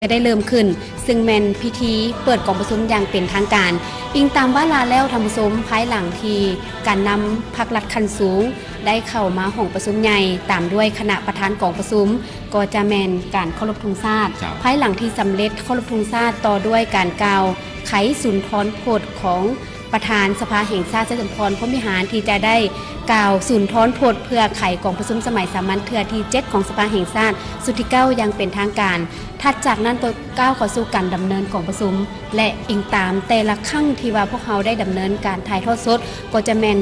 ຈະໄດ້ເລີ່ມຂຶ້ນ, ຊຶ່ງແມ່ນພິທີເປີດກອງປະຊຸມຢ່າງເປັນທາງການ. ອີງຕາມວາລະແລ້ວ, ທ່ານຜູ້ຊົມ, ພາຍຫຼັງທີ່ການນຳພັກລັດຂັ້ນສູງໄດ້ເຂົ້າມາຫ້ອງປະຊຸມໃຫຍ່, ຕາມດ້ວຍຄະນະປະທານກອງປະຊຸມ, ກໍຈະແມ່ນການເຄົາລົບທຸງຊາດ. ເຈົ້າ. ພາຍຫຼັງທີ່ສຳເລັດເຄົາລົບທຸງຊາດ, ຕໍ່ດ້ວຍການກ່າວໄຂສຸນທອນພົດຂອງ ປະທານສະພາແຫ່ງຊາດ ໄຊສົມພອນ ພົມວິຫານ ທີ່ຈະໄດ້ກ່າວສຸນທອນພົດເພື່ອໄຂກອງປະຊຸມສະໄໝສາມັນເທື່ອທີເຈັດຂອງສະພາແຫ່ງຊາດຊຸດທີເກົ້າຢ່າງເປັນທາງການ. ຖັດຈາກນັ້ນກໍກ້າວເຂົ້າສູ່ການດຳເນີນກອງປະຊຸມ ແລະ ອີງຕາມແຕ່ລະຄັ້ງທີ່ວ່າພວກເຮົາໄດ້ດຳເນີນການຖ່າຍທອດສົດ ກໍຈະແມ່ນ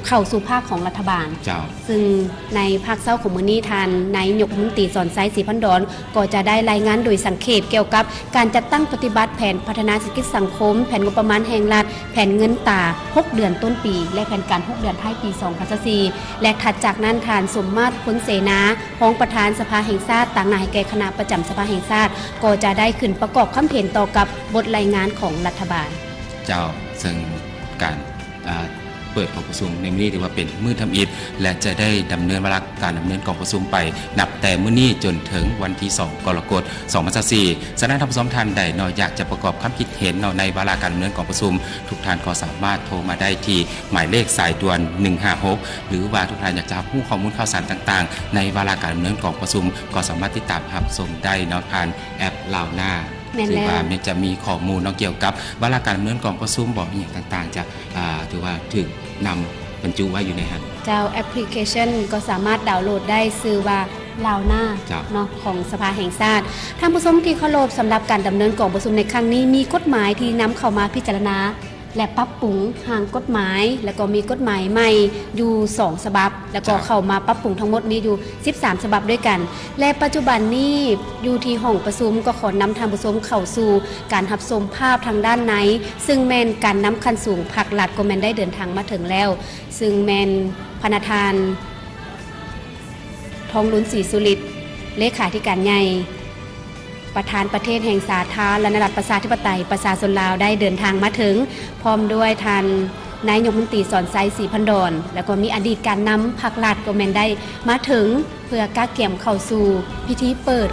ເຂົ້າສູ່ພາກຂອງລັດຖະບານ. ເຈົ້າ. ຊຶ່ງໃນພາກເຊົ້າຂອງມື້ນີ້ ທ່ານນາຍຍົກລັດຖະມົນຕີ ສອນໄຊ ສີພັນດອນ ກໍຈະໄດ້ລາຍງານໂດຍສັງເຂບກ່ຽວກັບ ການຈັດຕັ້ງປະຕິບັດແຜນພັດທະນາເສດຖະກິດສັງຄົມ, ແຜນງົບປະມານແຫ່ງລັດ, ແຜນເງິນຕາຫົກເດືອນຕົ້ນປີ ແລະ ແຜນການຫົກເດືອນທ້າຍປີສອງພັນຊາວສີ່ ແລະ ຖັດຈາກນັ້ນ ທ່ານ ສົມມາດ ພົນເສນາ ຮອງປະທານສະພາແຫ່ງຊາດ ຕາງໜ້າໃຫ້ແກ່ຄະນະປະຈຳສະພາແຫ່ງຊາດ ກໍຈະໄດ້ຂຶ້ນປະກອບຄຳເຫັນຕໍ່ກັບບົດລາຍງານຂອງລັດຖະບານ. ເຈົ້າ, ເຊິ່ງການ ອາ ເປີດກອງປະຊຸມໃນມື້ນີ້ຖືວ່າເປັນມື້ທຳອິດ ແລະ ຈະໄດ້ດຳເນີນວາລະການດຳເນີນກອງປະຊຸມໄປ ນັບແຕ່ມື້ນີ້ຈົນເຖິງວັນທີສອງ ກໍລະກົດ ສອງພັນຊາວສີ່. ສະນັ້ນ ທ່ານຜູ້ຊົມທ່ານໃດເນາະ ຢາກຈະປະກອບຄຳຄິດເຫັນເນາະ ໃນວາລະການດຳເນີນກອງປະຊຸມ, ທຸກທ່ານກໍສາມາດໂທມາໄດ້ທີ່ໝາຍເລກສາຍດ່ວນ ໜຶ່ງຫ້າຫົກ ຫຼືວ່າທຸກທ່ານຢາກຈະຮັບຮູ້ຂໍ້ມູນຂ່າວສານຕ່າງໆ ໃນວາລະການດຳເນີນກອງປະຊຸມ ກໍສາມາດຕິດຕາມຮັບຊົມໄດ້ເນາະ ຜ່ານແອັບລາວນາ. ແມ່ນແລ້ວ. ຖືວ່າແມ່ນຈະມີຂໍ້ມູນເນາະ ກ່ຽວກັບວາລະການດຳເນີນກອງປະຊຸມບໍ ອີ່ຫຍັງຕ່າງໆ ຈະ ອ່າ ຖືວ່າຖືກນຳບັນຈຸໄວ້ຢູ່ໃນຫັ້ນ. ເຈົ້າ, ແອັບພລິເຄຊັນກໍສາມາດດາວໂຫຼດໄດ້, ຊື່ວ່າລາວນາ ເຈົ້າ ເນາະ ຂອງສະພາແຫ່ງຊາດ. ທ່ານຜູ້ຊົມທີ່ເຄົາລົບ, ສຳລັບການດຳເນີນກອງປະຊຸມໃນຄັ້ງນີ້ ມີກົດໝາຍທີ່ນຳເຂົ້າມາພິຈາລະນາ ແລະ ປັບປຸງຮ່າງກົດໝາຍ ແລະ ກໍມີກົດໝາຍໃໝ່ຢູ່ສອງສະບັບ ແລະ ກໍ ເຈົ້າ ເຂົ້າມາປັບປຸງທັງໝົດມີຢູ່ສິບສາມສະບັບດ້ວຍກັນ ແລະ ປັດຈຸບັນນີ້ຢູ່ທີ່ຫ້ອງປະຊຸມ ກໍຂໍນຳທ່ານຜູ້ຊົມເຂົ້າສູ່ການຮັບຊົມພາບທາງດ້ານໃນ, ຊຶ່ງແມ່ນການນຳຂັ້ນສູງພັກລັດກໍແມ່ນໄດ້ເດີນທາງມາເຖິງແລ້ວ, ຊຶ່ງແມ່ນພະນະທ່ານ ທອງລຸນ ສີສຸລິດ ເລຂາທິການໃຫຍ່ ປະທານປະເທດແຫ່ງສາທາລະນະລັດປະຊາທິປະໄຕປະຊາຊົນລາວ ໄດ້ເດີນທາງມາເຖິງ ພ້ອມດ້ວຍທ່ານນາຍຍົກລັດຖະມົນຕີ ສອນໄຊ ສີພັນດອນ ແລ້ວກໍມີອະດີດການນຳພັກລັດກໍແມ່ນໄດ້ມາເຖິງ ເພື່ອກະກຽມເຂົ້າສູ່ພິທີເປີດ.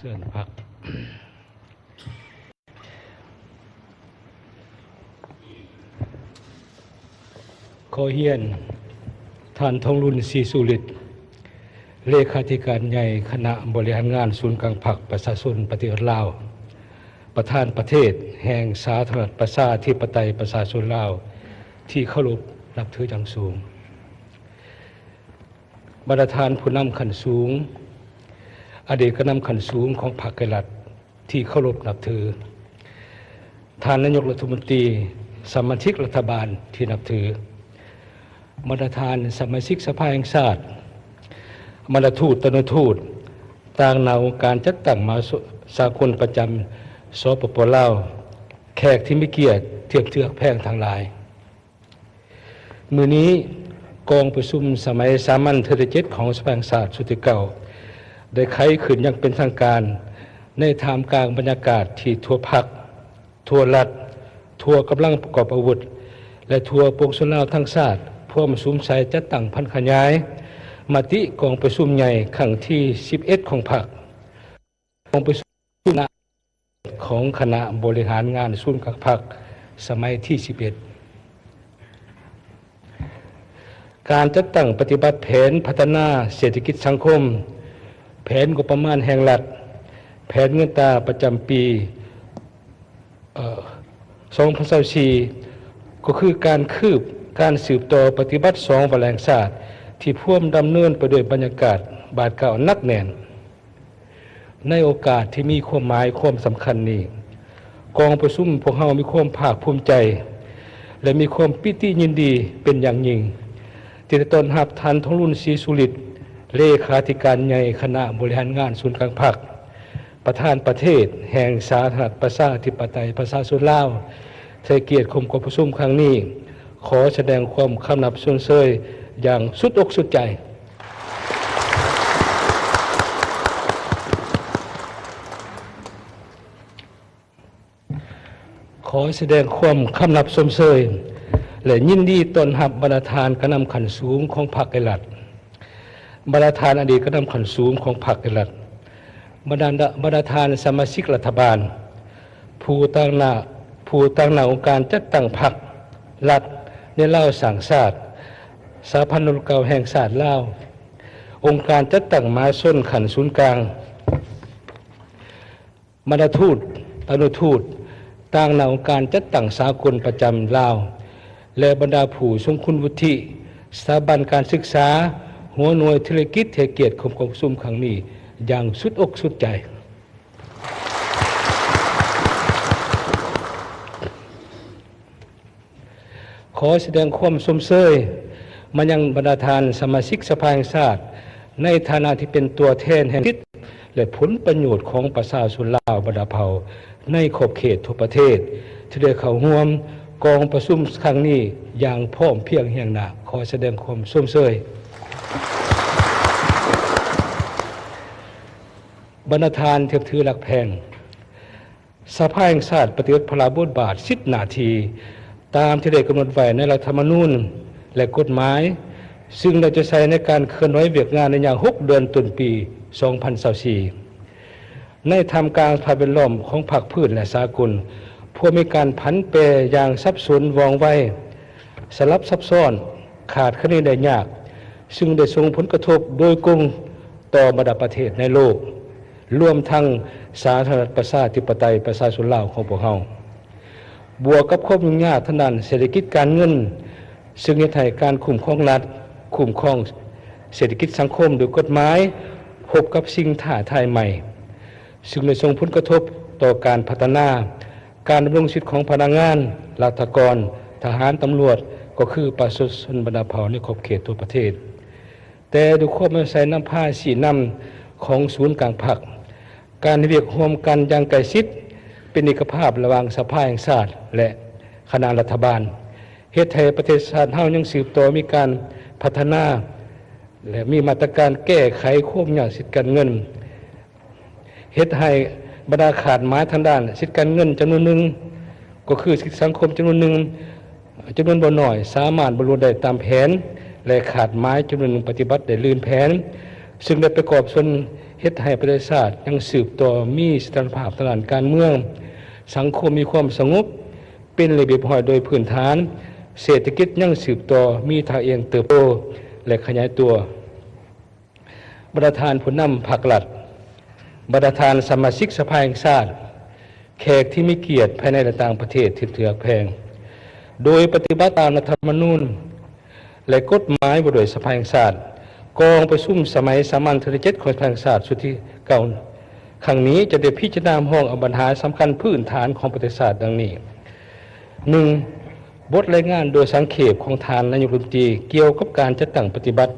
ຂໍຮຽນ ທ່ານ ທອງລຸນ ສີສຸລິດ ເລຂາທິການໃຫຍ່ຄະນະບໍລິຫານງານສູນກາງພັກປະຊາຊົນປະຕິວັດລາວ, ປະທານປະເທດແຫ່ງສາທາລະນະລັດປະຊາທິປະໄຕປະຊາຊົນລາວ ທີ່ເຄົາລົບນັບຖືຢ່າງສູງ. ບັນດາທ່ານຜູ້ນຳຂັ້ນສູງ, ອະດີດການນຳຂັ້ນສູງຂອງພັກ ແລະ ລັດ ທີ່ເຄົາລົບນັບຖື, ທ່ານນາຍົກລັດຖະມົນຕີ, ສະມາຊິກລັດຖະບານທີ່ນັບຖື, ບັນດາທ່ານສະມາຊິກສະພາແຫ່ງຊາດ, ບັນດາທູດ, ຕະໜູທູດ, ຕາງໜ້າອົງການຈັດຕັ້ງມະຫາສາກົນປະຈຳ ສປປ ລາວ, ແຂກທີ່ມີກຽດທີ່ເຖິກແພງທັງຫຼາຍ. ມື້ນີ້ ກອງປະຊຸມສະໄໝສາມັນເທື່ອທີເຈັດຂອງສະພາແຫ່ງຊາດຊຸດທີເກົ້າ ໄດ້ໄຂຂຶ້ນຢ່າງເປັນທາງການ ໃນທ່າມກາງບັນຍາກາດທີ່ທົ່ວພັກ, ທົ່ວລັດ, ທົ່ວກຳລັງປະກອບອາວຸດ ແລະ ທົ່ວປວງຊົນລາວທັງຊາດ ພວມສຸມໃສ່ຈັດຕັ້ງຜັນຂະຫຍາຍມະຕິກອງປະຊຸມໃຫຍ່ຄັ້ງທີສິບເອັດຂອງພັກ. ກອງປະຊຸມຂອງຄະນະບໍລິຫານງານສູນກາງພັກສະໄໝທີສິບເອັດ. ການຈັດຕັ້ງປະຕິບັດແຜນພັດທະນາເສດຖະກິດສັງຄົມ, ແຜນງົບປະມານແຫ່ງລັດ, ແຜນເງິນຕາປະຈຳປີ ເອີ ສອງພັນຊາວສີ່ ກໍຄືການຄືບ, ການສືບຕໍ່ປະຕິບັດສອງວາລະແຫ່ງຊາດ ທີ່ພວມດຳເນີນໄປດ້ວຍບັນຍາກາດບາດກ້າວໜັກແໜ້ນ. ໃນໂອກາດທີ່ມີຄວາມໝາຍຄວາມສຳຄັນນີ້, ກອງປະຊຸມພວກເຮົາມີຄວາມພາກພູມໃຈ ແລະ ມີຄວາມປີຕິຍິນດີເປັນຢ່າງຍິ່ງ ທີ່ໄດ້ຕ້ອນຮັບທ່ານ ທອງລຸນ ສີສຸລິດ ເລຂາທິການໃຫຍ່ຄະນະບໍລິຫານງານສູນກາງພັກ, ປະທານປະເທດແຫ່ງສາທາລະນະລັດປະຊາທິປະໄຕປະຊາຊົນລາວ ໃຫ້ກຽດຮ່ວມກອງປະຊຸມຄັ້ງນີ້. ຂໍສະແດງຄວາມຄຳນັບຊົມເຊີຍຢ່າງສຸດອົກສຸດໃຈ. ຂໍສະແດງຄວາມຄຳນັບຊົມເຊີຍ ແລະ ຍິນດີຕ້ອນຮັບບັນດາທ່ານການນຳຂັ້ນສູງຂອງພັກ ແລະ ລັດ, ບັນດາທ່ານອະດີດການນຳຂັ້ນສູງຂອງພັກ ແລະ ລັດ, ບັນດາ, ບັນດາທ່ານສະມາຊິກລັດຖະບານ, ຜູ້ຕາງໜ້າ ຜູ້ຕາງໜ້າອົງການຈັດຕັ້ງພັກ, ລັດ ໃນລາວສ້າງຊາດ, ສະຫະພັນນັກລົບເກົ່າແຫ່ງຊາດລາວ, ອົງການຈັດຕັ້ງມະຫາຊົນຂັ້ນສູນກາງ, ບັນດາທູດ, ອະນຸທູດ, ຕາງໜ້າອົງການຈັດຕັ້ງສາກົນປະຈຳລາວ ແລະ ບັນດາຜູ້ຊົງຄຸນວຸດທິ, ສະຖາບັນການສຶກສາ, ຫົວໜ່ວຍທຸລະກິດ ໃຫ້ກຽດເຂົ້າຮ່ວມກອງປະຊຸມຄັ້ງນີ້ຢ່າງສຸດອົກສຸດໃຈ. ຂໍສະແດງຄວາມຊົມເຊີຍມາຍັງບັນດາທ່ານສະມາຊິກສະພາແຫ່ງຊາດ ໃນຖານະທີ່ເປັນຕົວແທນແຫ່ງສິດ ແລະ ຜົນປະໂຫຍດຂອງປະຊາຊົນລາວບັນດາເຜົ່າໃນຂອບເຂດທົ່ວປະເທດ ທີ່ໄດ້ເຂົ້າຮ່ວມກອງປະຊຸມຄັ້ງນີ້ຢ່າງພ້ອມພຽງຮຽງໜ້າ. ຂໍສະແດງຄວາມຊົມເຊີຍ. ບັນດາທ່ານທີ່ນັບຖືຮັກແພງ, ສະພາແຫ່ງຊາດປະຕິບັດພາລະບົດບາດສິດໜ້າທີ່ ຕາມທີ່ໄດ້ກຳນົດໄວ້ໃນລັດຖະທຳມະນູນ ແລະ ກົດໝາຍ, ຊຶ່ງໄດ້ຈະໃຊ້ໃນການເຄື່ອນໄຫວວຽກງານໃນໄລຍະຫົກເດືອນຕົ້ນປີສອງພັນຊາວສີ່ ໃນທ່າມກາງສະພາບແວດລ້ອມຂອງພາກພື້ນ ແລະ ສາກົນ ພວກມີການຜັນແປຢ່າງສັບສົນວ່ອງໄວ, ສະຫຼັບຊັບຊ້ອນ, ຄາດຄະເນໄດ້ຍາກ, ຊຶ່ງໄດ້ສົ່ງຜົນກະທົບໂດຍກົງຕໍ່ບັນດາປະເທດໃນໂລກ, ລວມທັງສາທາລະນະລັດປະຊາທິປະໄຕປະຊາຊົນລາວຂອງພວກເຮົາ, ບວກກັບຄວາມຫຍຸ້ງຍາກທາງດ້ານເສດຖະກິດການເງິນ, ຊຶ່ງເຮັດໃຫ້ການຄຸ້ມຄອງລັດ, ຄຸ້ມຄອງເສດຖະກິດສັງຄົມໂດຍກົດໝາຍ ພົບກັບສິ່ງທ້າທາຍໃໝ່, ຊຶ່ງໄດ້ສົ່ງຜົນກະທົບຕໍ່ການພັດທະນາການດຳລົງຊີວິດຂອງພະນັກງານ, ລັດຖະກອນ, ທະຫານ, ຕຳຫຼວດ, ກໍຄືປະຊາຊົນບັນດາເຜົ່າໃນຂອບເຂດທົ່ວປະເທດ. ແຕ່ດ້ວຍຄວາມເອົາໃສ່ນຳພາຊີ້ນຳຂອງສູນກາງພັກ, ການເຮັດວຽກຮ່ວມກັນຢ່າງໃກ້ຊິດ, ເປັນເອກະພາບລະຫວ່າງສະພາແຫ່ງຊາດ ແລະ ຄະນະລັດຖະບານ, ເຮັດໃຫ້ປະເທດຊາດເຮົາຍັງສືບຕໍ່ມີການພັດທະນາ ແລະ ມີມາດຕະການແກ້ໄຂຄວາມຫຍຸ້ງຍາກສິດການເງິນ, ເຮັດໃຫ້ບັນດາຂາດໝາຍທາງດ້ານສິດການເງິນຈຳນວນໜຶ່ງ, ກໍຄືສິດສັງຄົມຈຳນວນໜຶ່ງ, ຈຳນວນບໍ່ໜ້ອຍ ສາມາດບັນລຸໄດ້ຕາມແຜນ ແລະ ຂາດໝາຍຈຳນວນໜຶ່ງປະຕິບັດໄດ້ລື່ນແຜນ, ຊຶ່ງໄດ້ປະກອບສ່ວນເຮັດໃຫ້ປະເທດຊາດຍັງສືບຕໍ່ມີສະຖານະພາບທາງດ້ານການເມືອງ, ສັງຄົມມີຄວາມສະຫງົບ, ເປັນລະບຽບຮຽບຮ້ອຍໂດຍພື້ນຖານ, ເສດຖະກິດຍັງສືບຕໍ່ມີທ່າເອງເຕີບໂຕ ແລະ ຂະຫຍາຍຕົວ. ບັນດາທ່ານຜູ້ນຳພັກລັດ, ບັນດາທ່ານສະມາຊິກສະພາແຫ່ງຊາດ, ແຂກທີ່ມີກຽດພາຍໃນ ແລະ ຕ່າງປະເທດທີ່ຖືກຮັກແພງ, ໂດຍປະຕິບັດຕາມລັດຖະທຳມະນູນ ແລະ ກົດໝາຍວ່າດ້ວຍສະພາແຫ່ງຊາດ, ກອງປະຊຸມສະໄໝສາມັນເທື່ອທີເຈັດຂອງສະພາແຫ່ງຊາດຊຸດທີເກົ້າ ຄັ້ງນີ້ຈະໄດ້ພິຈາລະນາຮັບຮອງເອົາບັນຫາສຳຄັນພື້ນຖານຂອງປະເທດຊາດດັ່ງນີ້: ໜຶ່ງ, ບົດລາຍງານໂດຍສັງເຂບຂອງທ່ານນາຍົກລັດຖະມົນຕີ ກ່ຽວກັບການຈັດຕັ້ງປະຕິບັດ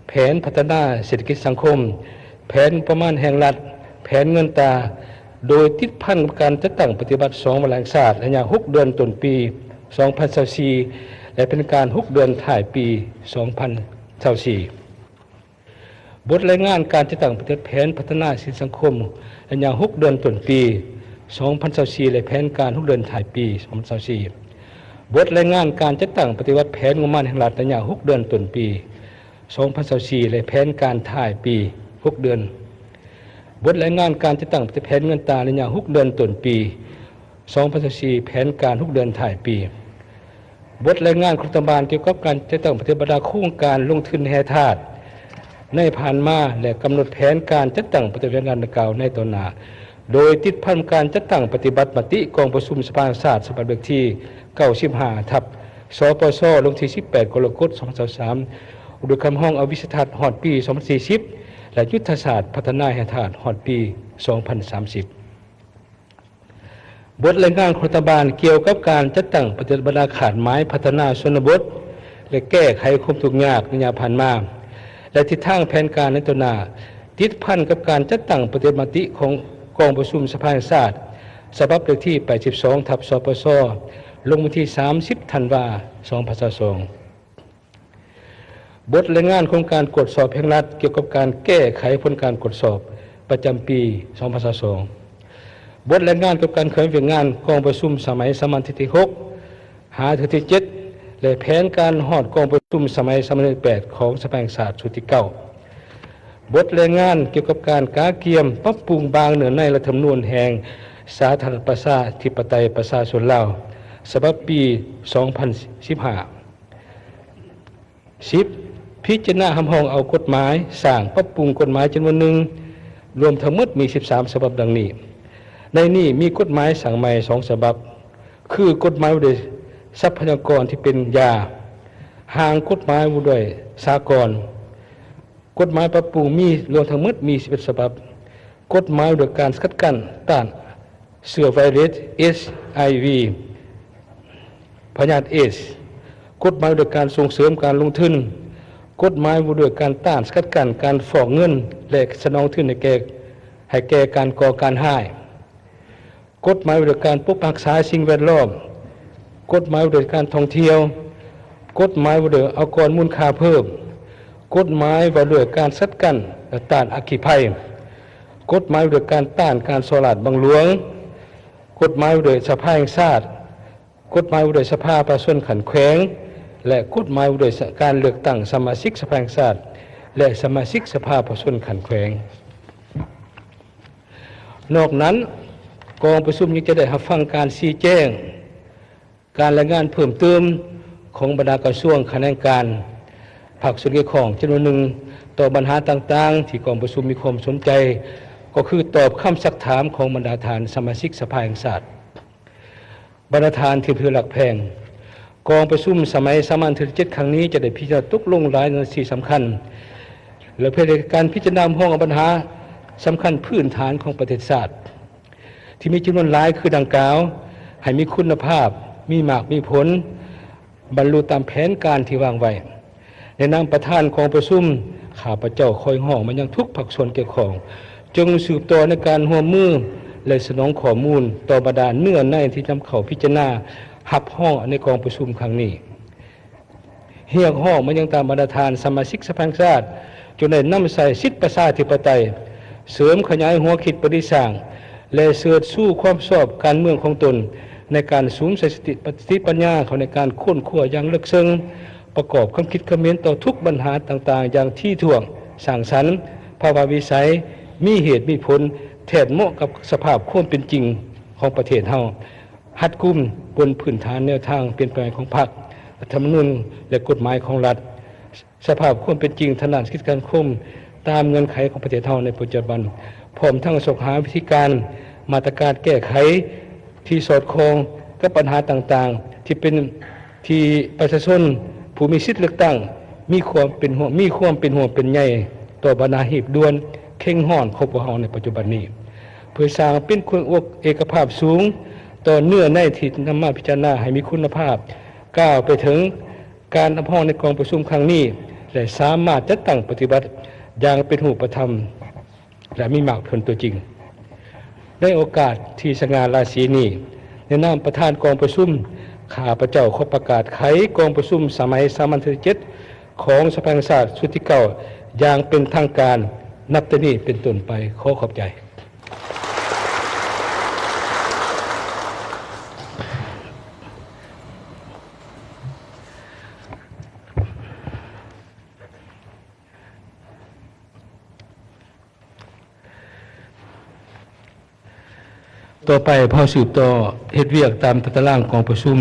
ແຜນພັດທະນາເສດຖະກິດສັງຄົມ, ແຜນງົບປະມານແຫ່ງລັດ, ແຜນເງິນຕາ, ໂດຍຕິດພັນກັບການຈັດຕັ້ງປະຕິບັດສອງວາລະແຫ່ງຊາດ ໄລຍະຫົກເດືອນຕົ້ນປີສອງພັນຊາວສີ່ ແລະ ແຜນການຫົກເດືອນທ້າຍປີສອງພັນຊາວສີ່. ບົດລາຍງານການຈັດຕັ້ງປະຕິບັດແຜນພັດທະນາເສດຖະກິດສັງຄົມ ໄລຍະຫົກເດືອນຕົ້ນປີສອງພັນຊາວສີ່ ແລະ ແຜນການຫົກເດືອນທ້າຍປີສອງພັນຊາວສີ່. ບົດລາຍງານການຈັດຕັ້ງປະຕິບັດແຜນງົບປະມານແຫ່ງລັດ ໄລຍະຫົກເດືອນຕົ້ນປີສອງພັນຊາວສີ່ ແລະ ແຜນການທ້າຍປີຫົກເດືອນ. ບົດລາຍງານການຈັດຕັ້ງປະຕິບັດແຜນເງິນຕາ ໄລຍະຫົກເດືອນຕົ້ນປີ ສອງພັນຊາວສີ່ ແຜນການຫົກເດືອນທ້າຍປີ. ບົດລາຍງານຂອງລັດຖະບານກ່ຽວກັບການຈັດຕັ້ງປະຕິບັດບັນດາໂຄງການລົງທຶນແຮ່ທາດໃນຜ່ານມາ ແລະ ກຳນົດແຜນການຈັດຕັ້ງປະຕິບັດງານດັ່ງກ່າວໃນຕໍ່ໜ້າ, ໂດຍຕິດພັນການຈັດຕັ້ງປະຕິບັດມະຕິກອງປະຊຸມສະພາແຫ່ງຊາດ ສະບັບເລກທີເກົ້າສິບຫ້າ ທັບ ສປຊ ລົງທີສິບແປດ ກໍລະກົດ ສອງພັນຊາວສາມ ໂດຍຄຳຮ້ອງເອົາວິໄສທັດຮອດປີສອງພັນສີ່ສິບ ແລະ ຍຸດທະສາດພັດທະນາແຮ່ທາດຮອດປີສອງພັນສາມສິບ. ບົດລາຍງານຂອງລັດຖະບານກ່ຽວກັບການຈັດຕັ້ງປະຕິບັດບັນດາຄາດໝາຍພັດທະນາຊົນນະບົດ ແລະ ແກ້ໄຂຄວາມທຸກຍາກໃນໄລຍະຜ່ານມາ ແລະ ທິດທາງແຜນການໃນຕໍ່ໜ້າ ຕິດພັນກັບການຈັດຕັ້ງປະຕິບັດມະຕິຂອງກອງປະຊຸມສະພາແຫ່ງຊາດ ສະບັບເລກທີແປດສິບສອງ ທັບ ສປຊ ລົງວັນທີສາມສິບ ທັນວາ ສອງພັນຊາວສອງ. ບົດລາຍງານຂອງການກວດສອບແຫ່ງລັດກ່ຽວກັບການແກ້ໄຂຜົນການກວດສອບປະຈຳປີສອງພັນຊາວສອງ. ບົດລາຍງານກ່ຽວກັບການເຄື່ອນໄຫວວຽກງານກອງປະຊຸມສະໄໝສາມັນເທື່ອທີຫົກ ຫາເທື່ອທີເຈັດ ແລະ ແຜນການຮອດກອງປະຊຸມສະໄໝສາມັນເທື່ອທີແປດ ຂອງສະພາແຫ່ງຊາດຊຸດທີເກົ້າ. ບົດລາຍງານກ່ຽວກັບການກະກຽມປັບປຸງບາງເນື້ອໃນລັດຖະທຳມະນູນແຫ່ງ ສາທາລະນະລັດ ປະຊາທິປະໄຕ ປະຊາຊົນລາວ ສະບັບປີສອງພັນສິບຫ້າ. ສິບ, ພິຈາລະນາຮັບຮອງເອົາກົດໝາຍສ້າງປັບປຸງກົດໝາຍຈຳນວນໜຶ່ງ, ລວມທັງໝົດມີສິບສາມສະບັບດັ່ງນີ້. ໃນນີ້ມີກົດໝາຍສ້າງໃໝ່ສອງສະບັບ ຄື ກົດໝາຍວ່າດ້ວຍຊັບພະຍາກອນທີ່ເປັນຢາ, ຮ່າງກົດໝາຍວ່າດ້ວຍສາກອນ. ກົດໝາຍປັບປຸງມີລວມທັງໝົດມີສິບເອັດສະບັບ. ກົດໝາຍວ່າດ້ວຍການສະກັດກັ້ນຕ້ານເຊື້ອໄວຣັສ ເອັດໄອວີ ພະຍາດເອດ, ກົດໝາຍວ່າດ້ວຍການສົ່ງເສີມການລົງທຶນ, ກົດໝາຍວ່າດ້ວຍການຕ້ານສະກັດກັ້ນການຟອກເງິນ ແລະ ສະໜອງທຶນໃຫ້ແກ່ ໃຫ້ແກ່ການກໍ່ການຮ້າຍ. ກົດໝາຍວ່າດ້ວຍການປົກປັກຮັກສາສິ່ງແວດລ້ອມ, ກົດໝາຍວ່າດ້ວຍການທ່ອງທ່ຽວ, ກົດໝາຍວ່າດ້ວຍອາກອນມູນຄ່າເພີ່ມ, ກົດໝາຍວ່າດ້ວຍການສະກັດກັ້ນ ແລະ ຕ້ານອັກຄີໄພ, ກົດໝາຍວ່າດ້ວຍການຕ້ານການສໍ້ລາດບັງຫຼວງ, ກົດໝາຍວ່າດ້ວຍສະພາແຫ່ງຊາດ, ກົດໝາຍວ່າດ້ວຍສະພາປະຊາຊົນຂັ້ນແຂວງ ແລະ ກົດໝາຍວ່າດ້ວຍການເລືອກຕັ້ງສະມາຊິກສະພາແຫ່ງຊາດ ແລະ ສະມາຊິກສະພາປະຊາຊົນຂັ້ນແຂວງ. ນອກນັ້ນ, ກອງປະຊຸມຍັງຈະໄດ້ຮັບຟັງການຊີ້ແຈງ, ການລາຍງານເພີ່ມເຕີມຂອງບັນດາກະຊວງ, ຂະແໜງການ, ພາກສ່ວນກ່ຽວຂ້ອງຈຳນວນໜຶ່ງຕໍ່ບັນຫາຕ່າງໆທີ່ກອງປະຊຸມມີຄວາມສົນໃຈ, ກໍຄືຕອບຄຳຊັກຖາມຂອງບັນດາທ່ານສະມາຊິກສະພາແຫ່ງຊາດ. ບັນດາທ່ານທີ່ເປັນທີ່ຮັກແພງ, ກອງປະຊຸມສະໄໝສາມັນເທື່ອທີເຈັດຄັ້ງນີ້ຈະໄດ້ພິຈາລະນາຕົກລົງຫຼາຍນະທິສຳຄັນ ແລະ ເພື່ອໃຫ້ການພິຈາລະນາຮອງເອົາບັນຫາສຳຄັນພື້ນຖານຂອງປະເທດຊາດ ທີ່ມີຈຳນວນຫຼາຍຄືດັ່ງກ່າວ ໃຫ້ມີຄຸນນະພາບ, ມີໝາກມີຜົນ, ບັນລຸຕາມແຜນການທີ່ວາງໄວ້. ໃນນາມປະທານກອງປະຊຸມ, ຂ້າພະເຈົ້າຂໍຮຽກຮ້ອງມາຍັງທຸກພາກສ່ວນກ່ຽວຂ້ອງ, ຈົ່ງສືບຕໍ່ໃນການຮ່ວມມື ແລະ ສະໜອງຂໍ້ມູນຕໍ່ບັນດາເນື້ອໃນທີ່ນຳເຂົ້າພິຈາລະນາຮັບຮອງໃນກອງປະຊຸມຄັ້ງນີ້. ຮຽກຮ້ອງມາຍັງຕາມບັນດາທ່ານສະມາຊິກສະພາແຫ່ງຊາດ, ຈົ່ງໄດ້ນຳໃຊ້ສິດປະຊາທິປະໄຕ, ເສີມຂະຫຍາຍຫົວຄິດປະດິດສ້າງ ແລະ ເຊີດຊູຄວາມຊອບການເມືອງຂອງຕົນ ໃນການສຸມໃສ່ສະຕິປັນຍາເຂົ້າໃນການຄົ້ນຄວ້າຢ່າງເລິກເຊິ່ງ, ປະກອບຄຳຄິດຄຳເຫັນຕໍ່ທຸກບັນຫາຕ່າງໆຢ່າງຖີ່ຖ້ວງ, ສ້າງສັນ, ພາວະວິໄສ, ມີເຫດມີຜົນ, ແທດເໝາະກັບສະພາບຄວາມເປັນຈິງຂອງປະເທດເຮົາ, ຮັດກຸມບົນພື້ນຖານແນວທາງປ່ຽນແປງຂອງພັກ, ລັດຖະທຳມະນູນ ແລະ ກົດໝາຍຂອງລັດ, ສະພາບຄວາມເປັນຈິງທາງດ້ານເສດຖະກິດສັງຄົມຕາມເງື່ອນໄຂຂອງປະເທດເຮົາໃນປັດຈຸບັນ, ພ້ອມທັງຊອກຫາວິທີການ, ມາດຕະການແກ້ໄຂທີ່ສອດຄ່ອງກັບບັນຫາຕ່າງໆ ທີ່ເປັນ ທີ່ປະຊາຊົນຜູ້ມີສິດເລືອກຕັ້ງມີຄວາມເປັນຫ່ວງ, ມີຄວາມເປັນຫ່ວງເປັນໃຍຕໍ່ບັນຫາຮີບດ່ວນເຄັ່ງຮ້ອນຂອງພວກເຮົາໃນປັດຈຸບັນນີ້, ເພື່ອສ້າງເປັນຄວາມອົກເອກະພາບສູງຕໍ່ເນື້ອໃນທີ່ນຳມາພິຈາລະນາໃຫ້ມີຄຸນນະພາບ, ກ້າວໄປເຖິງ ການຮັບຮອງໃນກອງປະຊຸມຄັ້ງນີ້ ແລະ ສາມາດຈັດຕັ້ງປະຕິບັດຢ່າງເປັນຮູບປະທຳ ແລະ ມີໝາກຜົນຕົວຈິງ. ໃນໂອກາດທີ່ສະຫງ່າລາສີນີ້, ໃນນາມປະທານກອງປະຊຸມ, ຂ້າພະເຈົ້າຂໍປະກາດໄຂກອງປະຊຸມສະໄໝສາມັນເທື່ອທີເຈັດຂອງສະພາແຫ່ງຊາດຊຸດທີເກົ້າຢ່າງເປັນທາງການ ນັບແຕ່ນີ້ເປັນຕົ້ນໄປ. ຂໍຂອບໃຈ. ຕໍ່ໄປ ພວກເຮົາສືບຕໍ່ເຮັດວຽກຕາມຕາຕະລາງກອງປະຊຸມ.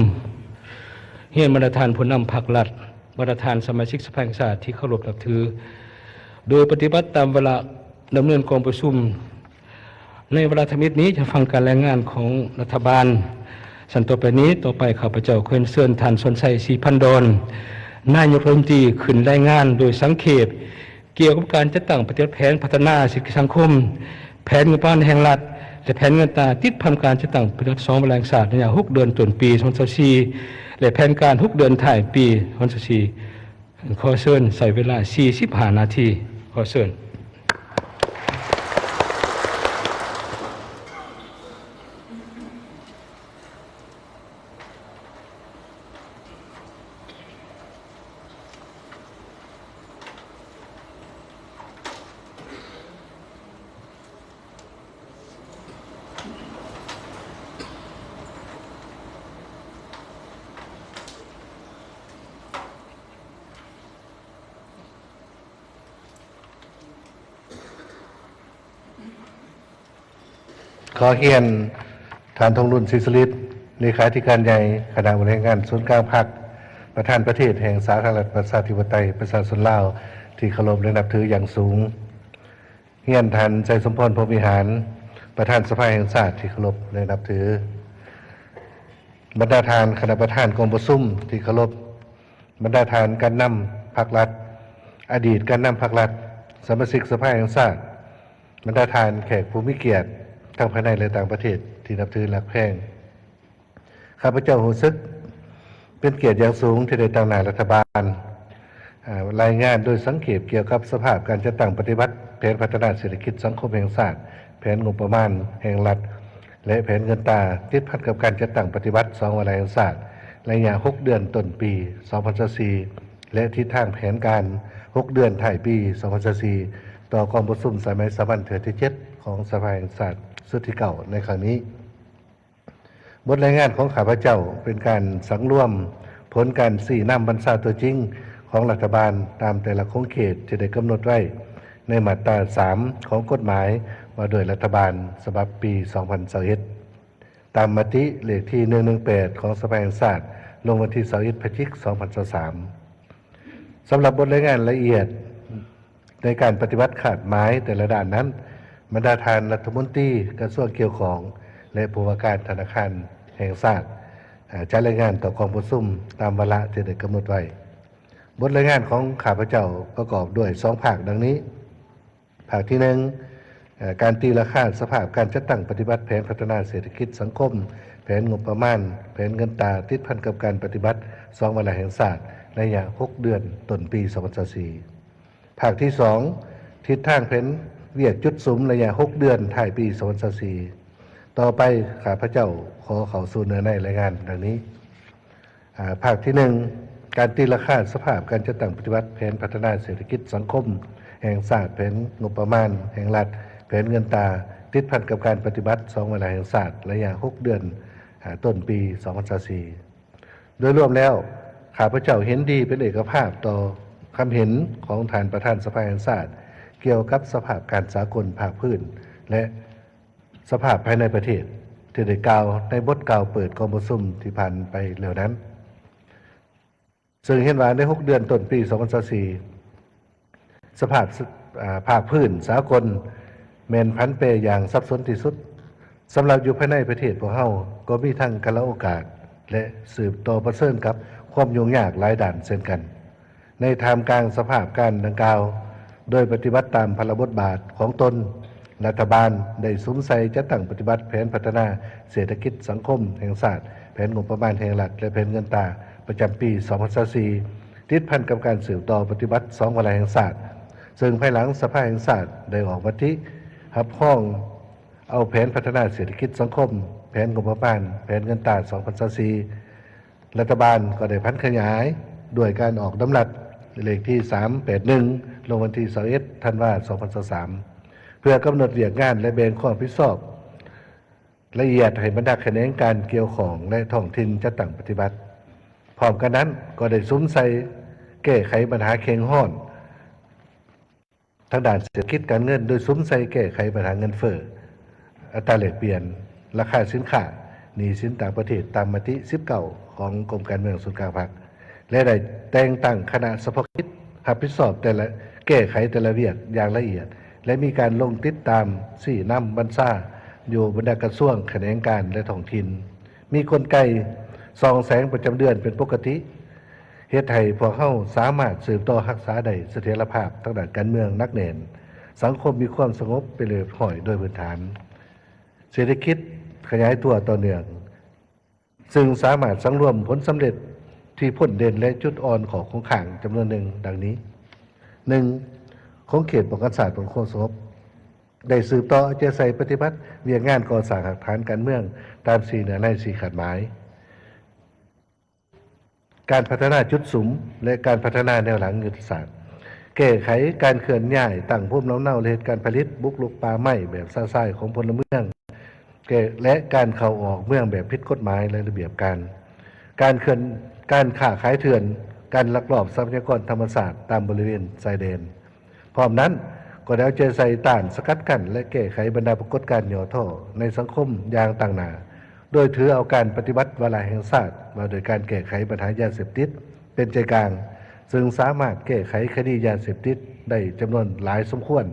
ຮຽນບັນດາທ່ານຜູ້ນຳພັກລັດ, ບັນດາທ່ານສະມາຊິກສະພາແຫ່ງຊາດທີ່ເຄົາລົບນັບຖື, ໂດຍປະຕິບັດຕາມວາລະດຳເນີນກອງປະຊຸມ. ໃນວາລະທຳອິດນີ້ ຈະຟັງການລາຍງານຂອງລັດຖະບານ. ຊັ້ນຕໍ່ໄປນີ້, ຕໍ່ໄປຂ້າພະເຈົ້າຂໍຮຽນເຊີນທ່ານ ສອນໄຊ ສີພັນດອນ, ນາຍົກລັດຖະມົນຕີ ຂຶ້ນລາຍງານໂດຍສັງເຂບ ກ່ຽວກັບການຈັດຕັ້ງປະຕິບັດແຜນພັດທະນາເສດຖະກິດສັງຄົມ, ແຜນງົບປະມານແຫ່ງລັດ ແລະ ແຜນເງິນຕາ ຕິດພັນການຈັດຕັ້ງປະຕິບັດສອງວາລະແຫ່ງຊາດ ໄລຍະຫົກເດືອນຕົ້ນປີສອງພັນຊາວສີ່ ແລະ ແຜນການຫົກເດືອນທ້າຍປີສອງພັນຊາວສີ່. ຂໍເຊີນໃຊ້ເວລາສີ່ສິບຫ້ານາທີ. ຂໍເຊີນ. ຂໍຮຽນ ທ່ານ ທອງລຸນ ສີສຸລິດ ເລຂາທິການໃຫຍ່ຄະນະບໍລິຫານງານສູນກາງພັກ, ປະທານປະເທດແຫ່ງສາທາລະນະລັດປະຊາທິປະໄຕປະຊາຊົນລາວ ທີ່ເຄົາລົບ ແລະ ນັບຖືຢ່າງສູງ, ຮຽນທ່ານ ໄຊສົມພອນ ພົມວິຫານ ປະທານສະພາແຫ່ງຊາດທີ່ເຄົາລົບ ແລະ ນັບຖື, ບັນດາທ່ານຄະນະປະທານກອງປະຊຸມທີ່ເຄົາລົບ, ບັນດາທ່ານແກນນຳພັກລັດ, ອະດີດແກນນຳພັກລັດ, ສະມາຊິກສະພາແຫ່ງຊາດ, ບັນດາທ່ານແຂກຜູ້ມີກຽດທັງພາຍໃນ ແລະ ຕ່າງປະເທດທີ່ນັບຖືຮັກແພງ. ຂ້າພະເຈົ້າຮູ້ສຶກເປັນກຽດຢ່າງສູງທີ່ໄດ້ຕາງໜ້າລັດຖະບານ, ອາ, ລາຍງານໂດຍສັງເຂບກ່ຽວກັບສະພາບການຈັດຕັ້ງປະຕິບັດແຜນພັດທະນາເສດຖະກິດສັງຄົມແຫ່ງຊາດ, ແຜນງົບປະມານແຫ່ງລັດ ແລະ ແຜນເງິນຕາ ຕິດພັນກັບການຈັດຕັ້ງປະຕິບັດສອງວາລະແຫ່ງຊາດ ໄລຍະຫົກເດືອນຕົ້ນປີສອງພັນຊາວສີ່ ແລະ ທິດທາງແຜນການຫົກເດືອນທ້າຍປີສອງພັນຊາວສີ່ ຕໍ່ກອງປະຊຸມສະໄໝສາມັນເທື່ອທີເຈັດ ຂອງສະພາແຫ່ງຊາດຊຸດທີເກົ້າໃນຄັ້ງນີ້. ບົດລາຍງານຂອງຂ້າພະເຈົ້າເປັນການສັງລວມຜົນການຊີ້ນຳບັນຊາຕົວຈິງຂອງລັດຖະບານຕາມແຕ່ລະຂົງເຂດທີ່ໄດ້ກຳນົດໄວ້ໃນມາດຕາສາມຂອງກົດໝາຍວ່າດ້ວຍລັດຖະບານສະບັບປີສອງພັນຊາວເອັດ ຕາມມະຕິເລກທີໜຶ່ງໜຶ່ງແປດຂອງສະພາແຫ່ງຊາດ ລົງວັນທີຊາວເອັດ ພະຈິກ ສອງພັນຊາວສາມ. ສຳລັບບົດລາຍງານລະອຽດໃນການປະຕິບັດຄາດໝາຍແຕ່ລະດ້ານນັ້ນ, ບັນດາທ່ານລັດຖະມົນຕີກະຊວງກ່ຽວຂ້ອງ ແລະ ຜູ້ວ່າການທະນາຄານແຫ່ງຊາດ ອາ ຈະລາຍງານຕໍ່ກອງປະຊຸມຕາມວາລະທີ່ໄດ້ກຳນົດໄວ້. ບົດລາຍງານຂອງຂ້າພະເຈົ້າປະກອບດ້ວຍສອງພາກດັ່ງນີ້. ພາກທີໜຶ່ງ, ເອີ່ ການຕີລາຄາສະພາບການຈັດຕັ້ງປະຕິບັດແຜນພັດທະນາເສດຖະກິດສັງຄົມ, ແຜນງົບປະມານ, ແຜນເງິນຕາ ຕິດພັນກັບການປະຕິບັດສອງວາລະແຫ່ງຊາດ ໄລຍະຫົກເດືອນຕົ້ນປີສອງພັນຊາວສີ່. ພາກທີສອງ, ທິດທາງແຜນວຽກຈຸດສຸມໄລຍະຫົກເດືອນທ້າຍປີສອງພັນຊາວສີ່. ຕໍ່ໄປຂ້າພະເຈົ້າຂໍເຂົ້າສູ່ເນື້ອໃນລາຍງານດັ່ງນີ້. ອາ ພາກທີໜຶ່ງ, ການຕີລາຄາສະພາບການຈັດຕັ້ງປະຕິບັດແຜນພັດທະນາເສດຖະກິດສັງຄົມແຫ່ງຊາດ, ແຜນງົບປະມານແຫ່ງລັດ, ແຜນເງິນຕາ ຕິດພັນກັບການປະຕິບັດສອງວາລະແຫ່ງຊາດ ໄລຍະຫົກເດືອນ ອາ ຕົ້ນປີສອງພັນຊາວສີ່. ໂດຍລວມແລ້ວ, ຂ້າພະເຈົ້າເຫັນດີເປັນເອກະພາບຕໍ່ຄຳເຫັນຂອງທ່ານປະທານສະພາແຫ່ງຊາດ ກ່ຽວກັບສະພາບການສາກົນພາກພື້ນ ແລະ ສະພາບພາຍໃນປະເທດ ທີ່ໄດ້ກ່າວໃນບົດກ່າວເປີດກອງປະຊຸມທີ່ຜ່ານໄປແລ້ວນັ້ນ, ເຊິ່ງເຫັນວ່າໃນຫົກເດືອນຕົ້ນປີສອງພັນຊາວສີ່ ສະພາບ ອາ ພາກພື້ນສາກົນແມ່ນຜັນແປຢ່າງສັບສົນທີ່ສຸດ. ສຳລັບຢູ່ພາຍໃນປະເທດພວກເຮົາກໍມີທັງກາລະໂອກາດ ແລະ ສືບຕໍ່ປະເຊີນກັບຄວາມຫຍຸ້ງຍາກຫຼາຍດ້ານເຊັ່ນກັນ. ໃນທ່າມກາງສະພາບການດັ່ງກ່າວ, ໂດຍປະຕິບັດຕາມພາລະບົດບາດຂອງຕົນ, ລັດຖະບານໄດ້ສຸມໃສ່ຈັດຕັ້ງປະຕິບັດແຜນພັດທະນາເສດຖະກິດສັງຄົມແຫ່ງຊາດ, ແຜນງົບປະມານແຫ່ງລັດ ແລະ ແຜນເງິນຕາປະຈຳປີສອງພັນຊາວສີ່ ຕິດພັນກັບການສືບຕໍ່ປະຕິບັດສອງວາລະແຫ່ງຊາດ, ເຊິ່ງພາຍຫຼັງສະພາແຫ່ງຊາດໄດ້ອອກມະຕິຮັບຮອງເອົາແຜນພັດທະນາເສດຖະກິດສັງຄົມ, ແຜນງົບປະມານ, ແຜນເງິນຕາສອງພັນຊາວສີ່ ລັດຖະບານກໍໄດ້ຜັນຂະຫຍາຍດ້ວຍການອອກດຳລັດເລກທີສາມແປດໜຶ່ງ ລົງວັນທີຊາວເອັດ ທັນວາ ສອງພັນຊາວສາມ ເພື່ອກຳນົດວຽກງານ ແລະ ແບ່ງຄວາມຮັບຜິດຊອບລະອຽດໃຫ້ບັນດາຂະແໜງການກ່ຽວຂ້ອງ ແລະ ທ້ອງຖິ່ນຈັດຕັ້ງປະຕິບັດ. ພ້ອມກັນນັ້ນກໍໄດ້ສຸມໃສ່ແກ້ໄຂບັນຫາແຂງຮ້ອນ ທາງດ້ານເສດຖະກິດການເງິນ ໂດຍສຸມໃສ່ແກ້ໄຂບັນຫາເງິນເຟີ້, ອັດຕາແລກປ່ຽນ, ລາຄາສິນຄ້າ, ໜີ້ສິນຕ່າງປະເທດ ຕາມມະຕິສິບເກົ້າຂອງກົມການເມືອງສູນກາງພັກ ແລະ ໄດ້ແຕ່ງຕັ້ງຄະນະສະເພາະກິດຮັບຜິດຊອບແຕ່ລະ ແກ້ໄຂແຕ່ລະວຽກຢ່າງລະອຽດ ແລະ ມີການລົງຕິດຕາມຊີ້ນຳບັນຊາຢູ່ບັນດາກະຊວງ, ຂະແໜງການ ແລະ ທ້ອງຖິ່ນ. ມີກົນໄກສ່ອງແສງປະຈຳເດືອນເປັນປົກກະຕິ, ເຮັດໃຫ້ພວກເຮົາສາມາດສືບຕໍ່ຮັກສາໄດ້ສະຖຽນລະພາບທາງດ້ານການເມືອງໜັກແໜ້ນ, ສັງຄົມມີຄວາມສະຫງົບເປັນລະບຽບຮຽບຮ້ອຍໂດຍພື້ນຖານ, ເສດຖະກິດຂະຫຍາຍຕົວຕໍ່ເນື່ອງ, ຊຶ່ງສາມາດສັງລວມຜົນສຳເລັດທີ່ພົ້ນເດັ່ນ ແລະ ຈຸດອ່ອນຂໍ້ຄົງຄ້າງຈຳນວນໜຶ່ງ ດັ່ງນີ້. ໜຶ່ງ, ຂົງເຂດປ້ອງກັນຊາດ ປ້ອງກັນຄວາມສະຫງົບ ໄດ້ສືບຕໍ່ເອົາໃຈໃສ່ປະຕິບັດວຽກງານກໍ່ສ້າງຮາກຖານການເມືອງຕາມສີ່ເນື້ອໃນ ສີ່ຄາດໝາຍ, ການພັດທະນາຈຸດສຸມ ແລະ ການພັດທະນາແນວຫຼັງຍຸດທະສາດ, ແກ້ໄຂການເຄື່ອນຍ້າຍຕັ້ງພູມລຳເນົາ ແລະ ເຂດການຜະລິດ, ບຸກລຸກປ່າໄມ້ແບບຊະຊາຍຂອງພົນລະເມືອງ ແລະ ການເຂົ້າອອກເມືອງແບບຜິດກົດໝາຍ ແລະ ລະບຽບການ, ການເຄື່ອນ, ການຄ້າຂາຍເຖື່ອນ, ການລັກລອບຊັບພະຍາກອນທຳມະຊາດຕາມບໍລິເວນຊາຍແດນ. ພ້ອມນັ້ນ, ກໍໄດ້ເອົາໃຈໃສ່ຕ້ານ, ສະກັດກັ້ນ ແລະ ແກ້ໄຂບັນດາປາກົດການຫຍໍ້ທໍ້ໃນສັງຄົມຢ່າງຕັ້ງໜ້າ, ໂດຍຖືເອົາການປະຕິບັດວາລະແຫ່ງຊາດວ່າດ້ວຍການແກ້ໄຂບັນຫາຢາເສບຕິດເປັນໃຈກາງ, ເຊິ່ງສາມາດແກ້ໄຂຄະດີຢາເສບຕິດໄດ້ຈຳນວນຫຼາຍສົມຄວນ.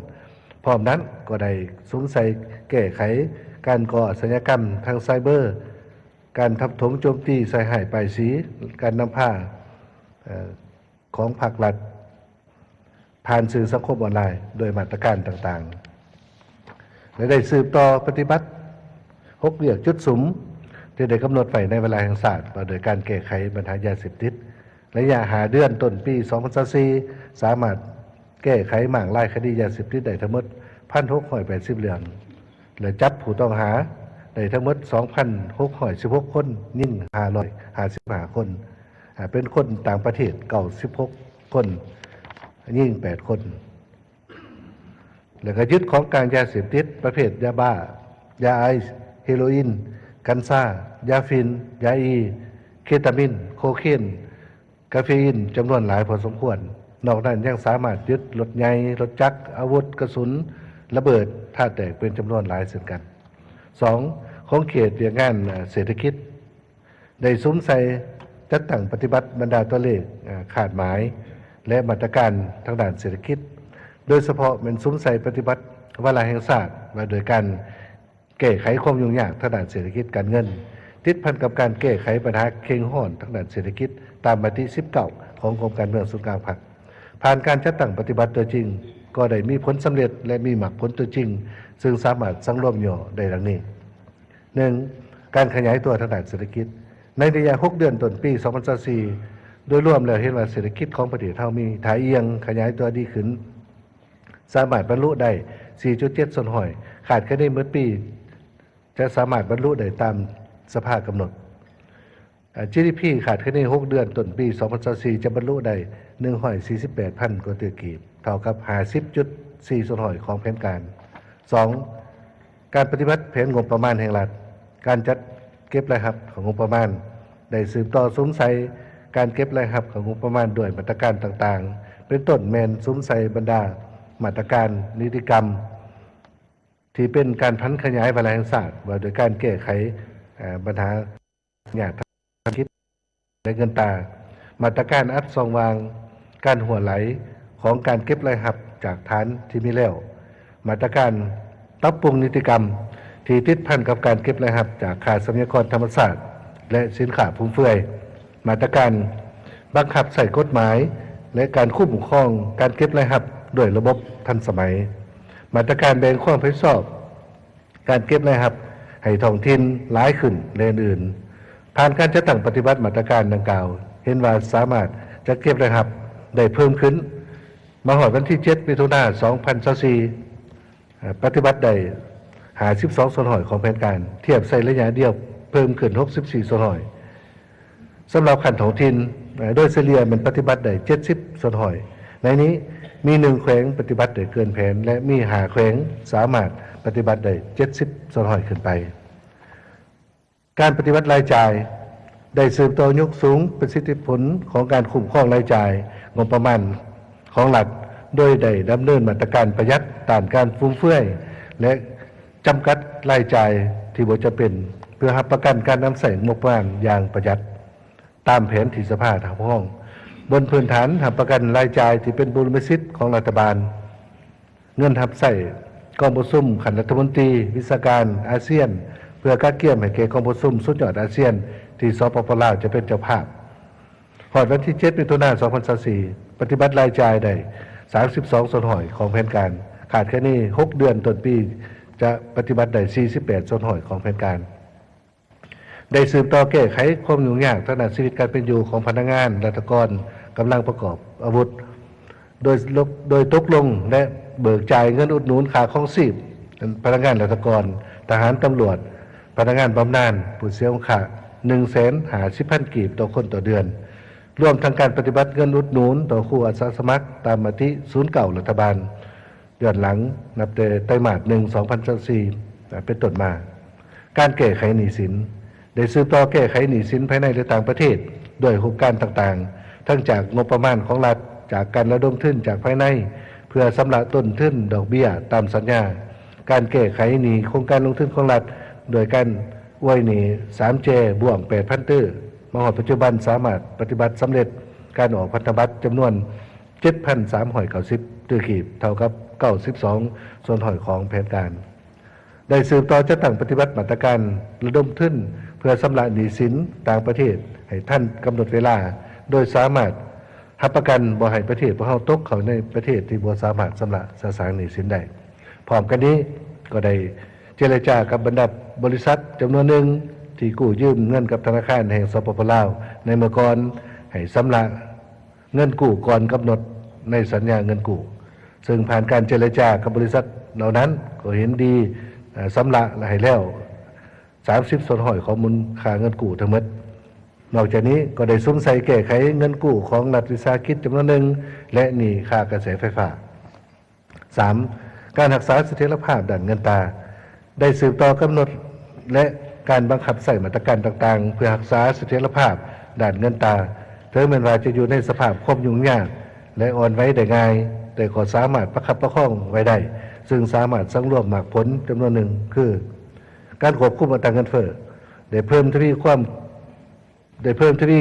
ພ້ອມນັ້ນກໍໄດ້ສຸມໃສ່ແກ້ໄຂການກໍ່ອາຊະຍາກຳທາງໄຊເບີ, ການທຳຖົມໂຈມຕີໃສ່ຮ້າຍປ້າຍສີ, ການນຳພາ ເອີ ຂອງພາກລັດຜ່ານສື່ສັງຄົມອອນລາຍດ້ວຍມາດຕະການຕ່າງໆ ແລະ ໄດ້ສືບຕໍ່ປະຕິບັດຫົກວຽກຈຸດສຸມທີ່ໄດ້ກຳນົດໄວ້ໃນວາລະແຫ່ງຊາດວ່າດ້ວຍການແກ້ໄຂບັນຫາຢາເສບຕິດ. ໄລຍະຫ້າເດືອນຕົ້ນປີສອງພັນຊາວສີ່ ສາມາດແກ້ໄຂມ້າງລາຍຄະດີຢາເສບຕິດໄດ້ທັງໝົດ ໜຶ່ງພັນຫົກຮ້ອຍແປດສິບເລື່ອງ ແລະ ຈັບຜູ້ຕ້ອງຫາໄດ້ທັງໝົດ ສອງພັນຫົກຮ້ອຍສິບຫົກຄົນ, ຍິງຫ້າຮ້ອຍຫ້າສິບຫ້າຄົນ, ອາ ເປັນຄົນຕ່າງປະເທດເກົ້າສິບຫົກຄົນ, ຍິງແປດຄົນ ແລ້ວກໍຍຶດຂອງກາງຢາເສບຕິດປະເພດຢາບ້າ, ຢາໄອສ໌, ເຮໂຣອິນ, ກັນຊາ, ຢາຝິ່ນ, ຢາອີ, ເຄຕາມິນ, ໂຄເຄນ, ກາເຟອີນ ຈຳນວນຫຼາຍພໍສົມຄວນ. ນອກນັ້ນຍັງສາມາດຍຶດລົດໃຫຍ່, ລົດຈັກ, ອາວຸດ, ກະສຸນ, ລະເບີດ, ທາດແຕກເປັນຈຳນວນຫຼາຍເຊັ່ນກັນ. ສອງ, ຂອງເຂດວຽກງານເສດຖະກິດ ໄດ້ສຸມໃສ່ຈັດຕັ້ງປະຕິບັດບັນດາຕົວເລກ, ອາ, ຄາດໝາຍ ແລະ ມາດຕະການທາງດ້ານເສດຖະກິດ, ໂດຍສະເພາະແມ່ນສຸມໃສ່ປະຕິບັດວາລະແຫ່ງຊາດວ່າດ້ວຍການແກ້ໄຂຄວາມຫຍຸ້ງຍາກທາງດ້ານເສດຖະກິດການເງິນ, ຕິດພັນກັບການແກ້ໄຂບັນຫາເຄັ່ງຮ້ອນທາງດ້ານເສດຖະກິດ ຕາມມະຕິສິບເກົ້າຂອງກົມການເມືອງສູນກາງພັກ. ຜ່ານການຈັດຕັ້ງປະຕິບັດຕົວຈິງ, ກໍໄດ້ມີຜົນສຳເລັດ ແລະ ມີໝາກຜົນຕົວຈິງ, ເຊິ່ງສາມາດສັງລວມຫຍໍ້ໄດ້ດັ່ງນີ້. ໜຶ່ງ, ການຂະຫຍາຍຕົວທາງດ້ານເສດຖະກິດ. ໃນໄລຍະຫົກເດືອນຕົ້ນປີສອງພັນຊາວສີ່ ໂດຍລວມແລ້ວເຫັນວ່າເສດຖະກິດຂອງປະເທດເຮົາມີທ່າອ່ຽງຂະຫຍາຍຕົວດີຂຶ້ນ, ສາມາດບັນລຸໄດ້ສີ່ຈຸດເຈັດສ່ວນຮ້ອຍ, ຄາດຄະເນໝົດປີຈະສາມາດບັນລຸໄດ້ຕາມສະພາກຳນົດ. ອາ ຈີດີພີ ຄາດຄະເນຫົກເດືອນຕົ້ນປີສອງພັນຊາວສີ່ ຈະບັນລຸໄດ້ໜຶ່ງຮ້ອຍສີ່ສິບແປດພັນກວ່າຕື້ກີບ, ເທົ່າກັບຫ້າສິບຈຸດສີ່ສ່ວນຮ້ອຍຂອງແຜນການ. ສອງ, ການປະຕິບັດແຜນງົບປະມານແຫ່ງລັດ. ການຈັດເກັບລາຍຮັບເຂົ້າງົບປະມານ ໄດ້ສືບຕໍ່ສຸມໃສ່ການເກັບລາຍຮັບເຂົ້າງົບປະມານດ້ວຍມາດຕະການຕ່າງໆ ເປັນຕົ້ນແມ່ນສຸມໃສ່ບັນດາມາດຕະການ, ນິຕິກຳ ທີ່ເປັນການຜັນຂະຫຍາຍວາລະແຫ່ງຊາດວ່າດ້ວຍການແກ້ໄຂ ເອີ ບັນຫາຍາກທາງເສດຖະກິດ ແລະ ເງິນຕາ, ມາດຕະການອັດຊ່ອງວ່າງການຮົ່ວໄຫຼຂອງການເກັບລາຍຮັບຈາກຖານທີ່ມີແລ້ວ, ມາດຕະການປັບປຸງນິຕິກຳທີ່ຕິດພັນກັບການເກັບລາຍຮັບຈາກຄ່າຊັບພະຍາກອນທຳມະຊາດ ແລະ ສິນຄ້າຟຸມເຟືອຍ, ມາດຕະການບັງຄັບໃຊ້ກົດໝາຍ ແລະ ການຄຸ້ມຄອງການເກັບລາຍຮັບດ້ວຍລະບົບທັນສະໄໝ, ມາດຕະການແບ່ງຄວາມຮັບຜິດຊອບ ການເກັບລາຍຮັບໃຫ້ທ້ອງຖິ່ນຫຼາຍຂຶ້ນ ແລະ ອື່ນໆ. ຜ່ານການຈັດຕັ້ງປະຕິບັດມາດຕະການດັ່ງກ່າວ, ເຫັນວ່າສາມາດຈັດເກັບລາຍຮັບໄດ້ເພີ່ມຂຶ້ນ. ມາຮອດວັນທີເຈັດ ມິຖຸນາ ສອງພັນຊາວສີ່ ເອີ ປະຕິບັດໄດ້ຫ້າສິບສອງສ່ວນຮ້ອຍຂອງແຜນການ, ທຽບໃສ່ໄລຍະດຽວເພີ່ມຂຶ້ນຫົກສິບສີ່ສ່ວນຮ້ອຍ. ສຳລັບຂັ້ນທ້ອງຖິ່ນ, ເອີ ໂດຍສະເລ່ຍແມ່ນປະຕິບັດໄດ້ເຈັດສິບສ່ວນຮ້ອຍ. ໃນນີ້ມີໜຶ່ງແຂວງປະຕິບັດໄດ້ເກີນແຜນ ແລະ ມີຫ້າແຂວງສາມາດປະຕິບັດໄດ້ເຈັດສິບສ່ວນຮ້ອຍຂຶ້ນໄປ. ການປະຕິບັດລາຍຈ່າຍ ໄດ້ສືບຕໍ່ຍົກສູງປະສິດທິຜົນຂອງການຄຸ້ມຄອງລາຍຈ່າຍງົບປະມານຂອງລັດ, ໂດຍໄດ້ດຳເນີນມາດຕະການປະຢັດ, ຕ້ານການຟຸມເຟືອຍ ແລະ ຈຳກັດລາຍຈ່າຍທີ່ບໍ່ຈຳເປັນ ເພື່ອຮັບປະກັນການນຳໃຊ້ງົບປະມານຢ່າງປະຢັດ ຕາມແຜນທີ່ສະພາຮັບຮອງ, ບົນພື້ນຖານຮັບປະກັນລາຍຈ່າຍທີ່ເປັນບູລິມະສິດຂອງລັດຖະບານ, ເງິນຮັບໃຊ້ກອງປະຊຸມຂັ້ນລັດຖະມົນຕີ, ວິຊາການອາຊຽນ ເພື່ອກະກຽມໃຫ້ແກ່ກອງປະຊຸມສຸດຍອດອາຊຽນທີ່ ສປປ ລາວ ຈະເປັນເຈົ້າພາບ. ຮອດວັນທີເຈັດ ມິຖຸນາ ສອງພັນຊາວສີ່ ປະຕິບັດລາຍຈ່າຍໄດ້ສາມສິບສອງສ່ວນຮ້ອຍຂອງແຜນການ, ຄາດຄະເນຫົກເດືອນຕົ້ນປີຈະປະຕິບັດໄດ້ສີ່ສິບແປດສ່ວນຮ້ອຍຂອງແຜນການ. ໄດ້ສືບຕໍ່ແກ້ໄຂຄວາມຫຍຸ້ງຍາກທາງດ້ານຊີວິດການເປັນຢູ່ຂອງພະນັກງານລັດຖະກອນກຳລັງປະກອບອາວຸດ ໂດຍ ໂດຍຕົກລົງ ແລະ ເບີກຈ່າຍເງິນອຸດໜູນຄ່າຄອງຊີບພະນັກງານລັດຖະກອນ, ທະຫານ, ຕຳຫຼວດ, ພະນັກງານບຳນານ, ຜູ້ເສຍອົງຄະ ໜຶ່ງແສນຫ້າສິບພັນກີບຕໍ່ຄົນຕໍ່ເດືອນ, ລວມທັງການປະຕິບັດເງິນອຸດໜູນຕໍ່ຄູອາສາສະໝັກຕາມມະຕິສູນເກົ້າລັດຖະບານ ຍ້ອນຫຼັງນັບແຕ່ໄຕມາດໜຶ່ງ ສອງພັນຊາວສີ່ ເປັນຕົ້ນມາ. ການແກ້ໄຂໜີ້ສິນ ໄດ້ສືບຕໍ່ແກ້ໄຂໜີ້ສິນພາຍໃນ ແລະ ຕ່າງປະເທດ ດ້ວຍຮູບການຕ່າງໆ ທັງຈາກງົບປະມານຂອງລັດ, ຈາກການລະດົມທຶນຈາກພາຍໃນ ເພື່ອຊຳລະຕົ້ນທຶນດອກເບ້ຍຕາມສັນຍາ, ການແກ້ໄຂໜີ້ໂຄງການລົງທຶນຂອງລັດ ດ້ວຍການ ອວຍໜີ້ສາມແຈ ບວກແປດພັນຕື້ ມາຮອດປັດຈຸບັນສາມາດປະຕິບັດສຳເລັດການອອກພັນທະບັດຈຳນວນເຈັດພັນສາມຮ້ອຍເກົ້າສິບຕື້ກີບ ເທົ່າກັບເກົ້າສິບສອງສ່ວນຮ້ອຍຂອງແຜນການ. ໄດ້ສືບຕໍ່ຈັດຕັ້ງປະຕິບັດມາດຕະການລະດົມທຶນເພື່ອຊຳລະໜີ້ສິນຕ່າງປະເທດໃຫ້ທັນກຳນົດເວລາ ໂດຍສາມາດຮັບປະກັນບໍ່ໃຫ້ປະເທດພວກເຮົາຕົກເຂົ້າໃນປະເທດທີ່ບໍ່ສາມາດຊຳລະສະສາງໜີ້ສິນໄດ້. ພ້ອມກັນນີ້ກໍໄດ້ເຈລະຈາກັບບັນດາບໍລິສັດຈຳນວນໜຶ່ງທີ່ກູ້ຢືມເງິນກັບທະນາຄານແຫ່ງ ສປປ ລາວ ໃນເມື່ອກ່ອນ ໃຫ້ຊຳລະເງິນກູ້ກ່ອນກຳນົດໃນສັນຍາເງິນກູ້, ເຊິ່ງຜ່ານການເຈລະຈາກັບບໍລິສັດເຫຼົ່ານັ້ນ ກໍເຫັນດີ ເອີ່ ຊຳລະໃຫ້ແລ້ວ ສາມສິບສ່ວນຮ້ອຍຂອງມູນຄ່າເງິນກູ້ທັງໝົດ. ນອກຈາກນີ້ກໍໄດ້ສຸມໃສ່ແກ້ໄຂເງິນກູ້ຂອງລັດວິສາຫະກິດຈຳນວນໜຶ່ງ ແລະ ໜີ້ຄ່າກະແສໄຟຟ້າ. ສາມ, ການຮັກສາສະຖຽນລະພາບດ້ານເງິນຕາ ໄດ້ສືບຕໍ່ກຳນົດ ແລະ ການບັງຄັບໃຊ້ມາດຕະການຕ່າງໆ ເພື່ອຮັກສາສະຖຽນລະພາບດ້ານເງິນຕາ, ເຖິງແມ່ນວ່າຈະຢູ່ໃນສະພາບຄວາມຫຍຸ້ງຍາກ ແລະ ອ່ອນໄຫວໄດ້ງ່າຍ, ແຕ່ກໍສາມາດປະຄັບປະຄອງໄວ້ໄດ້, ເຊິ່ງສາມາດສັງລວມໝາກຜົນຈຳນວນໜຶ່ງ ຄື ການຄວບຄຸມອັດຕາເງິນເຟີ້ ໄດ້ເພີ່ມທະວີຄວາມ ໄດ້ເພີ່ມທະວີ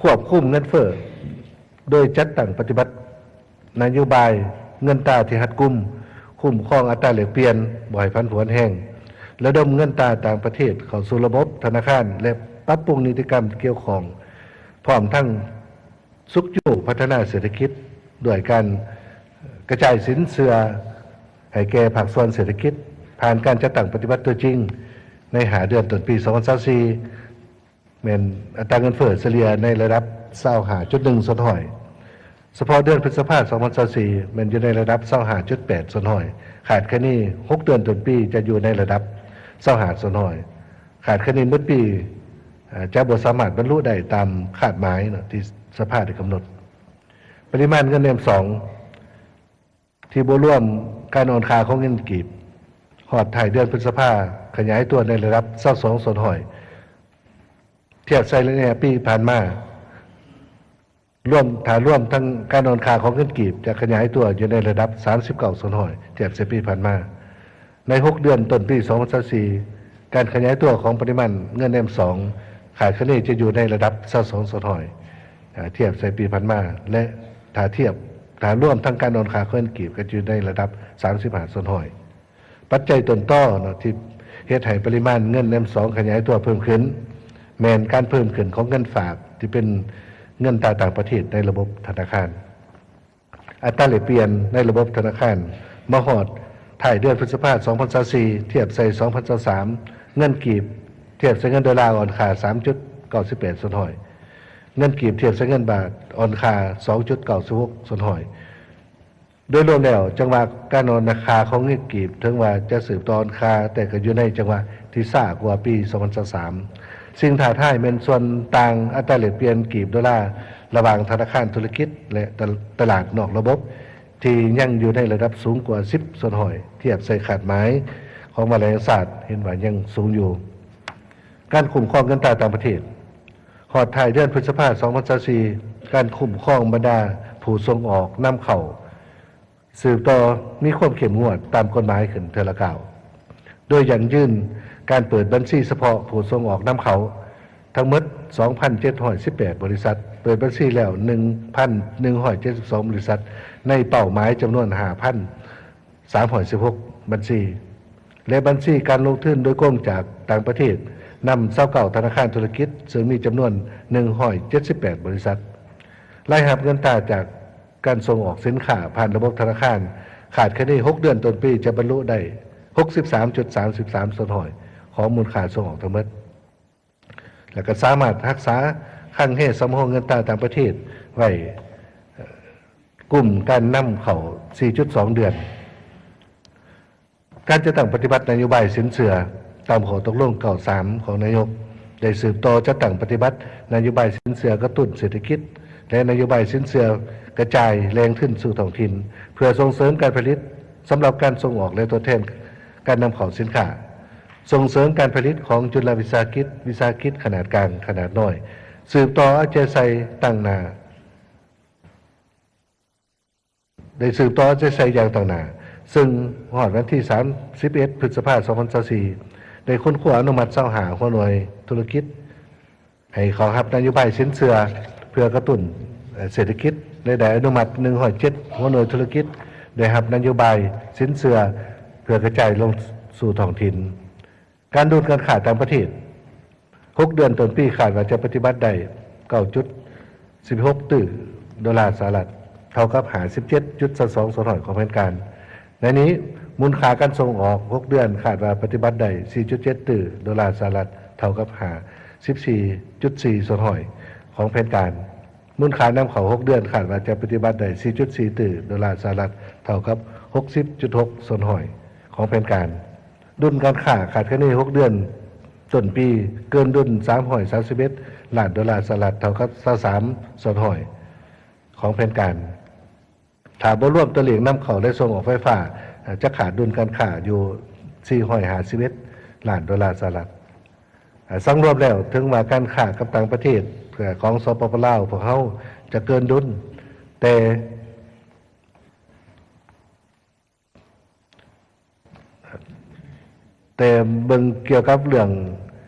ຄວບຄຸມເງິນເຟີ້ ໂດຍຈັດຕັ້ງປະຕິບັດນະໂຍບາຍເງິນຕາທີ່ຮັດກຸມ, ຄຸ້ມຄອງອັດຕາແລກປ່ຽນບໍ່ໃຫ້ຜັນຜວນແຮງ, ລະດົມເງິນຕາຕ່າງປະເທດເຂົ້າສູ່ລະບົບທະນາຄານ ແລະ ປັບປຸງນິຕິກຳກ່ຽວຂ້ອງ, ພ້ອມທັງຊຸກຍູ້ພັດທະນາເສດຖະກິດ ດ້ວຍການກະຈາຍສິນເຊື່ອໃຫ້ແກ່ພາກສ່ວນເສດຖະກິດ ຜ່ານການຈັດຕັ້ງປະຕິບັດຕົວຈິງໃນຫ້າເດືອນຕົ້ນປີສອງພັນຊາວສີ່ ແມ່ນອັດຕາເງິນເຟີ້ສະເລ່ຍໃນລະດັບຊາວຫ້າຈຸດໜຶ່ງສ່ວນຮ້ອຍ, ສະເພາະເດືອນພຶດສະພາສອງພັນຊາວສີ່ ແມ່ນຢູ່ໃນລະດັບຊາວຫ້າຈຸດແປດສ່ວນຮ້ອຍ, ຄາດຄະເນຫົກເດືອນຕົ້ນປີຈະຢູ່ໃນລະດັບຊາວຫ້າສ່ວນຮ້ອຍ, ຄາດຄະເນໝົດປີ ເອີ່ ຈະບໍ່ສາມາດບັນລຸໄດ້ຕາມຄາດໝາຍເນາະ ທີ່ສະພາໄດ້ກຳນົດ. ປະລິມານເງິນແນມສອງ ທີ່ບໍ່ລວມການອ່ອນຄ່າຂອງເງິນກີບ ຮອດທ້າຍເດືອນພຶດສະພາ ຂະຫຍາຍຕົວໃນລະດັບຊາວສອງສ່ວນຮ້ອຍ ທຽບໃສ່ໄລຍະປີຜ່ານມາ. ລວມ, ຖ້າລວມທັງການອ່ອນຄ່າຂອງເງິນກີບ ຈະຂະຫຍາຍຕົວຢູ່ໃນລະດັບສາມສິບເກົ້າສ່ວນຮ້ອຍ ທຽບໃສ່ປີຜ່ານມາ. ໃນຫົກເດືອນຕົ້ນປີສອງພັນຊາວສີ່ ການຂະຫຍາຍຕົວຂອງປະລິມານເງິນແນມສອງ ຄາດຄະເນຈະຢູ່ໃນລະດັບຊາວສອງສ່ວນຮ້ອຍ ເອີ່ ທຽບໃສ່ປີຜ່ານມາ ແລະ ຖ້າທຽບ, ຖ້າລວມທັງການອ່ອນຄ່າຂອງເງິນກີບ ກໍຢູ່ໃນລະດັບສາມສິບຫ້າສ່ວນຮ້ອຍ. ປັດໄຈຕົ້ນຕໍເນາະ ທີ່ເຮັດໃຫ້ປະລິມານເງິນແນມສອງຂະຫຍາຍຕົວເພີ່ມຂຶ້ນ ແມ່ນການເພີ່ມຂຶ້ນຂອງເງິນຝາກ ທີ່ເປັນເງິນຕາຕ່າງປະເທດໃນລະບົບທະນາຄານ. ອັດຕາແລກປ່ຽນໃນລະບົບທະນາຄານ ມາຮອດທ້າຍເດືອນພຶດສະພາສອງພັນຊາວສີ່ ທຽບໃສ່ສອງພັນຊາວສາມ ເງິນກີບທຽບໃສ່ເງິນໂດລາອ່ອນຄ່າສາມຈຸດເກົ້າສິບແປດສ່ວນຮ້ອຍ, ເງິນກີບທຽບໃສ່ເງິນບາດອ່ອນຄ່າສອງຈຸດເກົ້າສິບຫົກສ່ວນຮ້ອຍ. ໂດຍລວມແລ້ວ ຈັງຫວະການອ່ອນຄ່າຂອງເງິນກີບ ເຖິງວ່າຈະສືບຕໍ່ອ່ອນຄ່າ ແຕ່ກໍຢູ່ໃນຈັງຫວະທີ່ຊ້າກວ່າປີສອງພັນຊາວສາມ. ສິ່ງທ້າທາຍແມ່ນສ່ວນຕ່າງອັດຕາແລກປ່ຽນກີບໂດລາ ລະຫວ່າງທະນາຄານທຸລະກິດ ແລະ ຕະ ຕະຫຼາດນອກລະບົບ ທີ່ຍັງຢູ່ໃນລະດັບສູງກວ່າສິບສ່ວນຮ້ອຍ ທຽບໃສ່ຄາດໝາຍຂອງມະຫາແຫຼ່ງຊາດ ເຫັນວ່າຍັງສູງຢູ່. ການຄຸ້ມຄອງເງິນຕາຕ່າງປະເທດ ຮອດທ້າຍເດືອນພຶດສະພາສອງພັນຊາວສີ່ ການຄຸ້ມຄອງບັນດາຜູ້ສົ່ງອອກນຳເຂົ້າ ສືບຕໍ່ມີຄວາມເຂັ້ມງວດຕາມກົດໝາຍຂຶ້ນເທື່ອລະກ້າວ, ໂດຍຢັ້ງຢືນການເປີດບັນຊີສະເພາະຜູ້ສົ່ງອອກນຳເຂົ້າ ທັງໝົດສອງພັນເຈັດຮ້ອຍສິບແປດບໍລິສັດ, ເປີດບັນຊີແລ້ວໜຶ່ງພັນໜຶ່ງຮ້ອຍເຈັດສິບສອງບໍລິສັດ ໃນເປົ້າໝາຍຈຳນວນຫ້າພັນສາມຮ້ອຍສິບຫົກບັນຊີ ແລະ ບັນຊີການລົງທຶນໂດຍກົງຈາກຕ່າງປະເທດນຳຊາວເກົ້າທະນາຄານທຸລະກິດ ເຊິ່ງມີຈຳນວນໜຶ່ງຮ້ອຍເຈັດສິບແປດບໍລິສັດ. ລາຍຮັບເງິນຕາຈາກການສົ່ງອອກສິນຄ້າຜ່ານລະບົບທະນາຄານ ຄາດຄະເນຫົກເດືອນຕົ້ນປີຈະບັນລຸໄດ້ຫົກສິບສາມຈຸດສາມສິບສາມສ່ວນຮ້ອຍຂອງມູນຄ່າສົ່ງອອກທັງໝົດ. ແລະ ກໍສາມາດຮັກສາຄັງເຮສຳຮອງເງິນຕາຕ່າງປະເທດໄວ້ ເອີ່ ກຸ່ມການນຳເຂົ້າສີ່ຈຸດສອງເດືອນ. ການຈັດຕັ້ງປະຕິບັດນະໂຍບາຍສິນເຊື່ອຕາມຂໍ້ຕົກລົງເກົ້າສາມຂອງນາຍົກ ໄດ້ສືບຕໍ່ຈັດຕັ້ງປະຕິບັດນະໂຍບາຍສິນເຊື່ອກະຕຸ້ນເສດຖະກິດ ແລະ ນະໂຍບາຍສິນເຊື່ອກະຈາຍແຫຼ່ງທຶນສູ່ທ້ອງຖິ່ນ ເພື່ອສົ່ງເສີມການຜະລິດສຳລັບການສົ່ງອອກ ແລະ ທົດແທນການນຳເຂົ້າສິນຄ້າ. ສົ່ງເສີມການຜະລິດຂອງຈຸລະວິສາຫະກິດ, ວິສາຫະກິດຂະໜາດກາງ, ຂະໜາດນ້ອຍ, ສືບຕໍ່ເອົາໃຈໃສ່ຕັ້ງໜ້າ, ໄດ້ສືບຕໍ່ເອົາໃຈໃສ່ຢ່າງຕັ້ງໜ້າ, ເຊິ່ງຮອດວັນທີສາມສິບເອັດ ພຶດສະພາ ສອງພັນຊາວສີ່ ໄດ້ຄົ້ນຄວ້າອະນຸມັດຊາວຫ້າຫົວໜ່ວຍທຸລະກິດ ໃຫ້ເຂົ້າຮັບນະໂຍບາຍສິນເຊື່ອເພື່ອກະຕຸ້ນເສດຖະກິດ ແລະ ໄດ້ອະນຸມັດໜຶ່ງຮ້ອຍເຈັດຫົວໜ່ວຍທຸລະກິດ ໄດ້ຮັບນະໂຍບາຍສິນເຊື່ອເພື່ອກະຈາຍລົງສູ່ທ້ອງຖິ່ນ. ການດຸນການຄ້າຕ່າງປະເທດ ຫົກເດືອນຕົ້ນປີ ຄາດວ່າຈະປະຕິບັດໄດ້ເກົ້າຈຸດສິບຫົກຕື້ໂດລາສະຫະລັດ ເທົ່າກັບຫ້າສິບເຈັດຈຸດສອງສອງສ່ວນຮ້ອຍຂອງແຜນການ. ໃນນີ້, ມູນຄ່າການສົ່ງອອກ ຫົກເດືອນ ຄາດວ່າປະຕິບັດໄດ້ສີ່ຈຸດເຈັດຕື້ໂດລາສະຫະລັດ ເທົ່າກັບຫ້າສິບສີ່ຈຸດສີ່ສ່ວນຮ້ອຍຂອງແຜນການ. ມູນຄ່ານຳເຂົ້າ ຫົກເດືອນ ຄາດວ່າຈະປະຕິບັດໄດ້ສີ່ຈຸດສີ່ຕື້ໂດລາສະຫະລັດ ເທົ່າກັບຫົກສິບຈຸດຫົກສ່ວນຮ້ອຍຂອງແຜນການ. ດຸນການຄ້າຄາດຄະເນ ຫົກເດືອນຕົ້ນປີ ເກີນດຸນສາມຮ້ອຍສາມສິບເອັດລ້ານໂດລາສະຫະລັດ ເທົ່າກັບຊາວສາມສ່ວນຮ້ອຍຂອງແຜນການ. ຖ້າບໍ່ລວມຕົວເລກນຳເຂົ້າ ແລະ ສົ່ງອອກໄຟຟ້າ, ຈະຂາດດຸນການຄ້າຢູ່ສີ່ຮ້ອຍຫ້າສິບເອັດລ້ານໂດລາສະຫະລັດ. ສັງລວມແລ້ວ, ເຖິງວ່າການຄ້າກັບຕ່າງປະເທດຂອງ ສປປ ລາວ ພວກເຮົາຈະເກີນດຸນ, ແຕ່ ແຕ່ເບິ່ງກ່ຽວກັບເລື່ອງ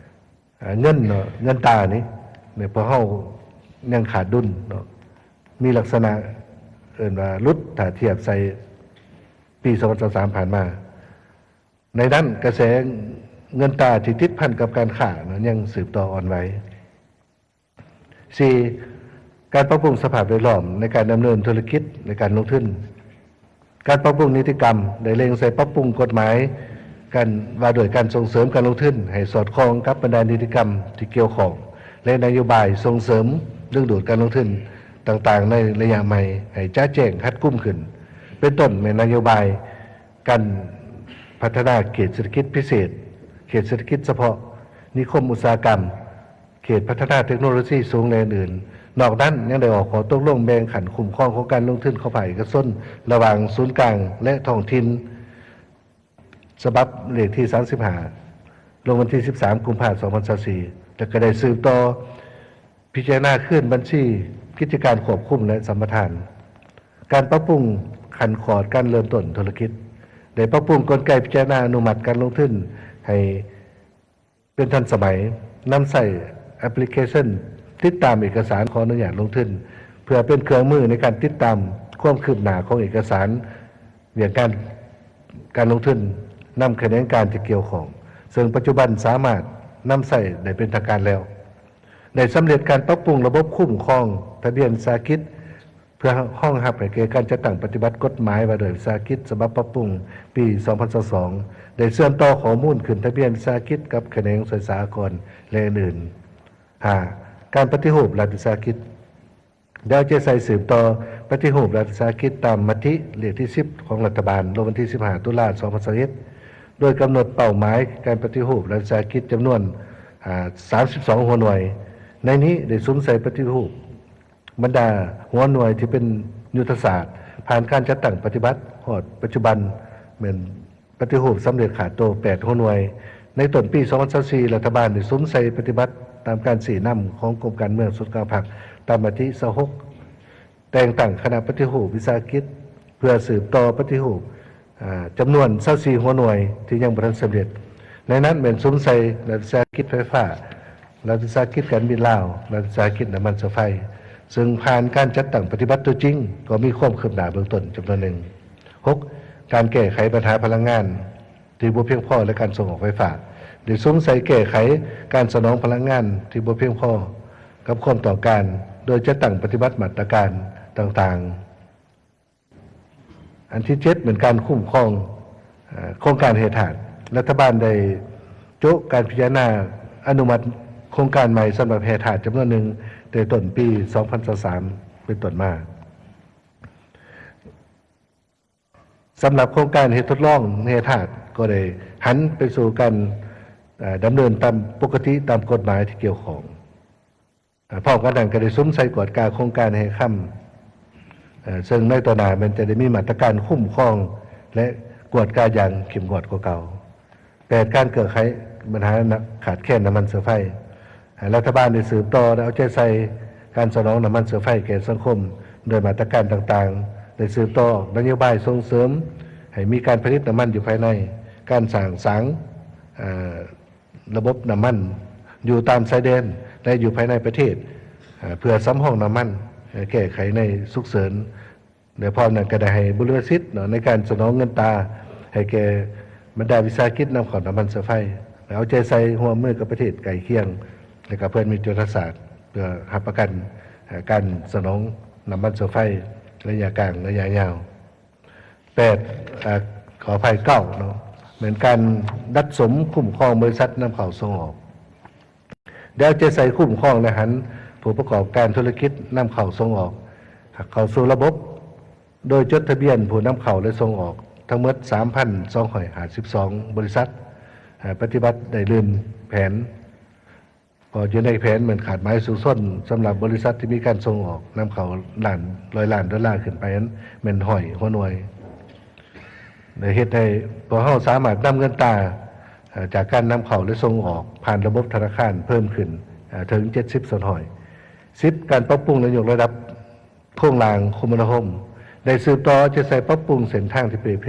ເອີ ເງິນເນາະ, ເງິນຕານີ້ ນີ້ພວກເຮົາຍັງຂາດດຸນເນາະ, ມີລັກສະນະເອີ້ນວ່າຫຼຸດ ຖ້າທຽບໃສ່ປີສອງພັນຊາວສາມຜ່ານມາ. ໃນນັ້ນກະແສເງິນຕາທີ່ຕິດພັນກັບການຄ້າເນາະ ຍັງສືບຕໍ່ອ່ອນໄຫວ. ສີ່, ການປັບປຸງສະພາບແວດລ້ອມໃນການດຳເນີນທຸລະກິດ ແລະ ການລົງທຶນ. ການປັບປຸງນິຕິກຳໄດ້ເລັ່ງໃສ່ປັບປຸງກົດໝາຍການວ່າດ້ວຍການສົ່ງເສີມການລົງທຶນ ໃຫ້ສອດຄ່ອງກັບບັນດານິຕິກຳທີ່ກ່ຽວຂ້ອງ ແລະ ນະໂຍບາຍສົ່ງເສີມດຶງດູດການລົງທຶນຕ່າງໆໃນໄລຍະໃໝ່ ໃຫ້ຈະແຈ້ງຮັດກຸມຂຶ້ນ, ເປັນຕົ້ນແມ່ນນະໂຍບາຍ ການພັດທະນາເຂດເສດຖະກິດພິເສດ, ເຂດເສດຖະກິດສະເພາະ, ນິຄົມອຸດສາຫະກຳ, ເຂດພັດທະນາເຕັກໂນໂລຊີສູງ ແລະ ອື່ນໆ. ນອກນັ້ນຍັງໄດ້ອອກຂໍ້ຕົກລົງແບ່ງຂັ້ນຄຸ້ມຄອງຂອງການລົງທຶນຂອງພາກເອກະຊົນ ລະຫວ່າງສູນກາງ ແລະ ທ້ອງຖິ່ນ ສະບັບເລກທີສາມສິບຫ້າ ລົງວັນທີສິບສາມ ກຸມພາ ສອງພັນຊາວສີ່ ແລະ ກໍໄດ້ສືບຕໍ່ ພິຈາລະນາຄືນບັນຊີກິດຈະການຄວບຄຸມ ແລະ ສຳປະທານ. ການປັບປຸງຂັ້ນຂອດການເລີ່ມຕົ້ນທຸລະກິດ, ໄດ້ປັບປຸງກົນໄກພິຈາລະນາອະນຸມັດການລົງທຶນໃຫ້ເປັນທັນສະໄໝ, ນຳໃຊ້ແອັບພລິເຄຊັນຕິດຕາມເອກະສານຂໍອະນຸຍາດລົງທຶນ ເພື່ອເປັນເຄື່ອງມືໃນການຕິດຕາມຄວາມຄືບໜ້າຂອງເອກະສານວຽກງານການລົງທຶນນຳຂະແໜງການທີ່ກ່ຽວຂ້ອງ, ເຊິ່ງປັດຈຸບັນສາມາດນຳໃຊ້ໄດ້ເປັນທາງການແລ້ວ. ໄດ້ສຳເລັດການປັບປຸງລະບົບຄຸ້ມຄອງທະບຽນວິສາຫະກິດ ເພື່ອຮອງຮັບໃຫ້ແກ່ການຈັດຕັ້ງປະຕິບັດກົດໝາຍວ່າດ້ວຍວິສາຫະກິດສະບັບປັບປຸງປີສອງພັນຊາວສອງ, ໄດ້ເຊື່ອມຕໍ່ຂໍ້ມູນຂຶ້ນທະບຽນວິສາຫະກິດກັບຂະແໜງສ່ວຍສາອາກອນ ແລະ ອື່ນໆ. ຫ້າ, ການປະຕິຮູບລັດວິສາຫະກິດ. ໄດ້ເອົາໃຈໃສ່ສືບຕໍ່ປະຕິຮູບລັດວິສາຫະກິດຕາມມະຕິເລກທີສິບຂອງລັດຖະບານ ລົງວັນທີສິບຫ້າ ຕຸລາ ສອງພັນຊາວເອັດ ໂດຍກຳນົດເປົ້າໝາຍການປະຕິຮູບລັດວິສາຫະກິດຈຳນວນ ອາ ສາມສິບສອງຫົວໜ່ວຍ. ໃນນີ້ໄດ້ສຸມໃສ່ປະຕິຮູບບັນດາຫົວໜ່ວຍທີ່ເປັນຍຸດທະສາດ ຜ່ານການຈັດຕັ້ງປະຕິບັດຮອດປັດຈຸບັນ ແມ່ນ ປະຕິຮູບສຳເລັດຂາດໂຕແປດຫົວໜ່ວຍ. ໃນຕົ້ນປີສອງພັນຊາວສີ່ ລັດຖະບານໄດ້ສຸມໃສ່ປະຕິບັດຕາມການຊີ້ນຳຂອງກົມການເມືອງສູນກາງພັກ ຕາມມະຕິຊາວຫົກ ແຕ່ງຕັ້ງຄະນະປະຕິຮູບວິສາຫະກິດ ເພື່ອສືບຕໍ່ປະຕິຮູບ ອາ ຈຳນວນຊາວສີ່ຫົວໜ່ວຍທີ່ຍັງບໍ່ທັນສຳເລັດ. ໃນນັ້ນແມ່ນສຸມໃສ່ລັດວິສາຫະກິດໄຟຟ້າ, ລັດວິສາຫະກິດການບິນລາວ, ລັດວິສາຫະກິດນ້ຳມັນເຊື້ອໄຟ, ເຊິ່ງຜ່ານການຈັດຕັ້ງປະຕິບັດຕົວຈິງ ກໍມີຄວາມຄືບໜ້າເບື້ອງຕົ້ນຈຳນວນໜຶ່ງ. ຫົກ, ການແກ້ໄຂບັນຫາພະລັງງານທີ່ບໍ່ພຽງພໍ ແລະ ການສົ່ງອອກໄຟຟ້າ ໄດ້ສຸມໃສ່ແກ້ໄຂການສະໜອງພະລັງງານທີ່ບໍ່ພຽງພໍກັບຄວາມຕ້ອງການ ໂດຍຈັດຕັ້ງປະຕິບັດມາດຕະການຕ່າງໆ. ອັນທີເຈັດ ແມ່ນການຄຸ້ມຄອງ ເອີ ໂຄງການແຮ່ທາດ. ລັດຖະບານໄດ້ໂຈະການພິຈາລະນາອະນຸມັດໂຄງການໃໝ່ສຳລັບແຮ່ທາດຈຳນວນໜຶ່ງ ແຕ່ຕົ້ນປີສອງພັນຊາວສາມເປັນຕົ້ນມາ. ສຳລັບໂຄງການເຮັດທົດລອງແຮ່ທາດ ກໍໄດ້ຫັນໄປສູ່ການ ເອີ ດຳເນີນຕາມປົກກະຕິຕາມກົດໝາຍທີ່ກ່ຽວຂ້ອງ. ເອີ ພ້ອມກັນນັ້ນກໍໄດ້ສຸມໃສ່ກວດກາໂຄງການແຮ່ຄຳ ເອີ ເຊິ່ງໃນຕໍ່ໜ້າແມ່ນຈະໄດ້ມີມາດຕະການຄຸ້ມຄອງ ແລະ ກວດກາຢ່າງເຂັ້ມງວດກວ່າເກົ່າ. ແປດ, ການແກ້ໄຂບັນຫາຂາດແຄນນ້ຳມັນເຊື້ອໄຟ. ລັດຖະບານໄດ້ສືບຕໍ່ ແລະ ເອົາໃຈໃສ່ການສະໜອງນ້ຳມັນເຊື້ອໄຟແກ່ສັງຄົມ ໂດຍມາດຕະການຕ່າງໆ, ໄດ້ສືບຕໍ່ນະໂຍບາຍສົ່ງເສີມໃຫ້ມີການຜະລິດນ້ຳມັນຢູ່ພາຍໃນ, ການສ້າງສາງ ເອີ ລະບົບນ້ຳມັນຢູ່ຕາມຊາຍແດນ ແລະ ຢູ່ພາຍໃນປະເທດ ເພື່ອສຳຮອງນ້ຳມັນ ແກ້ໄຂໃນສຸກເສີນ ແລະ ພ້ອມນັ້ນກໍໄດ້ໃຫ້ບຸລິມະສິດເນາະ ໃນການສະໜອງເງິນຕາໃຫ້ແກ່ບັນດາວິສາຫະກິດນຳເຂົ້ານ້ຳມັນເຊື້ອໄຟ ແລະ ເອົາໃຈໃສ່ຮ່ວມມືກັບປະເທດໃກ້ຄຽງ ແລະ ກໍເພື່ອນມິດຍຸດທະສາດ ເພື່ອຮັບປະກັນການສະໜອງນ້ຳມັນເຊື້ອໄຟໄລຍະກາງ ໄລຍະຍາວ. ແປດ ອາ ຂໍອະໄພ ເກົ້າເນາະ ແມ່ນການດັດສົມຄຸ້ມຄອງບໍລິສັດນຳເຂົ້າສົ່ງອອກ ແລ້ວຈະໃສ່ຄຸ້ມຄອງ ແລະ ຫັນຜູ້ປະກອບການທຸລະກິດນຳເຂົ້າສົ່ງອອກ ເຂົ້າສູ່ລະບົບ ໂດຍຈົດທະບຽນຜູ້ນຳເຂົ້າ ແລະ ສົ່ງອອກ ທັງໝົດ ສາມພັນສອງຮ້ອຍຫ້າສິບສອງ ບໍລິສັດ ປະຕິບັດໄດ້ລື່ນແຜນ ກໍຢູ່ໃນແຜນແມ່ນຄາດໝາຍສູງສຸດສຳລັບບໍລິສັດທີ່ມີການສົ່ງອອກນຳເຂົ້າລ້ານ ຮ້ອຍລ້ານໂດລາຂຶ້ນໄປນັ້ນແມ່ນຮ້ອຍຫົວໜ່ວຍ ໄດ້ເຮັດໃຫ້ພວກເຮົາສາມາດນຳເງິນຕາ ເອີ່ ຈາກການນຳເຂົ້າ ແລະ ສົ່ງອອກຜ່ານລະບົບທະນາຄານເພີ່ມຂຶ້ນ ເອີ່ ເຖິງເຈັດສິບສ່ວນຮ້ອຍ. ສິບ ການປັບປຸງ ແລະ ຍົກລະດັບໂຄງລ່າງຄົມມະນາຄົມ ໄດ້ສືບຕໍ່ເອົາໃຈໃສ່ປັບປຸງເສັ້ນທາງທີ່ເປ່ເພ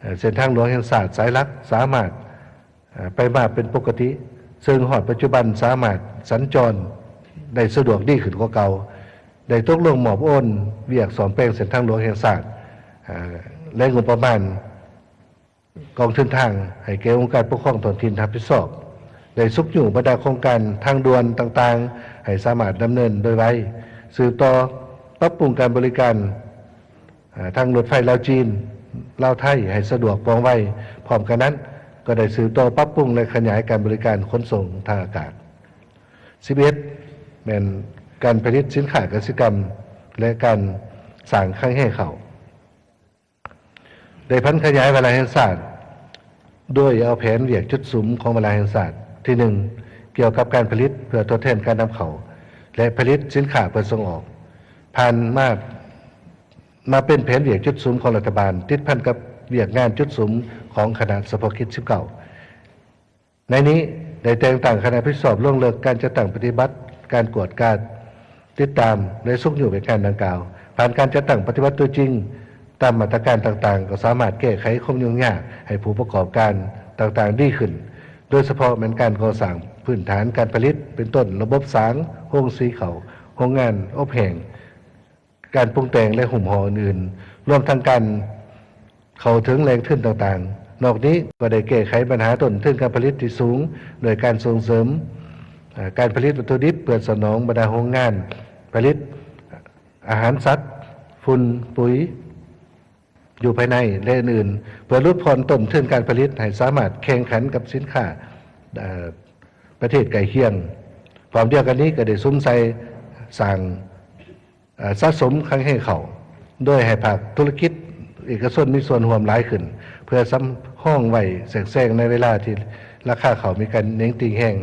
ເອີ່ ເສັ້ນທາງຫຼວງແຫ່ງຊາດສາຍຫຼັກສາມາດ ເອີ່ ໄປມາເປັນປົກກະຕິ ເຊິ່ງຮອດປັດຈຸບັນສາມາດສັນຈອນໄດ້ສະດວກດີຂຶ້ນກວ່າເກົ່າ, ໄດ້ຕົກລົງມອບໂອນວຽກສ້ອມແປງເສັ້ນທາງຫຼວງແຫ່ງຊາດ ເອີ່ ແລະ ງົບປະມານກອງທຶນທາງໃຫ້ແກ່ອົງການປົກຄອງທ້ອງຖິ່ນຮັບຜິດຊອບ, ໄດ້ຊຸກຍູ້ບັນດາໂຄງການທາງດ່ວນຕ່າງໆ ໃຫ້ສາມາດດຳເນີນໂດຍໄວ, ສືບຕໍ່ປັບປຸງການບໍລິການ ເອີ່ ທາງລົດໄຟລາວຈີນ, ລາວໄທ ໃຫ້ສະດວກວ່ອງໄວ. ພ້ອມກັນນັ້ນ ກໍໄດ້ສືບຕໍ່ປັບປຸງ ແລະ ຂະຫຍາຍການບໍລິການຂົນສົ່ງທາງອາກາດ. ສິບເອັດ ແມ່ນການຜະລິດສິນຄ້າກະສິກຳ ແລະ ການສ້າງຄັງແຮເຂົ້າ. ໄດ້ຜັນຂະຫຍາຍວາລະແຫ່ງຊາດ ໂດຍເອົາແຜນວຽກຈຸດສຸມຂອງວາລະແຫ່ງຊາດ ທີໜຶ່ງ ກ່ຽວກັບການຜະລິດເພື່ອທົດແທນການນຳເຂົ້າ ແລະ ຜະລິດສິນຄ້າເພື່ອສົ່ງອອກ ຜ່ານມາ ມາເປັນແຜນວຽກຈຸດສຸມຂອງລັດຖະບານ ຕິດພັນກັບວຽກງານຈຸດສຸມຂອງຄະນະສະເພາະກິດສິບເກົ້າ. ໃນນີ້ໄດ້ແຕ່ງຕັ້ງຄະນະຮັບຜິດຊອບລົງເລິກການຈັດຕັ້ງປະຕິບັດ, ການກວດກາ, ຕິດຕາມ ແລະ ຊຸກຍູ້ວຽກງານດັ່ງກ່າວ. ຜ່ານການຈັດຕັ້ງປະຕິບັດຕົວຈິງ, ຕາມມາດຕະການຕ່າງໆ ກໍສາມາດແກ້ໄຂຄວາມຫຍຸ້ງຍາກໃຫ້ຜູ້ປະກອບການຕ່າງໆດີຂຶ້ນ, ໂດຍສະເພາະແມ່ນການກໍ່ສ້າງພື້ນຖານການຜະລິດ ເປັນຕົ້ນລະບົບສາງ, ໂຮງສີເຂົ້າ, ໂຮງງານອົບແຫ້ງ, ການປຸງແຕ່ງ ແລະ ຫຸ້ມຫໍ່ອື່ນໆ, ລວມທັງການເຂົ້າເຖິງແຫຼ່ງທຶນຕ່າງໆ. ນອກນີ້ກໍໄດ້ແກ້ໄຂບັນຫາຕົ້ນທຶນການຜະລິດທີ່ສູງ ໂດຍການສົ່ງເສີມ ເອີ່ ການຜະລິດວັດຖຸດິບເພື່ອສະໜອງບັນດາໂຮງງານຜະລິດອາຫານສັດ, ຝຸ່ນ, ປຸຍຢູ່ພາຍໃນ ແລະ ອື່ນໆ ເພື່ອຫຼຸດຜ່ອນຕົ້ນທຶນການຜະລິດໃຫ້ສາມາດແຂ່ງຂັນກັບສິນຄ້າ ເອີ່ ປະເທດໃກ້ຄຽງ. ພ້ອມດຽວກັນນີ້ກໍໄດ້ສຸມໃສ່ສ້າງ ເອີ່ ສະສົມຄັງແຮເຂົ້າ ໂດຍໃຫ້ພາກທຸລະກິດເອກະຊົນມີສ່ວນຮ່ວມຫຼາຍຂຶ້ນ ເພື່ອສຳຮອງໄວ້ແຊກແຊງໃນເວລາທີ່ລາຄາເຂົ້າມີການເໜັງຕີງແຮງ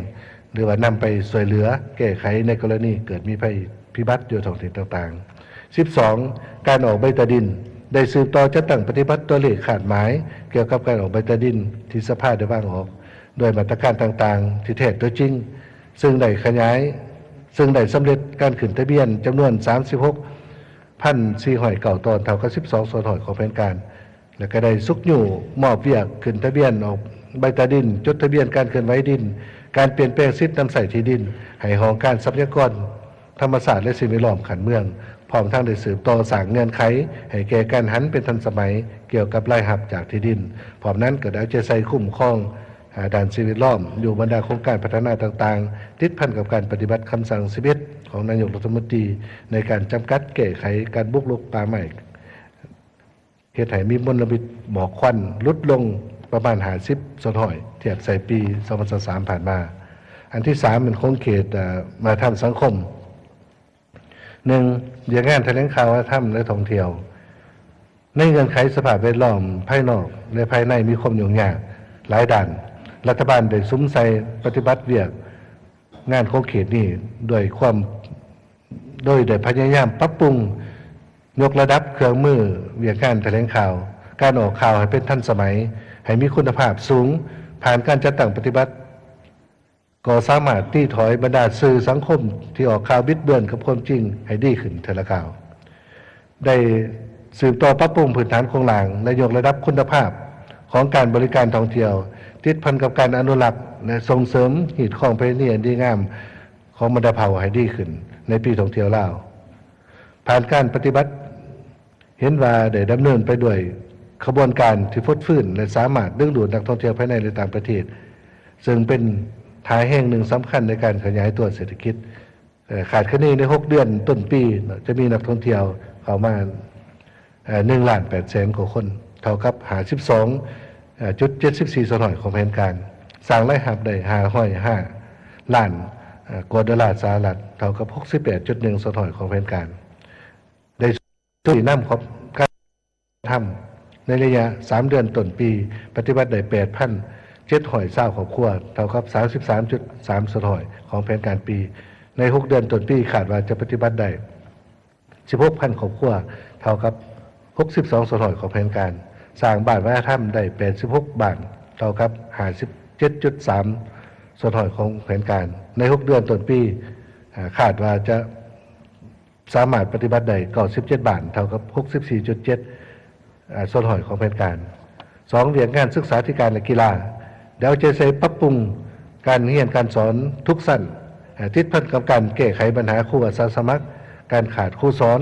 ຫຼືວ່ານຳໄປຊ່ວຍເຫຼືອແກ້ໄຂໃນກໍລະນີເກີດມີໄພພິບັດຢູ່ທ້ອງຖິ່ນຕ່າງໆ. ສິບສອງ ການອອກໃບຕາດິນ ໄດ້ສືບຕໍ່ຈັດຕັ້ງປະຕິບັດຕົວເລກຄາດໝາຍກ່ຽວກັບການອອກໃບຕາດິນທີ່ສະພາໄດ້ວາງອອກ ດ້ວຍມາດຕະການຕ່າງໆທີ່ແທກຕົວຈິງ ເຊິ່ງໄດ້ຂະຫຍາຍ ເຊິ່ງໄດ້ສຳເລັດການຂຶ້ນທະບຽນຈຳນວນສາມສິບຫົກພັນສີ່ຮ້ອຍເກົ້າຕອນ ເທົ່າກັບສິບສອງສ່ວນຮ້ອຍຂອງແຜນການ ແລະ ກໍໄດ້ຊຸກຍູ້ມອບວຽກຂຶ້ນທະບຽນອອກໃບຕາດິນ, ຈົດທະບຽນການເຄື່ອນໄຫວດິນ, ການປ່ຽນແປງສິດນຳໃຊ້ທີ່ດິນໃຫ້ຫ້ອງການຊັບພະຍາກອນ ທຳມະຊາດ ແລະ ສິ່ງແວດລ້ອມຂັ້ນເມືອງ, ພ້ອມທັງໄດ້ສືບຕໍ່ສ້າງເງື່ອນໄຂໃຫ້ແກ່ການຫັນເປັນທັນສະໄໝກ່ຽວກັບລາຍຮັບຈາກທີ່ດິນ. ພ້ອມນັ້ນກໍໄດ້ເອົາໃຈໃສ່ຄຸ້ມຄອງ ອາ ດ້ານສິ່ງແວດລ້ອມຢູ່ບັນດາໂຄງການພັດທະນາຕ່າງໆ ຕິດພັນກັບການປະຕິບັດຄຳສັ່ງສິບເອັດ ຂອງນາຍົກລັດຖະມົນຕີ ໃນການຈຳກັດແກ້ໄຂການບຸກລຸກປ່າໄມ້ ເຮັດໃຫ້ມີມົນລະພິດໝອກຄວັນຫຼຸດລົງປະມານຫ້າສິບສ່ວນຮ້ອຍ ທຽບໃສ່ປີສອງພັນຊາວສາມຜ່ານມາ. ອັນທີສາມແມ່ນຂົງເຂດ ອາ ວັດທະນະທຳສັງຄົມ. ໜຶ່ງ ວຽກງານຖະແຫຼງຂ່າວວັດທະນະທຳ ແລະ ທ່ອງທ່ຽວ. ໃນເງື່ອນໄຂສະພາບແວດລ້ອມພາຍນອກ ແລະ ພາຍໃນມີຄວາມຫຍຸ້ງຍາກຫຼາຍດ້ານ, ລັດຖະບານໄດ້ສຸມໃສ່ປະຕິບັດວຽກງານຂົງເຂດນີ້ດ້ວຍຄວາມ ໂດຍໄດ້ພະຍາຍາມປັບປຸງຍົກລະດັບເຄື່ອງມືວຽກງານຖະແຫຼງຂ່າວ, ການອອກຂ່າວໃຫ້ເປັນທັນສະໄໝ, ໃຫ້ມີຄຸນນະພາບສູງ, ຜ່ານການຈັດຕັ້ງປະຕິບັດ ກໍສາມາດຕີຖອຍບັນດາສື່ສັງຄົມທີ່ອອກຂ່າວບິດເບືອນກັບຄວາມຈິງໃຫ້ດີຂຶ້ນເທື່ອລະກ້າວ. ໄດ້ສືບຕໍ່ປັບປຸງພື້ນຖານໂຄງລ່າງ ແລະ ຍົກລະດັບຄຸນນະພາບຂອງການບໍລິການທ່ອງທ່ຽວ ຕິດພັນກັບການອະນຸລັກ ແລະ ສົ່ງເສີມຮີດຄອງປະເພນີອັນດີງາມຂອງບັນດາເຜົ່າໃຫ້ດີຂຶ້ນໃນປີທ່ອງທ່ຽວລາວ. ຜ່ານການປະຕິບັດ ເຫັນວ່າໄດ້ດຳເນີນໄປດ້ວຍຂະບວນການທີ່ຟົດຟື້ນ ແລະ ສາມາດດຶງດູດນັກທ່ອງທ່ຽວພາຍໃນ ແລະ ຕ່າງປະເທດ, ເຊິ່ງເປັນທ່າແຮງໜຶ່ງສຳຄັນໃນການຂະຫຍາຍຕົວເສດຖະກິດ. ເອີ່ ຄາດຄະເນໃນຫົກເດືອນຕົ້ນປີເນາະ ຈະມີນັກທ່ອງທ່ຽວເຂົ້າມາ ເອີ່ ໜຶ່ງລ້ານແປດແສນກວ່າຄົນ, ເທົ່າກັບຫ້າສິບສອງຈຸດເຈັດສິບສີ່ສ່ວນຮ້ອຍຂອງແຜນການ, ສ້າງລາຍຮັບໄດ້ຫ້າຮ້ອຍຫ້າລ້ານ ເອີ່ ກວ່າໂດລາສະຫະລັດ, ເທົ່າກັບຫົກສິບແປດຈຸດໜຶ່ງສ່ວນຮ້ອຍຂອງແຜນການ. ໄດ້ຊີ້ນຳຂອບການ ທຳໃນໄລຍະສາມເດືອນຕົ້ນປີ ປະຕິບັດໄດ້ແປດພັນເຈັດຮ້ອຍຊາວຄອບຄົວ, ເທົ່າກັບສາມສິບສາມຈຸດສາມສ່ວນຮ້ອຍຂອງແຜນການປີ. ໃນຫົກເດືອນຕົ້ນປີ ຄາດວ່າຈະປະຕິບັດໄດ້ສິບຫົກພັນຄອບຄົວ, ເທົ່າກັບຫົກສິບສອງສ່ວນຮ້ອຍຂອງແຜນການ. ສ້າງບ້ານວັດທະນະທຳໄດ້ແປດສິບຫົກບ້ານ, ເທົ່າກັບຫ້າສິບເຈັດຈຸດສາມສ່ວນຮ້ອຍຂອງແຜນການ. ໃນຫົກເດືອນຕົ້ນປີ ອາ ຄາດວ່າຈະ ສາມາດປະຕິບັດໄດ້ເກົ້າສິບເຈັດບ້ານ, ເທົ່າກັບຫົກສິບສີ່ຈຸດເຈັດ ອາ ສ່ວນຮ້ອຍຂອງແຜນການ. ສອງ, ວຽກງານສຶກສາທິການ ແລະ ກິລາ ໄດ້ເອົາໃຈໃສ່ປັບປຸງການຮຽນການສອນທຸກຊັ້ນ, ອາ ຕິດພັນກັບການແກ້ໄຂບັນຫາຄູອາສາສະໝັກ, ການຂາດຄູສອນ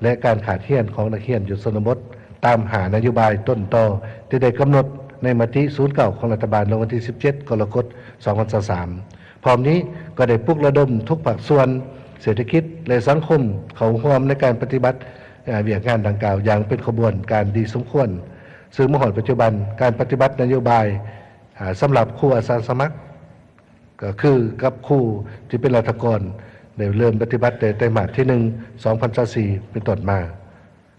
ແລະ ການຂາດຮຽນຂອງນັກຮຽນຢູ່ຊົນນະບົດ, ຕາມຫ້ານະໂຍບາຍຕົ້ນຕໍທີ່ໄດ້ກຳນົດໃນມະຕິສູນເກົ້າຂອງລັດຖະບານ ລົງວັນທີສິບເຈັດ ກໍລະກົດ ສອງພັນຊາວສາມ. ພ້ອມນີ້ກໍໄດ້ປຸກລະດົມທຸກພາກສ່ວນເສດຖະກິດ ແລະ ສັງຄົມເຂົ້າຮ່ວມໃນການປະຕິບັດ ເອີ່ ວຽກງານດັ່ງກ່າວຢ່າງເປັນຂະບວນການດີສົມຄວນ, ເຊິ່ງມາຮອດປັດຈຸບັນ ການປະຕິບັດນະໂຍບາຍ ອາ ສຳລັບຄູອາສາສະໝັກ ກໍຄືກັບຄູທີ່ເປັນລັດຖະກອນ ໄດ້ເລີ່ມປະຕິບັດແຕ່ໄຕມາດທີໜຶ່ງ ສອງພັນຊາວສີ່ ເປັນຕົ້ນມາ.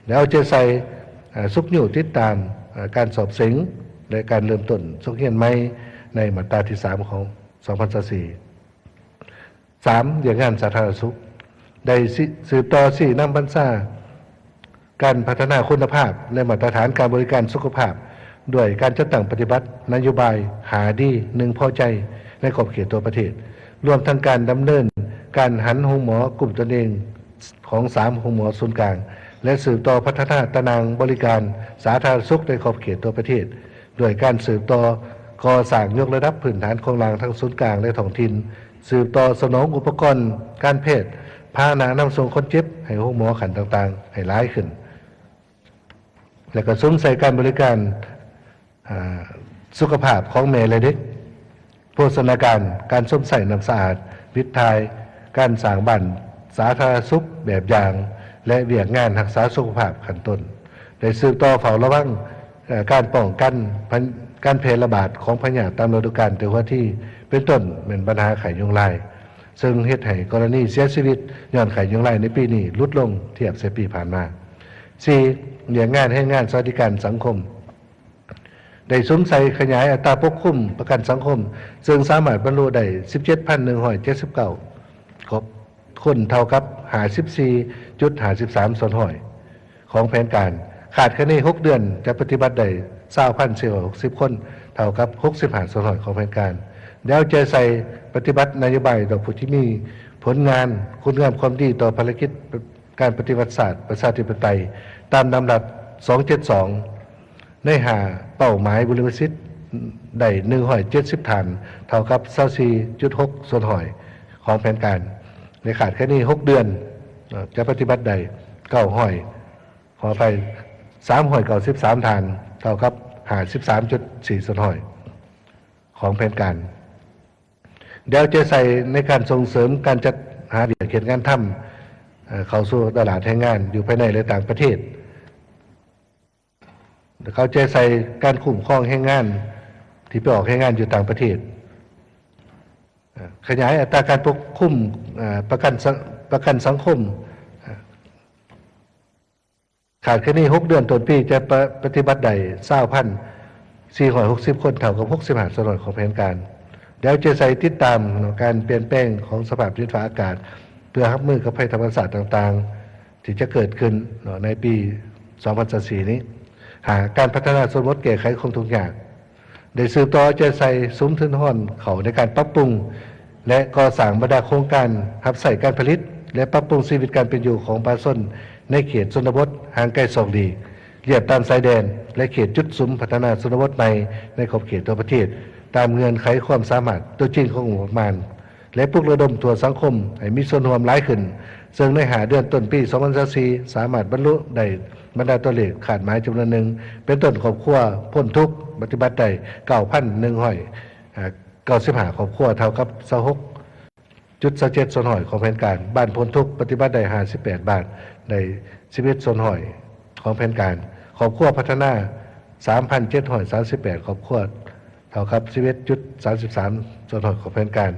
ແລະ ເອົາໃຈໃສ່ ເອີ່ ຊຸກຍູ້ຕິດຕາມ ເອີ່ ການສອບເສັງ ແລະ ການເລີ່ມຕົ້ນສົກຮຽນໃໝ່ໃນມາດຕາທີສາມຂອງສອງພັນຊາວສີ່. ສາມ, ວຽກງານສາທາລະນະສຸກ ໄດ້ສືບຕໍ່ຊີ້ນຳບັນຊາການພັດທະນາຄຸນນະພາບ ແລະ ມາດຕະຖານການບໍລິການສຸຂະພາບ ດ້ວຍການຈັດຕັ້ງປະຕິບັດນະໂຍບາຍຫ້າດີ ໜຶ່ງພໍໃຈ ໃນຂອບເຂດທົ່ວປະເທດ, ລວມທັງການດຳເນີນການຫັນໂຮງໝໍກຸ່ມຕົນເອງ ຂອງສາມໂຮງໝໍສູນກາງ ແລະ ສືບຕໍ່ພັດທະນາຕາໜ່າງບໍລິການສາທາລະນະສຸກໃນຂອບເຂດທົ່ວປະເທດ ດ້ວຍການສືບຕໍ່ກໍ່ສ້າງຍົກລະດັບພື້ນຖານໂຄງລ່າງທັງສູນກາງ ແລະ ທ້ອງຖິ່ນ, ສືບຕໍ່ສະໜອງອຸປະກອນການແພດ, ພາຫະນະນຳສົ່ງຄົນເຈັບໃຫ້ໂຮງໝໍຂັ້ນຕ່າງໆໃຫ້ຫຼາຍຂຶ້ນ ແລະ ກະສຸມໃສ່ການບໍລິການ ອາ ສຸຂະພາບຂອງແມ່ ແລະ ເດັກ, ໂພຊະນາການ, ການຊົມໃຊ້ນ້ຳສະອາດ, ວິດຖ່າຍ, ການສ້າງບ້ານສາທາລະນະສຸກແບບຢ່າງ ແລະ ວຽກງານຮັກສາສຸຂະພາບຂັ້ນຕົ້ນ. ໄດ້ສືບຕໍ່ເຝົ້າລະວັງ ເອີ່ ການປ້ອງກັນ ການແຜ່ລະບາດຂອງພະຍາດຕາມລະດູການແຕ່ຫົວທີ ເປັນຕົ້ນແມ່ນບັນຫາໄຂ້ຍຸງລາຍ, ເຊິ່ງເຮັດໃຫ້ກໍລະນີເສຍຊີວິດຍ້ອນໄຂ້ຍຸງລາຍໃນປີນີ້ຫຼຸດລົງທຽບໃສ່ປີຜ່ານມາ. ສີ່, ວຽກງານແຮງງານສະຫວັດດີການສັງຄົມ ໄດ້ສຸມໃສ່ຂະຫຍາຍອັດຕາປົກຄຸມປະກັນສັງຄົມ, ເຊິ່ງສາມາດບັນລຸໄດ້ສິບເຈັດພັນໜຶ່ງຮ້ອຍເຈັດສິບເກົ້າຄົນ, ເທົ່າກັບຫ້າສິບສີ່ຈຸດຫ້າສິບສາມສ່ວນຮ້ອຍຂອງແຜນການ. ຄາດຄະເນຫົກເດືອນຈະປະຕິບັດໄດ້ຊາວພັນສີ່ຮ້ອຍຫົກສິບຄົນ, ເທົ່າກັບຫົກສິບຫ້າສ່ວນຮ້ອຍຂອງແຜນການ. ແລ້ວໃຈໃສ່ປະຕິບັດນະໂຍບາຍດອກຜູ້ທີ່ມີຜົນງານ, ຄຸນງາມຄວາມດີຕໍ່ພາລະກິດ ການປະຕິວັດຊາດປະຊາທິປະໄຕ ຕາມດຳລັດສອງເຈັດສອງ ໃນຫ້າເປົ້າໝາຍບຸລິມະສິດໄດ້ໜຶ່ງຮ້ອຍເຈັດສິບທ່ານ, ເທົ່າກັບຊາວສີ່ຈຸດຫົກສ່ວນຮ້ອຍຂອງແຜນການ. ໃນຄາດຄະເນຫົກເດືອນ ຈະປະຕິບັດໄດ້ເກົ້າຮ້ອຍ ຂໍອະໄພ ສາມຮ້ອຍເກົ້າສິບສາມທ່ານ, ເທົ່າກັບຫ້າສິບສາມຈຸດສີ່ສ່ວນຮ້ອຍຂອງແຜນການ. ແລ້ວຈະໃສ່ໃນການສົ່ງເສີມການຈັດຫາວຽກເຮັດງານທຳ ເອີ່ ເຂົ້າສູ່ຕະຫຼາດແຮງງານຢູ່ພາຍໃນ ແລະ ຕ່າງປະເທດ. ເອົາໃຈໃສ່ການຄຸ້ມຄອງແຮງງານທີ່ໄປອອກແຮງງານຢູ່ຕ່າງປະເທດ. ເອີ່ ຂະຫຍາຍອັດຕາການປົກຄຸມ ເອີ່ ປະກັນສັງ ປະກັນສັງຄົມ. ຄາດຄະເນຫົກເດືອນຕົ້ນປີຈະປະ ປະຕິບັດໄດ້ຊາວພັນສີ່ຮ້ອຍຫົກສິບຄົນ, ເທົ່າກັບຫົກສິບຫ້າສ່ວນຮ້ອຍຂອງແຜນການ. ແລ້ວຈະໃສ່ຕິດຕາມເນາະ ການປ່ຽນແປງຂອງສະພາບດິນຟ້າອາກາດ ເພື່ອຮັບມືກັບໄພທຳມະຊາດຕ່າງໆ ທີ່ຈະເກີດຂຶ້ນເນາະ ໃນປີສອງພັນຊາວສີ່ນີ້. ຫ້າ ການພັດທະນາຊົນນະບົດແກ້ໄຂຄວາມທຸກຍາກ. ໄດ້ສືບຕໍ່ເອົາໃຈໃສ່ສຸມທຶນຮອນເຂົ້າໃນການປັບປຸງ ແລະ ກໍ່ສ້າງບັນດາໂຄງການຮັບໃຊ້ການຜະລິດ ແລະ ປັບປຸງຊີວິດການເປັນຢູ່ຂອງປະຊາຊົນໃນເຂດຊົນນະບົດຫ່າງໄກສອກຫຼີກ, ລຽບຕາມຊາຍແດນ ແລະ ເຂດຈຸດສຸມພັດທະນາຊົນນະບົດໃໝ່ໃນຂອບເຂດທົ່ວປະເທດ, ຕາມເງື່ອນໄຂຄວາມສາມາດຕົວຈິງຂອງງົບປະມານ ແລະ ປຸກລະດົມທົ່ວສັງຄົມໃຫ້ມີສ່ວນຮ່ວມຫຼາຍຂຶ້ນ, ເຊິ່ງໃນຫ້າເດືອນຕົ້ນປີສອງພັນຊາວສີ່ ສາມາດບັນລຸໄດ້ບັນດາຕົວເລກຄາດໝາຍຈຳນວນໜຶ່ງ, ເປັນຕົ້ນຄອບຄົວພົ້ນທຸກປະຕິບັດໄດ້ເກົ້າພັນໜຶ່ງຮ້ອຍເກົ້າສິບຫ້າຄອບຄົວ ເທົ່າກັບຊາວຫົກຈຸດຊາວເຈັດສ່ວນຮ້ອຍຂອງແຜນການ, ບ້ານພົ້ນທຸກປະຕິບັດໄດ້ຫ້າສິບແປດບ້ານ ໄດ້ສິບເອັດສ່ວນຮ້ອຍຂອງແຜນການ, ຄອບຄົວພັດທະນາສາມພັນເຈັດຮ້ອຍສາມສິບແປດຄອບຄົວ ເທົ່າກັບສິບເອັດຈຸດສາມສິບສາມສ່ວນຮ້ອຍຂອງແຜນການ,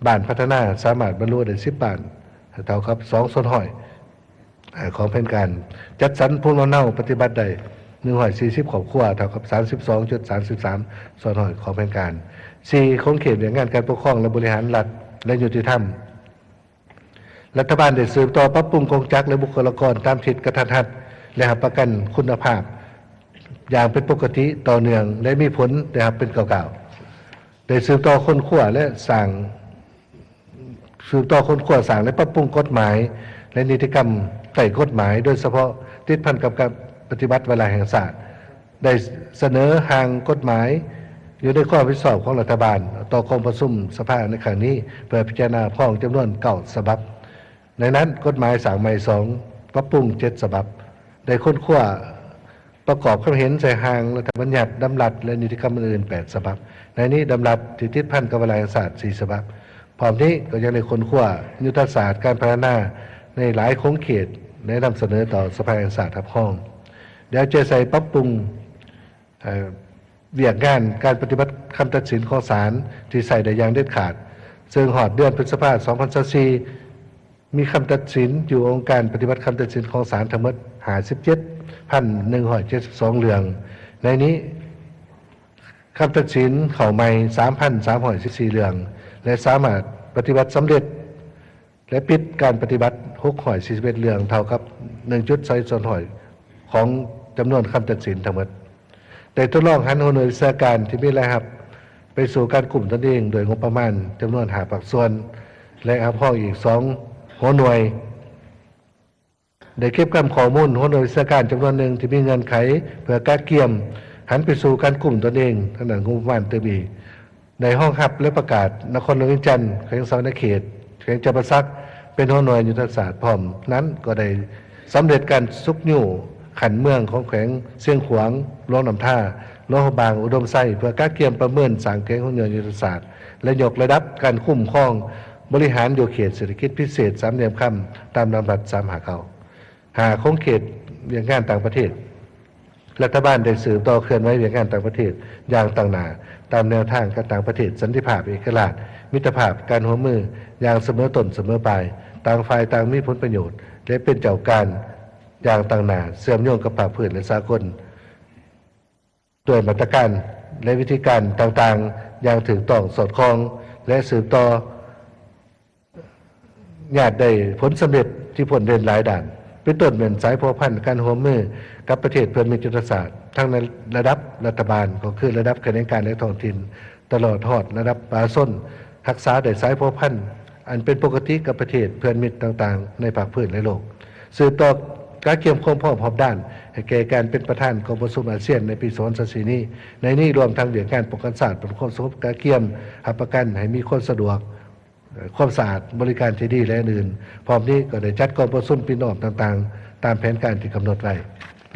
ບ້ານພັດທະນາສາມາດບັນລຸໄດ້ສິບບ້ານ ເທົ່າກັບສອງສ່ວນຮ້ອຍ ເອີ່ ຂອງແຜນການ, ຈັດສັນພູມລຳເນົາປະຕິບັດໄດ້ໜຶ່ງຮ້ອຍສີ່ສິບຄອບຄົວ ເທົ່າກັບສາມສິບສອງຈຸດສາມສິບສາມສ່ວນຮ້ອຍຂອງແຜນການ. ສີ່, ຂົງເຂດວຽກງານການປົກຄອງ ແລະ ບໍລິຫານລັດ ແລະ ຍຸຕິທຳ. ລັດຖະບານໄດ້ສືບຕໍ່ປັບປຸງກົງຈັກ ແລະ ບຸກຄະລາກອນຕາມທິດກະທັດຮັດ ແລະ ຮັບປະກັນຄຸນນະພາບຢ່າງເປັນປົກກະຕິ, ຕໍ່ເນື່ອງ ແລະ ມີຜົນໄດ້ຮັບເປັນກ້າວໆ. ໄດ້ສືບຕໍ່ຄົ້ນຄວ້າ ແລະ ສ້າງ ສືບຕໍ່ຄົ້ນຄວ້າ, ສ້າງ ແລະ ປັບປຸງກົດໝາຍ ແລະ ນິຕິກຳໃຕ້ກົດໝາຍ, ໂດຍສະເພາະຕິດພັນກັບການປະຕິບັດວາລະແຫ່ງຊາດ, ໄດ້ສະເໜີຮ່າງກົດໝາຍຢູ່ໃນຄວາມຮັບຜິດຊອບຂອງລັດຖະບານຕໍ່ກອງປະຊຸມສະພາໃນຄັ້ງນີ້ ເພື່ອພິຈາລະນາຮັບຮອງຈຳນວນເກົ້າສະບັບ. ໃນນັ້ນ, ກົດໝາຍສ້າງໃໝ່ສອງ, ປັບປຸງເຈັດສະບັບ, ໄດ້ຄົ້ນຄວ້າ ປະກອບຄຳເຫັນໃສ່ຮ່າງລັດຖະບັນຍັດ, ດຳລັດ ແລະ ນິຕິກຳອື່ນໆແປດສະບັບ. ໃນນີ້, ດຳລັດທີ່ຕິດພັນກັບວາລະແຫ່ງຊາດສີ່ສະບັບ. ພ້ອມນີ້ກໍຍັງໄດ້ຄົ້ນຄວ້າຍຸດທະສາດການພັດທະນາໃນຫຼາຍຂົງເຂດ ແລະ ນຳສະເໜີຕໍ່ສະພາແຫ່ງຊາດຮັບຮອງ. ແລ້ວຈະໃສ່ປັບປຸງ ເອີ່ ວຽກງານການປະຕິບັດຄຳຕັດສິນຂອງສານທີ່ໃຊ້ໄດ້ຢ່າງເດັດຂາດ, ເຊິ່ງຮອດເດືອນພຶດສະພາ ສອງພັນຊາວສີ່ ມີຄຳຕັດສິນຢູ່ອົງການປະຕິບັດຄຳຕັດສິນຂອງສານທັງໝົດຫ້າສິບເຈັດພັນໜຶ່ງຮ້ອຍເຈັດສິບສອງເລື່ອງ. ໃນນີ້, ຄຳຕັດສິນເຂົ້າໃໝ່ສາມພັນສາມຮ້ອຍສິບສີ່ເລື່ອງ ແລະ ສາມາດປະຕິບັດສຳເລັດ ແລະ ປິດການປະຕິບັດຫົກຮ້ອຍສີ່ສິບເອັດເລື່ອງ, ເທົ່າກັບໜຶ່ງຈຸດສອງສ່ວນຮ້ອຍຂອງຈຳນວນຄຳຕັດສິນທັງໝົດ. ໄດ້ທົດລອງຫັນຫົວໜ່ວຍວິຊາການທີ່ມີລາຍຮັບໄປສູ່ການກຸ້ມຕົນເອງດ້ວຍງົບປະມານຈຳນວນຫ້າພາກສ່ວນ ແລະ ຮັບຮອງອີກສອງຫົວໜ່ວຍ. ໄດ້ເກັບກຳຂໍ້ມູນຫົວໜ່ວຍວິຊາການຈຳນວນໜຶ່ງທີ່ມີເງື່ອນໄຂເພື່ອກະກຽມຫັນໄປສູ່ການກຸ້ມຕົນເອງທາງດ້ານງົບປະມານຕື່ມອີກ. ໄດ້ຮອງຮັບ ແລະ ປະກາດນະຄອນຫຼວງວຽງຈັນ, ແຂວງສະຫວັນນະເຂດ, ແຂວງຈຳປາສັກ ເປັນຫົວໜ່ວຍຍຸດທະສາດ. ພ້ອມນັ້ນກໍໄດ້ສຳເລັດການຊຸກຍູ້ຂັ້ນເມືອງຂອງແຂວງຊຽງຂວາງ, ຫຼວງນ້ຳທາ, ຫຼວງພະບາງ, ອຸດົມໄຊ ເພື່ອກະກຽມປະເມີນສ້າງແຂວງຫົວໜ່ວຍຍຸດທະສາດ ແລະ ຍົກລະດັບການຄຸ້ມຄອງບໍລິຫານຢູ່ເຂດເສດຖະກິດພິເສດສາມຫຼ່ຽມຄຳ ຕາມດຳລັດສາມຫ້າເກົ້າ. ຫ້າ, ຂົງເຂດວຽກງານຕ່າງປະເທດ. ລັດຖະບານໄດ້ສືບຕໍ່ເຄື່ອນໄຫວວຽກງານຕ່າງປະເທດຢ່າງຕັ້ງໜ້າ ຕາມແນວທາງການຕ່າງປະເທດ, ສັນຕິພາບ, ເອກະລາດ, ມິດຕະພາບ, ການຮ່ວມມືຢ່າງສະເໝີຕົ້ນສະເໝີປາຍ, ຕ່າງຝ່າຍຕ່າງມີຜົນປະໂຫຍດ ແລະ ເປັນເຈົ້າການຢ່າງຕັ້ງໜ້າ, ເຊື່ອມໂຍງກັບພາກພື້ນ ແລະ ສາກົນ ດ້ວຍມາດຕະການ ແລະ ວິທີການຕ່າງໆຢ່າງຖືກຕ້ອງສອດຄ່ອງ ແລະ ສືບຕໍ່ ຍາດໄດ້ຜົນສຳເລັດທີ່ພົ້ນເດັ່ນຫຼາຍດ້ານ, ເປັນຕົ້ນແມ່ນສາຍພົວພັນການຮ່ວມມືກັບປະເທດເພື່ອນມິດຍຸດທະສາດ ທັງໃນລະດັບລັດຖະບານ ກໍຄືລະດັບຂະແໜງການ ແລະ ທ້ອງຖິ່ນ, ຕະຫຼອດຮອດລະດັບປະຊາຊົນ, ຮັກສາໄດ້ສາຍພົວພັນອັນເປັນປົກກະຕິກັບປະເທດເພື່ອນມິດຕ່າງໆໃນພາກພື້ນ ແລະ ໂລກ. ສືບຕໍ່ກະກຽມຄວາມພ້ອມຮອບດ້ານໃຫ້ແກ່ການເປັນປະທານກອງປະຊຸມອາຊຽນໃນປີສອງພັນຊາວສີ່ນີ້. ໃນນີ້ລວມທັງວຽກງານປ້ອງກັນຊາດ, ປ້ອງກັນຄວາມສະຫງົບ, ກະກຽມຮັບປະກັນໃຫ້ມີຄວາມສະດວກ, ຄວາມສະອາດ, ບໍລິການທີ່ດີ ແລະ ອື່ນໆ. ພ້ອມນີ້ກໍໄດ້ຈັດກອງປະຊຸມປິ່ນອ້ອມຕ່າງໆ ຕາມແຜນການທີ່ກຳນົດໄວ້.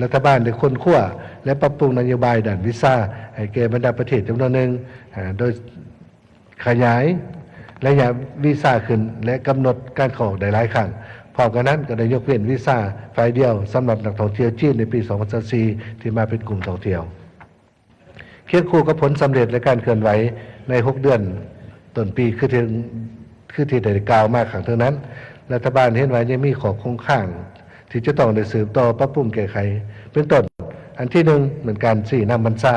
ລັດຖະບານໄດ້ຄົ້ນຄວ້າ ແລະ ປັບປຸງນະໂຍບາຍດ້ານວີຊາໃຫ້ແກ່ບັນດາປະເທດຈຳນວນໜຶ່ງ, ໂດຍຂະຫຍາຍໄລຍະວີຊາຂຶ້ນ ແລະ ກຳນົດການເຂົ້າອອກໄດ້ຫຼາຍຄັ້ງ. ພ້ອມກັນນັ້ນກໍໄດ້ຍົກເວັ້ນວີຊາຝ່າຍດຽວສຳລັບນັກທ່ອງທ່ຽວຈີນໃນປີສອງພັນຊາວສີ່ ທີ່ມາເປັນກຸ່ມທ່ອງທ່ຽວ. ຄຽງຄູ່ກັບຜົນສຳເລັດ ແລະ ການເຄື່ອນໄຫວໃນຫົກເດືອນຕົ້ນປີ ຄືທີ່ ຄືທີ່ໄດ້ກ່າວມາຂ້າງເທິງນັ້ນ, ລັດຖະບານເຫັນວ່າຍັງມີຂໍ້ຄົງຄ້າງທີ່ຈະຕ້ອງໄດ້ສືບຕໍ່ປັບປຸງແກ້ໄຂ. ເປັນຕົ້ນ, ອັນທີໜຶ່ງ ແມ່ນການຊີ້ນຳບັນຊາ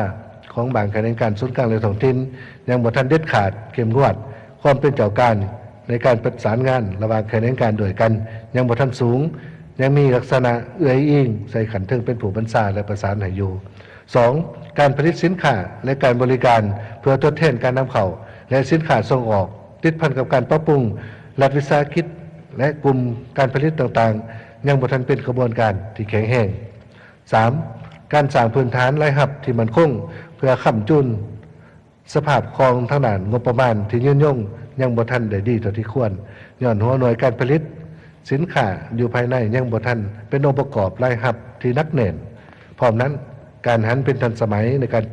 ຂອງບາງຂະແໜງການສູນກາງ ແລະ ທ້ອງຖິ່ນ ຍັງບໍ່ທັນເດັດຂາດ, ເຂັ້ມງວດ, ຄວາມເປັນເຈົ້າການໃນການປະສານງານລະຫວ່າງຂະແໜງການດ້ວຍກັນຍັງບໍ່ທັນສູງ, ຍັງມີລັກສະນະເອື້ອຍອີງໃສ່ຂັ້ນເທິງເປັນຜູ້ບັນຊາ ແລະ ປະສານໃຫ້ຢູ່. ສອງ, ການຜະລິດສິນຄ້າ ແລະ ການບໍລິການເພື່ອທົດແທນການນຳເຂົ້າ ແລະ ສິນຄ້າສົ່ງອອກ ຕິດພັນກັບການປັບປຸງລັດວິສາຫະກິດ ແລະ ກຸ່ມການຜະລິດຕ່າງໆ ຍັງບໍ່ທັນເປັນຂະບວນການທີ່ແຂງແຮງ. ສາມ, ການສ້າງພື້ນຖານລາຍຮັບທີ່ໝັ້ນຄົງເພື່ອຄ້ຳຈູນ ສະພາບຄ່ອງທາງດ້ານງົບປະມານທີ່ຍືນຍົງຍັງບໍ່ທັນໄດ້ດີເທົ່າທີ່ຄວນ, ຍ້ອນຫົວໜ່ວຍການຜະລິດສິນຄ້າຢູ່ພາຍໃນຍັງບໍ່ທັນເປັນອົງປະກອບລາຍຮັບທີ່ໜັກແໜ້ນ. ພ້ອມນັ້ນ, ການຫັນເປັນທັນສະໄໝໃນການ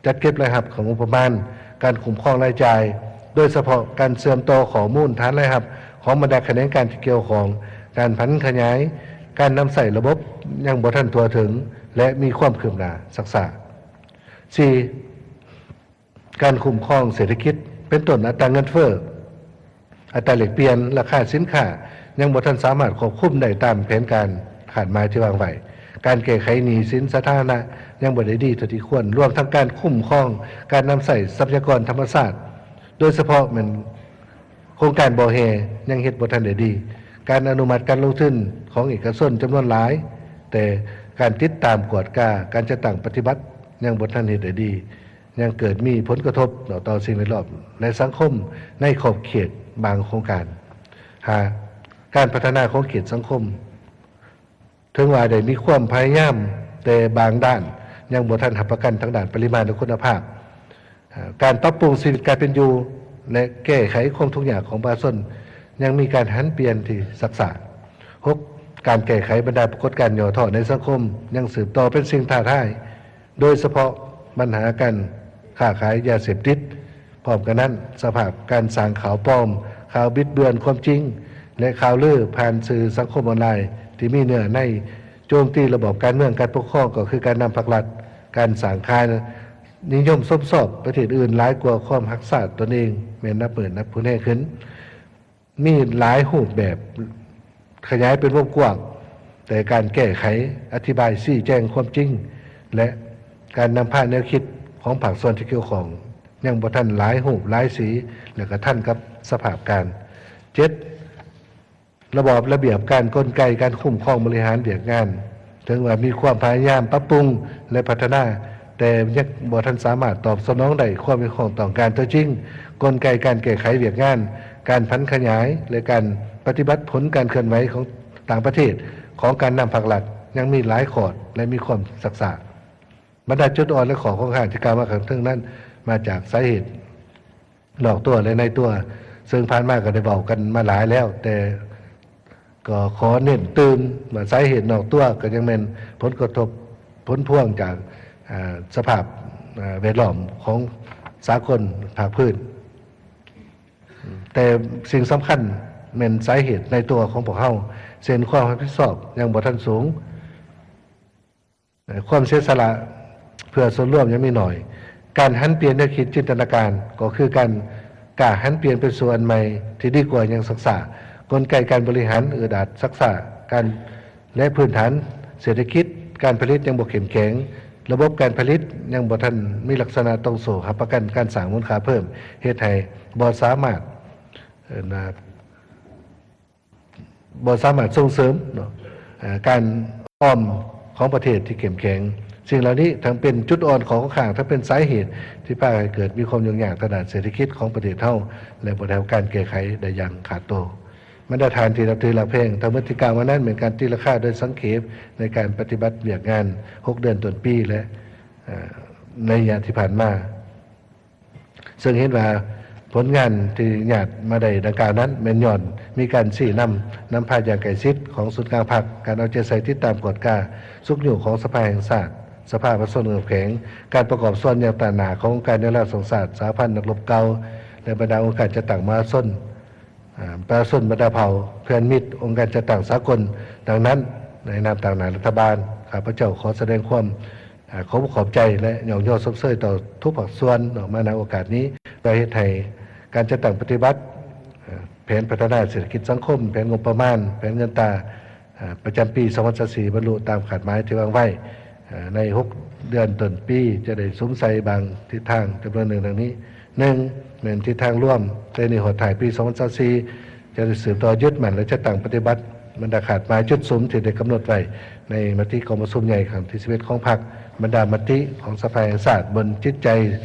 ຈັດເກັບລາຍຮັບຂອງງົບປະມານ, ການຄຸ້ມຄອງລາຍຈ່າຍ, ໂດຍສະເພາະການເຊື່ອມຕໍ່ຂໍ້ມູນຖານລາຍຮັບຂອງບັນດາຂະແໜງການທີ່ກ່ຽວຂ້ອງ, ການຜັນຂະຫຍາຍການນຳໃຊ້ລະບົບຍັງບໍ່ທັນທົ່ວເຖິງ ແລະ ມີຄວາມຄືບໜ້າຊັກຊ້າ. ສີ່ ການຄຸ້ມຄອງເສດຖະກິດ ເປັນຕົ້ນອັດຕາເງິນເຟີ້, ອັດຕາແລກປ່ຽນ, ລາຄາສິນຄ້າ ຍັງບໍ່ທັນສາມາດຄວບຄຸມໄດ້ຕາມແຜນການຄາດໝາຍທີ່ວາງໄວ້. ການແກ້ໄຂໜີ້ສິນສາທາລະນະຍັງບໍ່ໄດ້ດີເທົ່າທີ່ຄວນ, ລວມທັງການຄຸ້ມຄອງການນຳໃຊ້ຊັບພະຍາກອນທຳມະຊາດ, ໂດຍສະເພາະແມ່ນໂຄງການບໍ່ແຮ່ຍັງເຮັດບໍ່ທັນໄດ້ດີ, ການອະນຸມັດການລົງທຶນຂອງເອກະຊົນຈຳນວນຫຼາຍ, ແຕ່ການຕິດຕາມກວດກາການຈັດຕັ້ງປະຕິບັດຍັງບໍ່ທັນເຮັດໄດ້ດີ. ຍັງເກີດມີຜົນກະທົບຕໍ່ສິ່ງແວດລ້ອມ ແລະ ສັງຄົມໃນຂອບເຂດບາງໂຄງການ. ຫ້າ ການພັດທະນາຂອງເຂດສັງຄົມ ເຖິງວ່າໄດ້ມີຄວາມພະຍາຍາມ, ແຕ່ບາງດ້ານຍັງບໍ່ທັນຮັບປະກັນທາງດ້ານປະລິມານ ແລະ ຄຸນນະພາບ. ການປັບປຸງຊີວິດການເປັນຢູ່ ແລະ ແກ້ໄຂຄວາມທຸກຍາກຂອງປະຊາຊົນ ຍັງມີການຫັນປ່ຽນທີ່ຊັກຊ້າ. ຫົກ ການແກ້ໄຂບັນດາປາກົດການຫຍໍ້ທໍ້ໃນສັງຄົມ ຍັງສືບຕໍ່ເປັນສິ່ງທ້າທາຍ, ໂດຍສະເພາະບັນຫາການຄ້າຂາຍຢາເສບຕິດ. ພ້ອມກັນນັ້ນ, ສະພາບການສ້າງຂ່າວປອມ, ຂ່າວບິດເບືອນຄວາມຈິງ ແລະ ຂ່າວລືຜ່ານສື່ສັງຄົມອອນລາຍທີ່ມີເນື້ອໃນໂຈມຕີລະບອບການເມືອງການປົກຄອງ ກໍຄືການນຳພັກລັດ, ການສ້າງຄ່ານິຍົມຊົມຊອບປະເທດອື່ນຫຼາຍກວ່າຄວາມຮັກຊາດຕົນເອງ ແມ່ນນັບມື້ນັບຮຸນແຮງຂຶ້ນ. ມີຫຼາຍຮູບແບບຂະຫຍາຍເປັນວົງກວ້າງ, ແຕ່ການແກ້ໄຂ, ອະທິບາຍ, ຊີ້ແຈງຄວາມຈິງ ແລະ ການນຳພາແນວຄິດຂອງພາກສ່ວນທີ່ກ່ຽວຂ້ອງ ຍັງບໍ່ທັນຫຼາຍຮູບຫຼາຍສີ ແລະ ກະທັນກັບສະພາບການ. ເຈັດ ລະບອບລະບຽບການ ກົນໄກການຄຸ້ມຄອງບໍລິຫານວຽກງານ ເຖິງວ່າມີຄວາມພະຍາຍາມປັບປຸງ ແລະ ພັດທະນາ, ແຕ່ຍັງບໍ່ທັນສາມາດຕອບສະໜອງໄດ້ຄວາມຮຽກຮ້ອງຕ້ອງການຕົວຈິງ. ກົນໄກການແກ້ໄຂວຽກງານ, ການຜັນຂະຫຍາຍ ແລະ ການປະຕິບັດຜົນການເຄື່ອນໄຫວຂອງຕ່າງປະເທດຂອງການນຳພັກລັດ ຍັງມີຫຼາຍຂອດ ແລະ ມີຄວາມຊັກຊ້າ. ບັນດາຈຸດອ່ອນ ແລະ ຂໍ້ຄົງຄ້າງທີ່ກ່າວມາຂ້າງເທິງນັ້ນ ມາຈາກສາເຫດ ນອກຕົວ ແລະ ໃນຕົວ, ເຊິ່ງຜ່ານມາກໍໄດ້ເວົ້າກັນມາຫຼາຍແລ້ວ, ແຕ່ກໍຂໍເນັ້ນຕື່ມວ່າສາເຫດນອກຕົວກໍຍັງແມ່ນຜົນກະທົບ, ຜົນພວງຈາກ, ອາ, ສະພາບ, ອາ, ແວດລ້ອມຂອງສາກົນພາກພື້ນ. ແຕ່ສິ່ງສຳຄັນແມ່ນສາເຫດໃນຕົວຂອງພວກເຮົາ, ເຊັ່ນ ຄວາມຮັບຜິດຊອບຍັງບໍ່ທັນສູງ, ຄວາມເສຍສະຫຼະເພື່ອສ່ວນລວມຍັງມີໜ້ອຍ, ການຫັນປ່ຽນແນວຄິດຈິນຕະນາການ ກໍຄືການກ້າຫັນປ່ຽນໄປສູ່ອັນໃໝ່ທີ່ດີກວ່າຍັງຊັກຊ້າ, ກົນໄກການບໍລິຫານອຶດອັດຊັກຊ້າ, ການ ແລະ ພື້ນຖານເສດຖະກິດ, ການຜະລິດຍັງບໍ່ເຂັ້ມແຂງ, ລະບົບການຜະລິດຍັງບໍ່ທັນມີລັກສະນະຕ່ອງໂສ້ຮັບປະກັນການສ້າງມູນຄ່າເພີ່ມ, ເຮັດໃຫ້ບໍ່ສາມາດ, ເອີ້ນວ່າ ບໍ່ສາມາດສົ່ງເສີມເນາະ ເອີ່ ການອອມຂອງປະເທດທີ່ເຂັ້ມແຂງ. ສິ່ງເຫຼົ່ານີ້ທັງເປັນຈຸດອ່ອນ ຂໍ້ຄົງຄ້າງ, ທັງເປັນສາເຫດທີ່ພາໃຫ້ເກີດມີຄວາມຫຍຸ້ງຍາກທາງດ້ານເສດຖະກິດຂອງປະເທດເຮົາ ແລະ ບໍ່ໄດ້ຮັບການແກ້ໄຂໄດ້ຢ່າງຂາດໂຕ. ບັນດາທ່ານທີ່ນັບຖືຮັກແພງ, ທັງໝົດທີ່ກ່າວມານັ້ນແມ່ນການຕີລາຄາໂດຍສັງເຂບໃນການປະຕິບັດວຽກງານຫົກເດືອນຕົ້ນປີ ແລະ ເອີ່ ໃນໄລຍະທີ່ຜ່ານມາ. ເຊິ່ງເຫັນວ່າຜົນງານທີ່ຍາດມາໄດ້ດັ່ງກ່າວນັ້ນ ແມ່ນຍ້ອນມີການຊີ້ນຳ, ນຳພາຢ່າງໃກ້ຊິດຂອງສູນກາງພັກ, ການເອົາໃຈໃສ່ຕິດຕາມກວດກາຊຸກຍູ້ຂອງສະພາແຫ່ງຊາດ, ສະພາປະຊາຊົນເຂົ້ມແຂງ, ການປະກອບສ່ວນຢ່າງຕາງໜ້າຂອງອົງການແນວລາວສ້າງຊາດ, ສະຫະພັນນັກລົບເກົ່າ ແລະ ບັນດາອົງການຈັດຕັ້ງມະຫາຊົນ, ອາ, ປະຊາຊົນບັນດາເຜົ່າ, ເພື່ອນມິດ, ອົງການຈັດຕັ້ງສາກົນ. ດັ່ງນັ້ນ, ໃນນາມຕາງໜ້າລັດຖະບານ, ຂ້າພະເຈົ້າຂໍສະແດງຄວາມ ອາ ຂໍຂອບໃຈ ແລະ ຍ້ອງຍໍຊົມເຊີຍຕໍ່ທຸກພາກສ່ວນເນາະ ມາໃນໂອກາດນີ້ ເພື່ອເຮັດໃຫ້ການຈັດຕັ້ງປະຕິບັດ ອາ ແຜນພັດທະນາເສດຖະກິດສັງຄົມ, ແຜນງົບປະມານ, ແຜນເງິນຕາ ອາ ປະຈຳປີສອງພັນຊາວສີ່ ບັນລຸຕາມຄາດໝາຍທີ່ວາງໄວ້ ອາ ໃນຫົກເດືອນຕົ້ນປີ ຈະໄດ້ສຸມໃສ່ບາງທິດທາງຈຳນວນໜຶ່ງ ດັ່ງນີ້. ໜຶ່ງ ແມ່ນທິດທາງລວມ ແຕ່ນີ້ຮອດທ້າຍປີສອງພັນຊາວສີ່ ຈະໄດ້ສືບຕໍ່ຍຶດໝັ້ນ ແລະ ຈັດຕັ້ງປະຕິບັດບັນດາຄາດໝາຍຈຸດສຸມທີ່ໄດ້ກຳນົດໄວ້ໃນມະຕິກອງປະຊຸມໃຫຍ່ຄັ້ງທີສິບເອັດຂອງພັກ, ບັນດາມະຕິຂອງສະພາແຫ່ງຊາດ ບົນຈິດໃຈ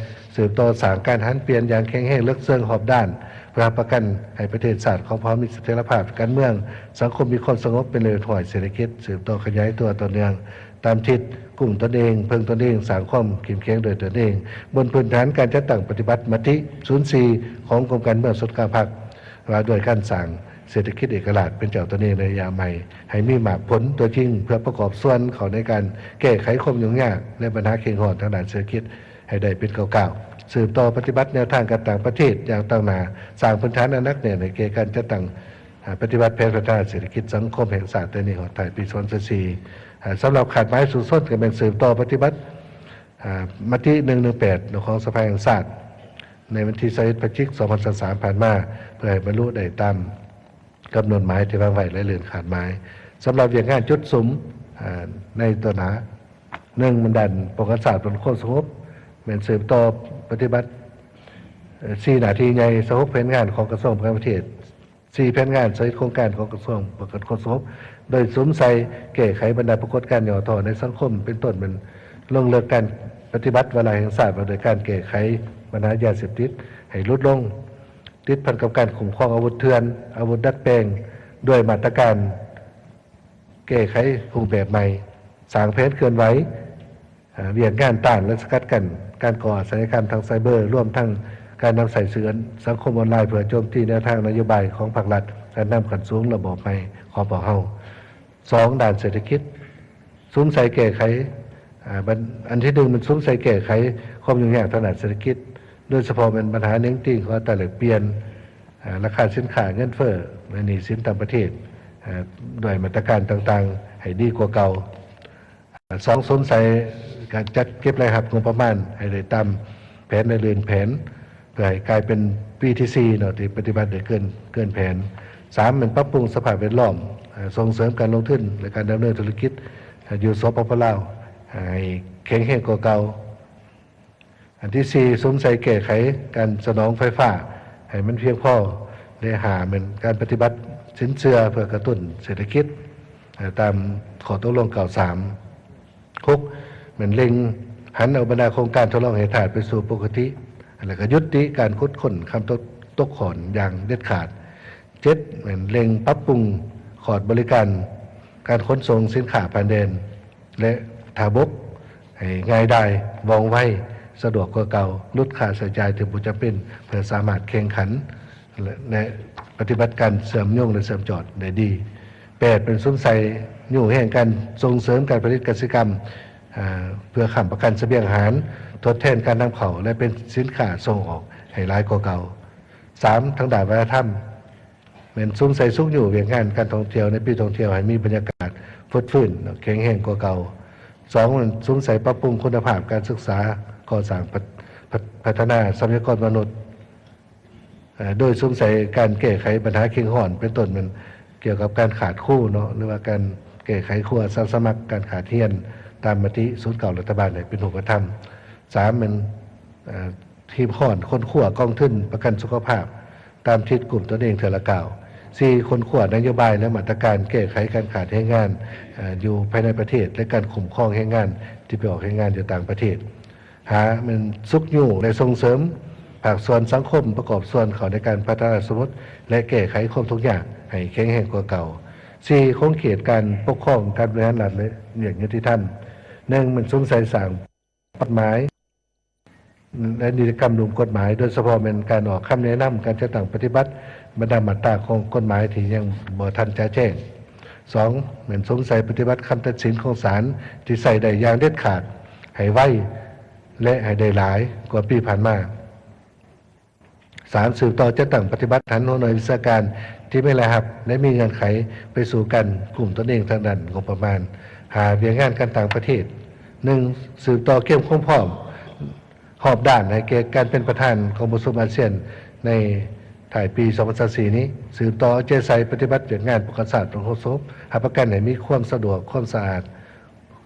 ສືບຕໍ່ສ້າງການຫັນປ່ຽນຢ່າງແຂງແຮງເລິກເຊິ່ງຮອບດ້ານ ເພື່ອຮັບປະກັນໃຫ້ປະເທດຊາດຂອງພວກເຮົາມີສະຖຽນລະພາບການເມືອງ, ສັງຄົມມີຄວາມສະຫງົບ, ເປັນລະບຽບຮຽບຮ້ອຍ, ເສດຖະກິດສືບຕໍ່ຂະຫຍາຍຕົວຕໍ່ເນື່ອງຕາມທິດ, ກຸ້ມຕົນເອງ, ເພິ່ງຕົນເອງ, ສ້າງຄວາມເຂັ້ມແຂງດ້ວຍຕົນເອງ, ບົນພື້ນຖານການຈັດຕັ້ງປະຕິບັດມະຕິສູນສີ່ຂອງກົມການເມືອງສູນກາງພັກ ວ່າດ້ວຍການສ້າງເສດຖະກິດເອກະລາດເປັນເຈົ້າຕົນເອງໃນໄລຍະໃໝ່ ໃຫ້ມີໝາກຜົນຕົວຈິງ ເພື່ອປະກອບສ່ວນເຂົ້າໃນການແກ້ໄຂຄວາມຫຍຸ້ງຍາກ ແລະ ບັນຫາເຄັ່ງຮ້ອນທາງດ້ານເສດຖະກິດ ໃຫ້ໄດ້ເປັນກ້າວໆ, ສືບຕໍ່ປະຕິບັດແນວທາງການຕ່າງປະເທດຢ່າງຕັ້ງໜ້າ, ສ້າງພື້ນຖານອັນໜັກແໜ້ນໃຫ້ແກ່ການຈັດຕັ້ງ ອາ ປະຕິບັດແຜນພັດທະນາເສດຖະກິດສັງຄົມແຫ່ງຊາດແຕ່ນີ້ຮອດທ້າຍປີສອງພັນຊາວສີ່. ອາ ສຳລັບຄາດໝາຍສູ້ຊົນກໍແມ່ນສືບຕໍ່ປະຕິບັດ ອາ ມະຕິໜຶ່ງໜຶ່ງແປດຂອງສະພາແຫ່ງຊາດ ໃນວັນທີຊາວເອັດ ພະຈິກ ສອງພັນຊາວສາມ ຜ່ານມາ ເພື່ອໃຫ້ບັນລຸໄດ້ຕາມກຳນົດໝາຍທີ່ວາງໄວ້ ແລະ ເລື່ອນຄາດໝາຍ. ສຳລັບວຽກງານຈຸດສຸມ ອາ ໃນຕໍ່ໜ້າ, ໜຶ່ງ ແມ່ນດ້ານປ້ອງກັນຊາດ ປ້ອງກັນຄວາມສະຫງົບ ແມ່ນສືບຕໍ່ປະຕິບັດ ເອີ ສີ່ໜ້າທີ່ໃຫຍ່, ຊາວຫົກແຜນງານຂອງກະຊວງປ້ອງກັນປະເທດ, ສີ່ແຜນງານຊາວເອັດໂຄງການຂອງກະຊວງປ້ອງກັນຄວາມສະຫງົບ, ໂດຍສຸມໃສ່ແກ້ໄຂບັນດາປາກົດການຫຍໍ້ທໍ້ໃນສັງຄົມ ເປັນຕົ້ນແມ່ນລົງເລິກການປະຕິບັດວາລະແຫ່ງຊາດວ່າດ້ວຍການແກ້ໄຂບັນຫາຢາເສບຕິດໃຫ້ຫຼຸດລົງ, ຕິດພັນກັບການຄຸ້ມຄອງອາວຸດເຖື່ອນ, ອາວຸດດັດແປງ ດ້ວຍມາດຕະການແກ້ໄຂຮູບແບບໃໝ່, ສ້າງແຜນເຄື່ອນໄຫວ ອາ ວຽກງານຕ້ານ ແລະ ສະກັດກັ້ນການກໍ່ອາຊະຍາກຳທາງໄຊເບີ, ລວມທັງການນຳໃຊ້ສື່ສັງຄົມອອນລາຍ ເພື່ອໂຈມຕີແນວທາງນະໂຍບາຍຂອງພັກລັດ ການນຳຂັ້ນສູງລະບອບໃໝ່ຂອງພວກເຮົາ. ສອງ ດ້ານເສດຖະກິດ ສຸມໃສ່ແກ້ໄຂ ອາ ບັນ ອັນທີໜຶ່ງ ແມ່ນສຸມໃສ່ແກ້ໄຂຄວາມຫຍຸ້ງຍາກທາງດ້ານເສດຖະກິດ, ໂດຍສະເພາະແມ່ນບັນຫາເໜັງຕີງຂອງອັດຕາແລກປ່ຽນ, ອາ ລາຄາສິນຄ້າ, ເງິນເຟີ້ ແລະ ໜີ້ສິນຕ່າງປະເທດ, ອາ ດ້ວຍມາດຕະການຕ່າງໆໃຫ້ດີກວ່າເກົ່າ. ສອງ ສຸມໃສ່ການຈັດເກັບລາຍຮັບງົບປະມານໃຫ້ໄດ້ຕາມແຜນ ແລະ ລື່ນແຜນ ເພື່ອໃຫ້ກາຍເປັນປີທີສີ່ເນາະ ທີ່ປະຕິບັດໄດ້ເກີນ ເກີນແຜນ. ສາມ ແມ່ນປັບປຸງສະພາບແວດລ້ອມ, ເອີ ສົ່ງເສີມການລົງທຶນ ແລະ ການດຳເນີນທຸລະກິດ ເອີ ຢູ່ ສປປ ລາວ ໃຫ້ແຂງແຮງກວ່າເກົ່າ. ອັນທີສີ່ ສຸມໃສ່ແກ້ໄຂການສະໜອງໄຟຟ້າໃຫ້ມັນພຽງພໍ ແລະ ຫ້າ ແມ່ນການປະຕິບັດສິນເຊື່ອເພື່ອກະຕຸ້ນເສດຖະກິດ ເອີ ຕາມຂໍ້ຕົກລົງເກົ້າສາມ. ຫົກ ແມ່ນເລັ່ງຫັນເອົາບັນດາໂຄງການທົດລອງແຮ່ທາດໄປສູ່ປົກກະຕິ ແລ້ວກໍຢຸດຕິການຂຸດຄົ້ນຄຳຕົກ ຕົກຂ້ອນຢ່າງເດັດຂາດ. ເຈັດ ແມ່ນເລັ່ງປັບປຸງຂອດບໍລິການການຂົນສົ່ງສິນຄ້າຜ່ານແດນ ແລະ ທ່າບົກໃຫ້ງ່າຍດາຍ, ວ່ອງໄວ, ສະດວກກວ່າເກົ່າ, ຫຼຸດຄ່າໃຊ້ຈ່າຍທີ່ບໍ່ຈຳເປັນ ເພື່ອສາມາດແຂ່ງຂັນ ແລະ ແລະ ປະຕິບັດການເຊື່ອມໂຍງ ແລະ ເຊື່ອມຈອດໄດ້ດີ. ແປດ ແມ່ນສຸມໃສ່ຍູ້ແຮງການສົ່ງເສີມການຜະລິດກະສິກຳ ເພື່ອຄ້ຳປະກັນສະບຽງອາຫານ, ທົດແທນການນຳເຂົ້າ ແລະ ເປັນສິນຄ້າສົ່ງອອກໃຫ້ຫຼາຍກວ່າເກົ່າ. ສາມ ທາງດ້ານວັດທະນະທຳ ແມ່ນສຸມໃສ່ຊຸກຍູ້ວຽກງານການທ່ອງທ່ຽວໃນປີທ່ອງທ່ຽວໃຫ້ມີບັນຍາກາດຟົດຟື້ນ ແຂງແຮງກວ່າເກົ່າ. ສອງ ແມ່ນສຸມໃສ່ປັບປຸງຄຸນນະພາບການສຶກສາ, ກໍ່ສ້າງ, ພັດ, ພັດ, ພັດທະນາຊັບພະຍາກອນມະນຸດ ເອີ ໂດຍສຸມໃສ່ການແກ້ໄຂບັນຫາເຄັ່ງຮ້ອນ ເປັນຕົ້ນແມ່ນກ່ຽວກັບການຂາດຄູເນາະ ຫຼືວ່າການແກ້ໄຂຄູອາສາສະໝັກ, ການຂາດຮຽນຕາມມະຕິສູນເກົ້າລັດຖະບານໃຫ້ເປັນຮູບປະທຳ. ສາມ ແມ່ນ ເອີ ຮີບຮ້ອນຄົ້ນຄວ້າກອງທຶນປະກັນສຸຂະພາບຕາມທິດກຸ່ມຕົນເອງເທື່ອລະກ້າວ. ສີ່ ຄົ້ນຄວ້ານະໂຍບາຍ ແລະ ມາດຕະການແກ້ໄຂການຂາດແຮງງານ ເອີ ຢູ່ພາຍໃນປະເທດ ແລະ ການຄຸ້ມຄອງແຮງງານທີ່ໄປອອກແຮງງານຢູ່ຕ່າງປະເທດ. ຫ້າ ແມ່ນຊຸກຍູ້ ແລະ ສົ່ງເສີມພາກສ່ວນສັງຄົມປະກອບສ່ວນເຂົ້າໃນການພັດທະນາຊົນບົດ ແລະ ແກ້ໄຂຄວາມທຸກຍາກໃຫ້ແຂງແຮງກວ່າເກົ່າ. ສີ່ ຂົງເຂດການປົກຄອງ, ການບໍລິຫານລັດ ແລະ ວຽກຍຸຕິທຳ. ໜຶ່ງ ແມ່ນສຸມໃສ່ສ້າງກົດໝາຍ ແລະ ນິຕິກຳລຸ່ມກົດໝາຍ, ໂດຍສະເພາະແມ່ນການອອກຄຳແນະນຳ, ການຈັດຕັ້ງປະຕິບັດບັນດາມາດຕາຂອງກົດໝາຍທີ່ຍັງບໍ່ທັນຈະແຈ້ງ. ສອງ ແມ່ນສຸມໃສ່ປະຕິບັດຄຳຕັດສິນຂອງສານທີ່ໃຊ້ໄດ້ຢ່າງເດັດຂາດ, ໃຫ້ໄວ ແລະ ໃຫ້ໄດ້ຫຼາຍກວ່າປີຜ່ານມາ. ສາມ ສືບຕໍ່ຈັດຕັ້ງປະຕິບັດຫັນຫົວໜ່ວຍວິຊາການທີ່ມີລາຍຮັບ ແລະ ມີເງື່ອນໄຂໄປສູ່ການກຸ້ມຕົນເອງທາງດ້ານງົບປະມານ. ຫ້າ ວຽກງານການຕ່າງປະເທດ. ໜຶ່ງ ສືບຕໍ່ກຽມຄວາມພ້ອມຮອບດ້ານໃຫ້ແກ່ການເປັນປະທານກອງປະຊຸມອາຊຽນໃນທ້າຍປີສອງພັນຊາວສີ່ນີ້, ສືບຕໍ່ເອົາໃຈໃສ່ປະຕິບັດວຽກງານປ້ອງກັນຊາດ ປ້ອງກັນຄວາມສະຫງົບ, ຮັບປະກັນໃຫ້ມີຄວາມສະດວກ, ຄວາມສະອາດ,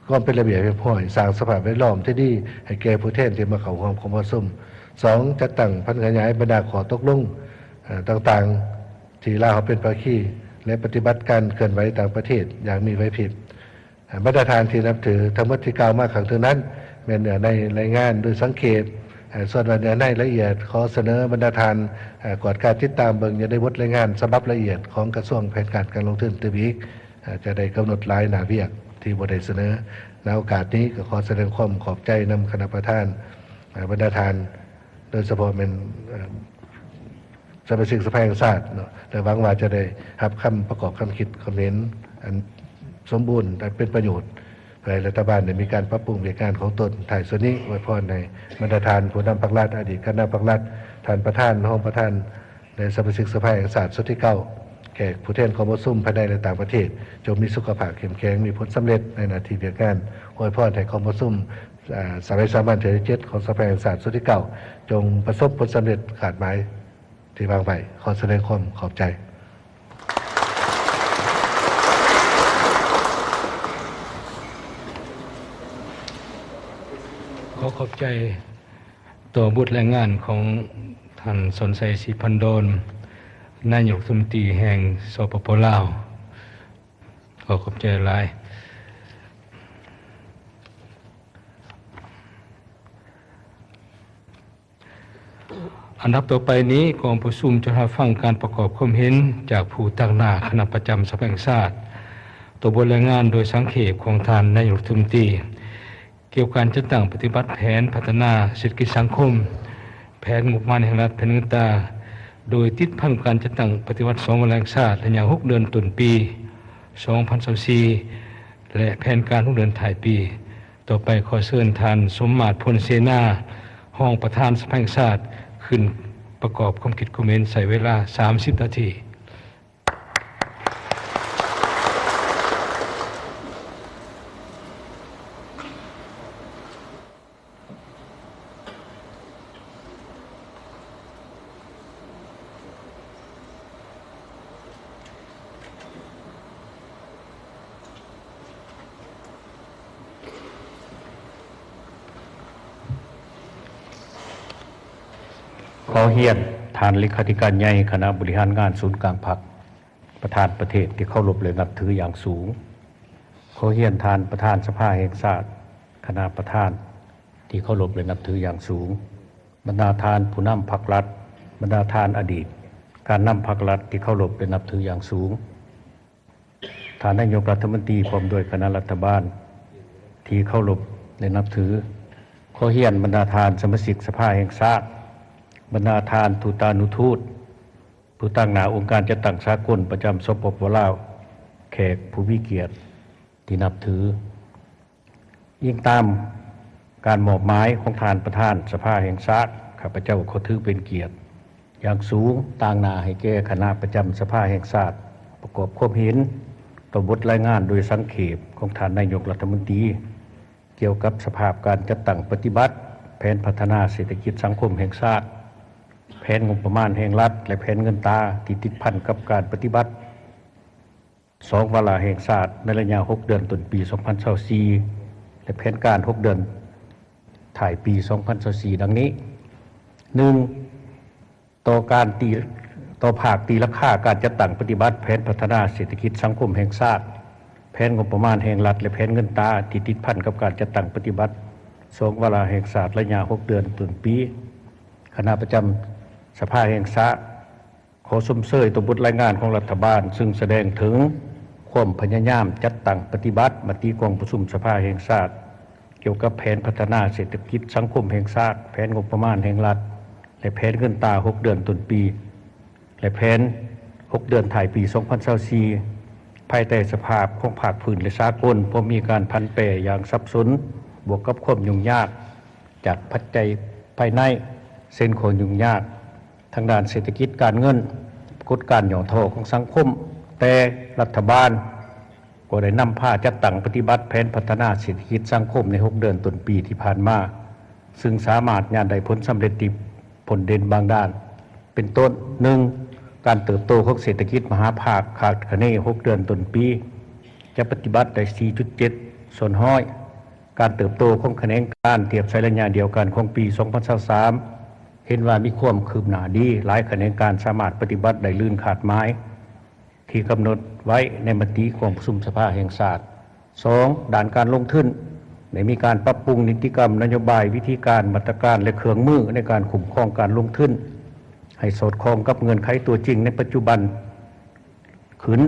ຄວາມເປັນລະບຽບຮຽບຮ້ອຍ, ສ້າງສະພາບແວດລ້ອມທີ່ດີໃຫ້ແກ່ຜູ້ແທນທີ່ມາເຂົ້າຮ່ວມກອງປະຊຸມ. ສອງ ຈັດຕັ້ງຜັນຂະຫຍາຍບັນດາຂໍ້ຕົກລົງ ເອີ ຕ່າງໆ ທີ່ລາວເຮົາເປັນພາຄີ ແລະ ປະຕິບັດການເຄື່ອນໄຫວຕ່າງປະເທດຢ່າງມີໄຫວພິບ. ບັນດາທ່ານທີ່ນັບຖື, ທັງໝົດທີ່ກ່າວມາຂ້າງເທິງນັ້ນ ແມ່ນເນື້ອໃນລາຍງານໂດຍສັງເຂບ ເອີ່ ສ່ວນວ່າເນື້ອໃນລະອຽດ ຂໍສະເໜີບັນດາທ່ານ ເອີ່ ກວດກາຕິດຕາມເບິ່ງຢູ່ໃນບົດລາຍງານສະບັບລະອຽດຂອງກະຊວງແຜນການການລົງທຶນຕື່ມອີກ ເອີ່ ຈະໄດ້ກຳນົດຫຼາຍໜ້າວຽກທີ່ບໍ່ໄດ້ສະເໜີ. ໃນໂອກາດນີ້ກໍຂໍສະແດງຄວາມຂອບໃຈນຳຄະນະປະທານ ເອີ່ ບັນດາທ່ານ ໂດຍສະເພາະແມ່ນ ເອີ່ ສະມາຊິກສະພາແຫ່ງຊາດເນາະ ແລະ ຫວັງວ່າຈະໄດ້ຮັບຄຳປະກອບຄຳຄິດຄຳເຫັນອັນສົມບູນ ແລະ ເປັນປະໂຫຍດ ເພື່ອໃຫ້ລັດຖະບານໄດ້ມີການປັບປຸງວຽກງານຂອງຕົນ. ທ້າຍສຸດນີ້ ອວຍພອນໃຫ້ບັນດາທ່ານຜູ້ນຳພັກລັດ, ອະດີດຄະນະພັກລັດ, ທ່ານປະທານ, ຮອງປະທານ ແລະ ສະມາຊິກສະພາແຫ່ງຊາດຊຸດທີເກົ້າ, ແຂກຜູ້ແທນກອງປະຊຸມພາຍໃນ ແລະ ຕ່າງປະເທດ ຈົ່ງມີສຸຂະພາບເຂັ້ມແຂງ, ມີຜົນສຳເລັດໃນໜ້າທີ່ວຽກງານ. ອວຍພອນໃຫ້ກອງປະຊຸມ ອາ ສະໄໝສາມັນເທື່ອທີເຈັດ ຂອງສະພາແຫ່ງຊາດຊຸດທີເກົ້າ ຈົ່ງປະສົບຜົນສຳເລັດຄາດໝາຍທີ່ວາງໄວ້. ຂໍສະແດງຄວາມຂອບໃຈ. ຂໍຂອບໃຈຕໍ່ບົດລາຍງານຂອງທ່ານ ສອນໄຊ ສີພັນດອນ ນາຍົກລັດຖະມົນຕີແຫ່ງ ສປປ ລາວ. ຂໍຂອບໃຈຫຼາຍ. ອັນດັບຕໍ່ໄປນີ້ ກອງປະຊຸມຈະຮັບຟັງການປະກອບຄວາມເຫັນຈາກຜູ້ຕາງໜ້າຄະນະປະຈຳສະພາແຫ່ງຊາດ ຕໍ່ບົດລາຍງານໂດຍສັງເຂບຂອງທ່ານນາຍົກລັດຖະມົນຕີ ກ່ຽວກັບການຈັດຕັ້ງປະຕິບັດແຜນພັດທະນາເສດຖະກິດສັງຄົມ, ແຜນງົບປະມານແຫ່ງລັດ, ແຜນເງິນຕາ, ໂດຍຕິດພັນກັບການຈັດຕັ້ງປະຕິບັດສອງວາລະແຫ່ງຊາດ ໄລຍະຫົກເດືອນຕົ້ນປີສອງພັນຊາວສີ່ ແລະ ແຜນການຫົກເດືອນທ້າຍປີ. ຕໍ່ໄປຂໍເຊີນທ່ານ ສົມມາດ ພົນເສນາ ຮອງປະທານສະພາແຫ່ງຊາດ ຂຶ້ນປະກອບຄວາມຄິດຄວາມເຫັນ ໃຊ້ເວລາສາມສິບນາທີ. ຂໍຮຽນທ່ານເລຂາທິການໃຫຍ່ຄະນະບໍລິຫານງານສູນກາງພັກ, ປະທານປະເທດທີ່ເຄົາລົບ ແລະ ນັບຖືຢ່າງສູງ. ຂໍຮຽນທ່ານປະທານສະພາແຫ່ງຊາດ, ຄະນະປະທານທີ່ເຄົາລົບ ແລະ ນັບຖືຢ່າງສູງ. ບັນດາທ່ານຜູ້ນຳພັກລັດ, ບັນດາທ່ານອະດີດການນຳພັກລັດທີ່ເຄົາລົບ ແລະ ນັບຖືຢ່າງສູງ. ທ່ານນາຍົກລັດຖະມົນຕີ ພ້ອມດ້ວຍຄະນະລັດຖະບານທີ່ເຄົາລົບ ແລະ ນັບຖື. ຂໍຮຽນບັນດາທ່ານສະມາຊິກສະພາແຫ່ງຊາດ, ບັນດາທ່ານທູຕານຸທູດ, ຜູ້ຕາງໜ້າອົງການຈັດຕັ້ງສາກົນປະຈຳ ສປປ ລາວ, ແຂກຜູ້ມີກຽດທີ່ນັບຖື. ອີງຕາມການມອບໝາຍຂອງທ່ານປະທານສະພາແຫ່ງຊາດ, ຂ້າພະເຈົ້າຂໍຖືເປັນກຽດຢ່າງສູງ ຕາງໜ້າໃຫ້ແກ່ຄະນະປະຈຳສະພາແຫ່ງຊາດ ປະກອບຄວາມເຫັນຕໍ່ບົດລາຍງານໂດຍສັງເຂບຂອງທ່ານນາຍົກລັດຖະມົນຕີ ກ່ຽວກັບສະພາບການຈັດຕັ້ງປະຕິບັດແຜນພັດທະນາເສດຖະກິດສັງຄົມແຫ່ງຊາດ, ແຜນງົບປະມານແຫ່ງລັດ ແລະ ແຜນເງິນຕາທີ່ຕິດພັນກັບການປະຕິບັດ ສອງວາລະແຫ່ງຊາດໃນໄລຍະຫົກເດືອນຕົ້ນປີສອງພັນຊາວສີ່ ແລະ ແຜນການຫົກເດືອນທ້າຍປີສອງພັນຊາວສີ່ ດັ່ງນີ້: ໜຶ່ງ, ຕໍ່ການຕີ, ຕໍ່ພາກຕີລາຄາການຈັດຕັ້ງປະຕິບັດແຜນພັດທະນາເສດຖະກິດສັງຄົມແຫ່ງຊາດ, ແຜນງົບປະມານແຫ່ງລັດ ແລະ ແຜນເງິນຕາທີ່ຕິດພັນກັບການຈັດຕັ້ງປະຕິບັດສອງວາລະແຫ່ງຊາດໄລຍະຫົກເດືອນຕົ້ນປີ. ຄະນະປະຈຳສະພາແຫ່ງຊາດ ຂໍຊົມເຊີຍຕໍ່ບົດລາຍງານຂອງລັດຖະບານ ຊຶ່ງສະແດງເຖິງຄວາມພະຍາຍາມຈັດຕັ້ງປະຕິບັດມະຕິກອງປະຊຸມສະພາແຫ່ງຊາດ ກ່ຽວກັບແຜນພັດທະນາເສດຖະກິດສັງຄົມແຫ່ງຊາດ, ແຜນງົບປະມານແຫ່ງລັດ ແລະ ແຜນເງິນຕາຫົກເດືອນຕົ້ນປີ ແລະ ແຜນຫົກເດືອນທ້າຍປີສອງພັນຊາວສີ່ ພາຍໃຕ້ສະພາບຂອງພາກພື້ນ ແລະ ສາກົນ ພວມມີການຜັນແປຢ່າງສັບສົນ ບວກກັບຄວາມຫຍຸ້ງຍາກຈາກປັດໄຈພາຍໃນ ເຊັ່ນ ຂໍ້ຫຍຸ້ງຍາກ ທາງດ້ານເສດຖະກິດການເງິນ, ປາກົດການຫຍໍ້ທໍ້ຂອງສັງຄົມ, ແຕ່ລັດຖະບານກໍໄດ້ນຳພາຈັດຕັ້ງປະຕິບັດແຜນພັດທະນາເສດຖະກິດສັງຄົມໃນຫົກເດືອນຕົ້ນປີທີ່ຜ່ານມາ, ຊຶ່ງສາມາດຍາດໄດ້ຜົນສຳເລັດທີ່ພົ້ນເດັ່ນບາງດ້ານ ເປັນຕົ້ນ, ໜຶ່ງ, ການເຕີບໂຕຂອງເສດຖະກິດມະຫາພາກຄາດຄະເນຫົກເດືອນຕົ້ນປີຈະປະຕິບັດໄດ້ສີ່ຈຸດເຈັດສ່ວນຮ້ອຍ, ການເຕີບໂຕຂອງຂະແໜງການທຽບໃສ່ໄລຍະດຽວກັນຂອງປີສອງພັນຊາວສາມ ເຫັນວ່າມີຄວາມຄືບໜ້າດີ, ຫຼາຍຂະແໜງການສາມາດປະຕິບັດໄດ້ລື່ນຄາດໝາຍທີ່ກຳນົດໄວ້ໃນມະຕິກອງປະຊຸມສະພາແຫ່ງຊາດ. ສອງ, ດ້ານການລົງທຶນ ໄດ້ມີການປັບປຸງນິຕິກຳ, ນະໂຍບາຍ, ວິທີການ, ມາດຕະການ ແລະ ເຄື່ອງມືໃນການຄຸ້ມຄອງການລົງທຶນ ໃຫ້ສອດຄ່ອງກັບເງື່ອນໄຂຕົວຈິງໃນປັດຈຸບັນຂຶ້ນ,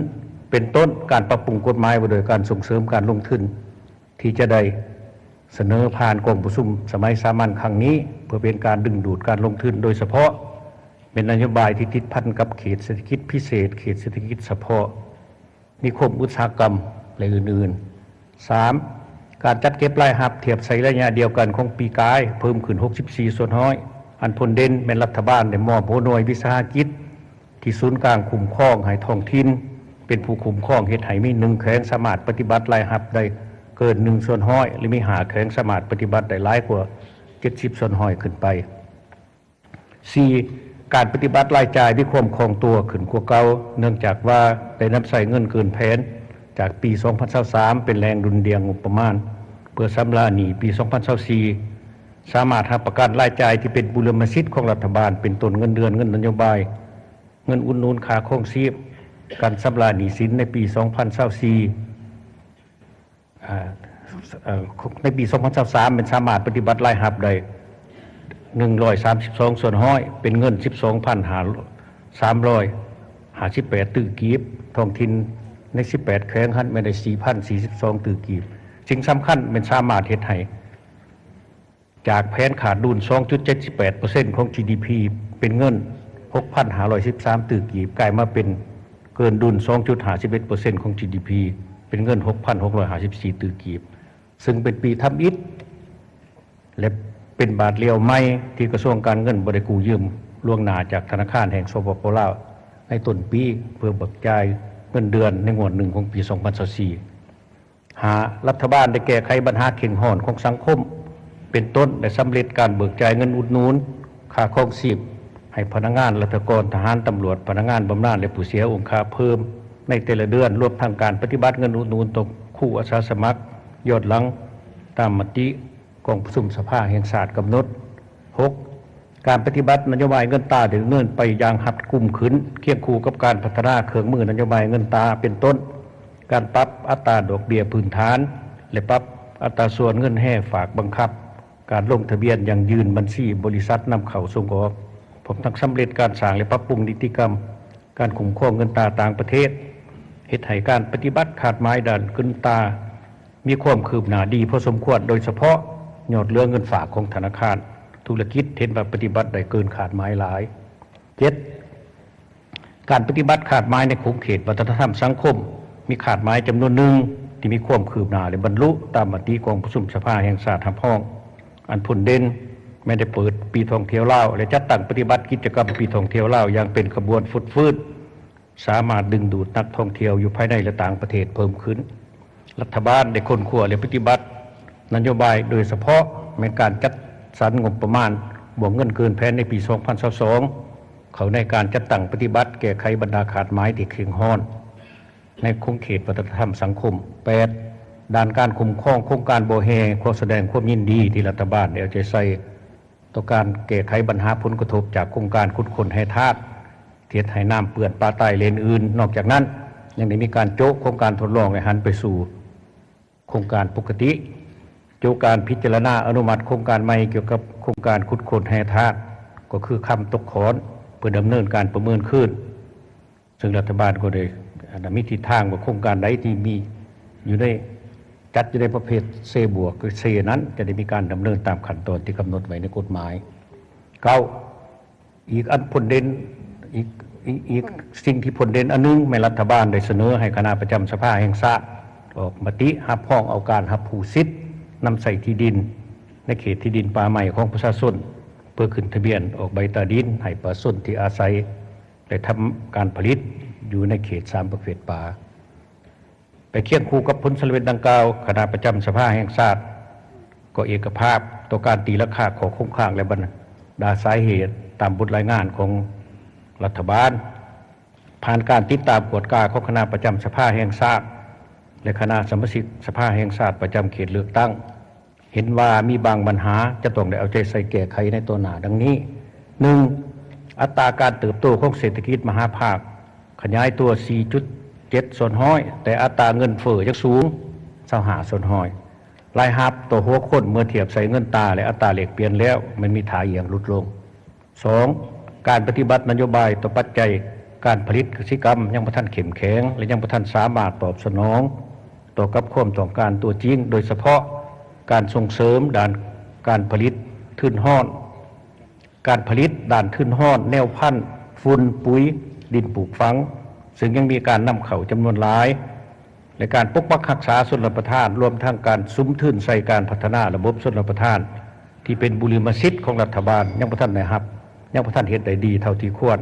ເປັນຕົ້ນ ການປັບປຸງກົດໝາຍວ່າດ້ວຍການສົ່ງເສີມການລົງທຶນ ທີ່ຈະໄດ້ສະເໜີຜ່ານກອງປະຊຸມສະໄໝສາມັນຄັ້ງນີ້ ເພື່ອເປັນການດຶງດູດການລົງທຶນ, ໂດຍສະເພາະແມ່ນນະໂຍບາຍທີ່ຕິດພັນກັບເຂດເສດຖະກິດພິເສດ, ເຂດເສດຖະກິດສະເພາະ, ນິຄົມອຸດສາຫະກຳ ແລະ ອື່ນໆ. ສາມ ການຈັດເກັບລາຍຮັບທຽບໃສ່ໄລຍະດຽວກັນຂອງປີກາຍ ເພີ່ມຂຶ້ນຫົກສິບສີ່ສ່ວນຮ້ອຍ. ອັນພົ້ນເດັ່ນແມ່ນລັດຖະບານໄດ້ມອບຫົວໜ່ວຍວິສາຫະກິດທີ່ສູນກາງຄຸ້ມຄອງໃຫ້ທ້ອງຖິ່ນ ເປັນຜູ້ຄຸ້ມຄອງ ເຮັດໃຫ້ມີໜຶ່ງແຂວງສາມາດປະຕິບັດລາຍຮັບໄດ້ເກີນໜຶ່ງສ່ວນຮ້ອຍ ແລະ ມີຫ້າແຂວງສາມາດປະຕິບັດໄດ້ຫຼາຍກວ່າເຈັດສິບສ່ວນຮ້ອຍຂຶ້ນໄປ. ສີ່ ການປະຕິບັດລາຍຈ່າຍມີຄວາມຄ່ອງຕົວຂຶ້ນກວ່າເກົ່າ ເນື່ອງຈາກວ່າໄດ້ນຳໃຊ້ເງິນເກີນແຜນຈາກປີສອງພັນຊາວສາມ ເປັນແຫຼ່ງດຸ່ນດ່ຽງງົບປະມານ ເພື່ອຊຳລະໜີ້ປີສອງພັນຊາວສີ່ ສາມາດຮັບປະກັນລາຍຈ່າຍທີ່ເປັນບຸລິມະສິດຂອງລັດຖະບານ ເປັນຕົ້ນເງິນເດືອນ, ເງິນນະໂຍບາຍ, ເງິນອຸດໜູນຄ່າຄອງຊີບ, ການຊຳລະໜີ້ສິນໃນປີສອງພັນຊາວສີ່ ອາ ເອີ ໃນປີສອງພັນຊາວສາມ ແມ່ນສາມາດປະຕິບັດລາຍຮັບໄດ້ໜຶ່ງຮ້ອຍສາມສິບສອງສ່ວນຮ້ອຍ ເປັນເງິນສິບສອງພັນສາມຮ້ອຍຫ້າສິບແປດຕື້ກີບ, ທ້ອງຖິ່ນໃນສິບແປດແຂວງຫັ້ນແມ່ນໄດ້ສີ່ພັນສີ່ສິບສອງຕື້ກີບ. ສິ່ງສຳຄັນແມ່ນສາມາດເຮັດໃຫ້ ຈາກແຜນຂາດດຸນສອງຈຸດເຈັດສິບແປດເປີເຊັນຂອງຈີດີພີ ເປັນເງິນຫົກພັນຫ້າຮ້ອຍສິບສາມຕື້ກີບ ກາຍມາເປັນເກີນດຸນສອງຈຸດຫ້າສິບເອັດເປີເຊັນຂອງຈີດີພີ ເປັນເງິນຫົກພັນຫົກຮ້ອຍຫ້າສິບສີ່ຕື້ກີບ ຊຶ່ງເປັນປີທຳອິດ ແລະ ເປັນບາດລ້ຽວໃໝ່ທີ່ກະຊວງການເງິນບໍ່ໄດ້ກູ້ຢືມລ່ວງໜ້າຈາກທະນາຄານແຫ່ງ ສປປ ລາວ ໃນຕົ້ນປີ ເພື່ອເບີກຈ່າຍເງິນເດືອນໃນງວດໜຶ່ງຂອງປີສອງພັນຊາວສີ່. ຫ້າ ລັດຖະບານໄດ້ແກ້ໄຂບັນຫາເຄັ່ງຮ້ອນຂອງສັງຄົມ ເປັນຕົ້ນ ໄດ້ສຳເລັດການເບີກຈ່າຍເງິນອຸດໜູນຄ່າຄອງຊີບໃຫ້ພະນັກງານລັດຖະກອນ, ທະຫານ, ຕຳຫຼວດ, ພະນັກງານບຳນານ ແລະ ຜູ້ເສຍອົງຄະເພີ່ມໃນແຕ່ລະເດືອນ, ລວມທັງການປະຕິບັດເງິນອຸດໜູນຕໍ່ຄູອາສາສະໝັກຍ້ອນຫຼັງ ຕາມມະຕິກອງປະຊຸມສະພາແຫ່ງຊາດກຳນົດ. ຫົກ ການປະຕິບັດນະໂຍບາຍເງິນຕາໄດ້ດຳເນີນໄປຢ່າງຮັດກຸມຂຶ້ນ ຄຽງຄູ່ກັບການພັດທະນາເຄື່ອງມືນະໂຍບາຍເງິນຕາ ເປັນຕົ້ນ ການປັບອັດຕາດອກເບ້ຍພື້ນຖານ ແລະ ປັບອັດຕາສ່ວນເງິນແຮຝາກບັງຄັບ, ການລົງທະບຽນຢັ້ງຢືນບັນຊີບໍລິສັດນຳເຂົ້າສົ່ງອອກ, ພ້ອມທັງສຳເລັດການສ້າງ ແລະ ປັບປຸງນິຕິກຳການຄຸ້ມຄອງເງິນຕາຕ່າງປະເທດ, ເຮັດໃຫ້ການປະຕິບັດຄາດໝາຍດ້ານເງິນຕາ ມີຄວາມຄືບໜ້າດີພໍສົມຄວນ, ໂດຍສະເພາະຍອດເຫຼືອເງິນຝາກຂອງທະນາຄານທຸລະກິດ ເຫັນວ່າປະຕິບັດໄດ້ເກີນຄາດໝາຍຫຼາຍ. ເຈັດ ການປະຕິບັດຄາດໝາຍໃນຂົງເຂດວັດທະນະທຳສັງຄົມ ມີຄາດໝາຍຈຳນວນໜຶ່ງທີ່ມີຄວາມຄືບໜ້າ ແລະ ບັນລຸຕາມມະຕິກອງປະຊຸມສະພາແຫ່ງຊາດຮັບຮອງ. ອັນພົ້ນເດັ່ນແມ່ນໄດ້ເປີດປີທ່ອງທ່ຽວລາວ ແລະ ຈັດຕັ້ງປະຕິບັດກິດຈະກຳປີທ່ອງທ່ຽວລາວຢ່າງເປັນຂະບວນຟົດຟື້ນ ສາມາດດຶງດູດນັກທ່ອງທ່ຽວຢູ່ພາຍໃນ ແລະ ຕ່າງປະເທດເພີ່ມຂຶ້ນ. ລັດຖະບານໄດ້ຄົ້ນຄວ້າ ແລະ ປະຕິບັດນະໂຍບາຍ ໂດຍສະເພາະແມ່ນການຈັດສັນງົບປະມານບວກເງິນເກີນແຜນໃນປີສອງພັນຊາວສອງ ເຂົ້າໃນການຈັດຕັ້ງປະຕິບັດແກ້ໄຂບັນດາຄາດໝາຍທີ່ເຄັ່ງຮ້ອນໃນຂົງເຂດວັດທະນະທຳສັງຄົມ. ແປດ ດ້ານການຄຸ້ມຄອງໂຄງການບໍ່ແຮ່ ຂໍສະແດງຄວາມຍິນດີທີ່ລັດຖະບານໄດ້ເອົາໃຈໃສ່ ຕໍ່ການແກ້ໄຂບັນຫາຜົນກະທົບຈາກໂຄງການຂຸດຄົ້ນແຮ່ທາດ ທີ່ເຮັດໃຫ້ນ້ຳເປື້ອນປາຕາຍ ແລະ ອື່ນໆ. ນອກຈາກນັ້ນ ຍັງໄດ້ມີການໂຈະໂຄງການທົດລອງ ແລະ ຫັນໄປສູ່ໂຄງການປົກກະຕິ, ໂຈະການພິຈາລະນາອະນຸມັດໂຄງການໃໝ່ກ່ຽວກັບໂຄງການຂຸດຄົ້ນແຮ່ທາດ ກໍຄືຄຳຕົກຂອນ ເພື່ອດຳເນີນການປະເມີນຄືນ. ເຊິ່ງລັດຖະບານກໍໄດ້ ອັນ ມີທິດທາງວ່າໂຄງການໃດທີ່ມີຢູ່ໃນ ຈັດຢູ່ໃນປະເພດ ເຊ ບວກ ຄື ເຊ ນັ້ນ ຈະໄດ້ມີການດຳເນີນຕາມຂັ້ນຕອນທີ່ກຳນົດໄວ້ໃນກົດໝາຍ. ເກົ້າ ອີກອັນພົ້ນເດັ່ນ ອີກ ອີກ ອີກສິ່ງທີ່ພົ້ນເດັ່ນອັນໜຶ່ງ ແມ່ນລັດຖະບານໄດ້ສະເໜີໃຫ້ຄະນະປະຈຳສະພາແຫ່ງຊາດ ອອກມະຕິຮັບຮອງເອົາການຮັບຮູ້ສິດນຳໃຊ້ທີ່ດິນໃນເຂດທີ່ດິນປ່າໄມ້ຂອງປະຊາຊົນ ເພື່ອຂຶ້ນທະບຽນອອກໃບຕາດິນໃຫ້ປະຊາຊົນທີ່ອາໄສ ແລະ ທຳການຜະລິດຢູ່ໃນເຂດສາມປະເພດປ່າ. ໄປຄຽງຄູ່ກັບຜົນສຳເລັດດັ່ງກ່າວ, ຄະນະປະຈຳສະພາແຫ່ງຊາດ ກໍເອກະພາບຕໍ່ການຕີລາຄາຂໍ້ຄົງຄ້າງ ແລະ ບັນດາສາເຫດຕາມບົດລາຍງານຂອງລັດຖະບານ. ຜ່ານການຕິດຕາມກວດກາຂອງຄະນະປະຈຳສະພາແຫ່ງຊາດ ແລະ ຄະນະສະມາຊິກສະພາແຫ່ງຊາດປະຈຳເຂດເລືອກຕັ້ງ, ເຫັນວ່າມີບາງບັນຫາຈະຕ້ອງໄດ້ເອົາໃຈໃສ່ແກ້ໄຂໃນຕໍ່ໜ້າ ດັ່ງນີ້: ໜຶ່ງ ອັດຕາການເຕີບໂຕຂອງເສດຖະກິດມະຫາພາກຂະຫຍາຍຕົວ ສີ່ຈຸດເຈັດສ່ວນຮ້ອຍ ແຕ່ອັດຕາເງິນເຟີ້ຍັງສູງ ຊາວຫ້າສ່ວນຮ້ອຍ. ລາຍຮັບຕໍ່ຫົວຄົນເມື່ອທຽບໃສ່ເງິນຕາ ແລະ ອັດຕາແລກປ່ຽນແລ້ວ ແມ່ນມີທ່າອ່ຽງຫຼຸດລົງ. ສອງ, ການປະຕິບັດນະໂຍບາຍຕໍ່ປັດໄຈການຜະລິດກະສິກຳຍັງບໍ່ທັນເຂັ້ມແຂງ ແລະ ຍັງບໍ່ທັນສາມາດຕອບສະໜອງຕໍ່ກັບຄວາມຕ້ອງການຕົວຈິງ, ໂດຍສະເພາະການສົ່ງເສີມດ້ານການຜະລິດທຶນຮ້ອນ, ການຜະລິດດ້ານທຶນຮ້ອນ, ແນວພັນ, ຝຸ່ນ, ປຸ໋ຍ, ດິນປູກຝັງ, ເຊິ່ງຍັງມີການນຳເຂົ້າຈຳນວນຫຼາຍ. ແລະ ການປົກປັກຮັກສາຊົນລະປະທານ, ລວມທັງການສຸມທຶນໃສ່ການພັດທະນາລະບົບຊົນລະປະທານ ທີ່ເປັນບຸລິມະສິດຂອງລັດຖະບານ ຍັງບໍ່ທັນໄດ້ຮັບ, ຍັງບໍ່ທັນເຮັດໄດ້ດີເທົ່າທີ່ຄວນ.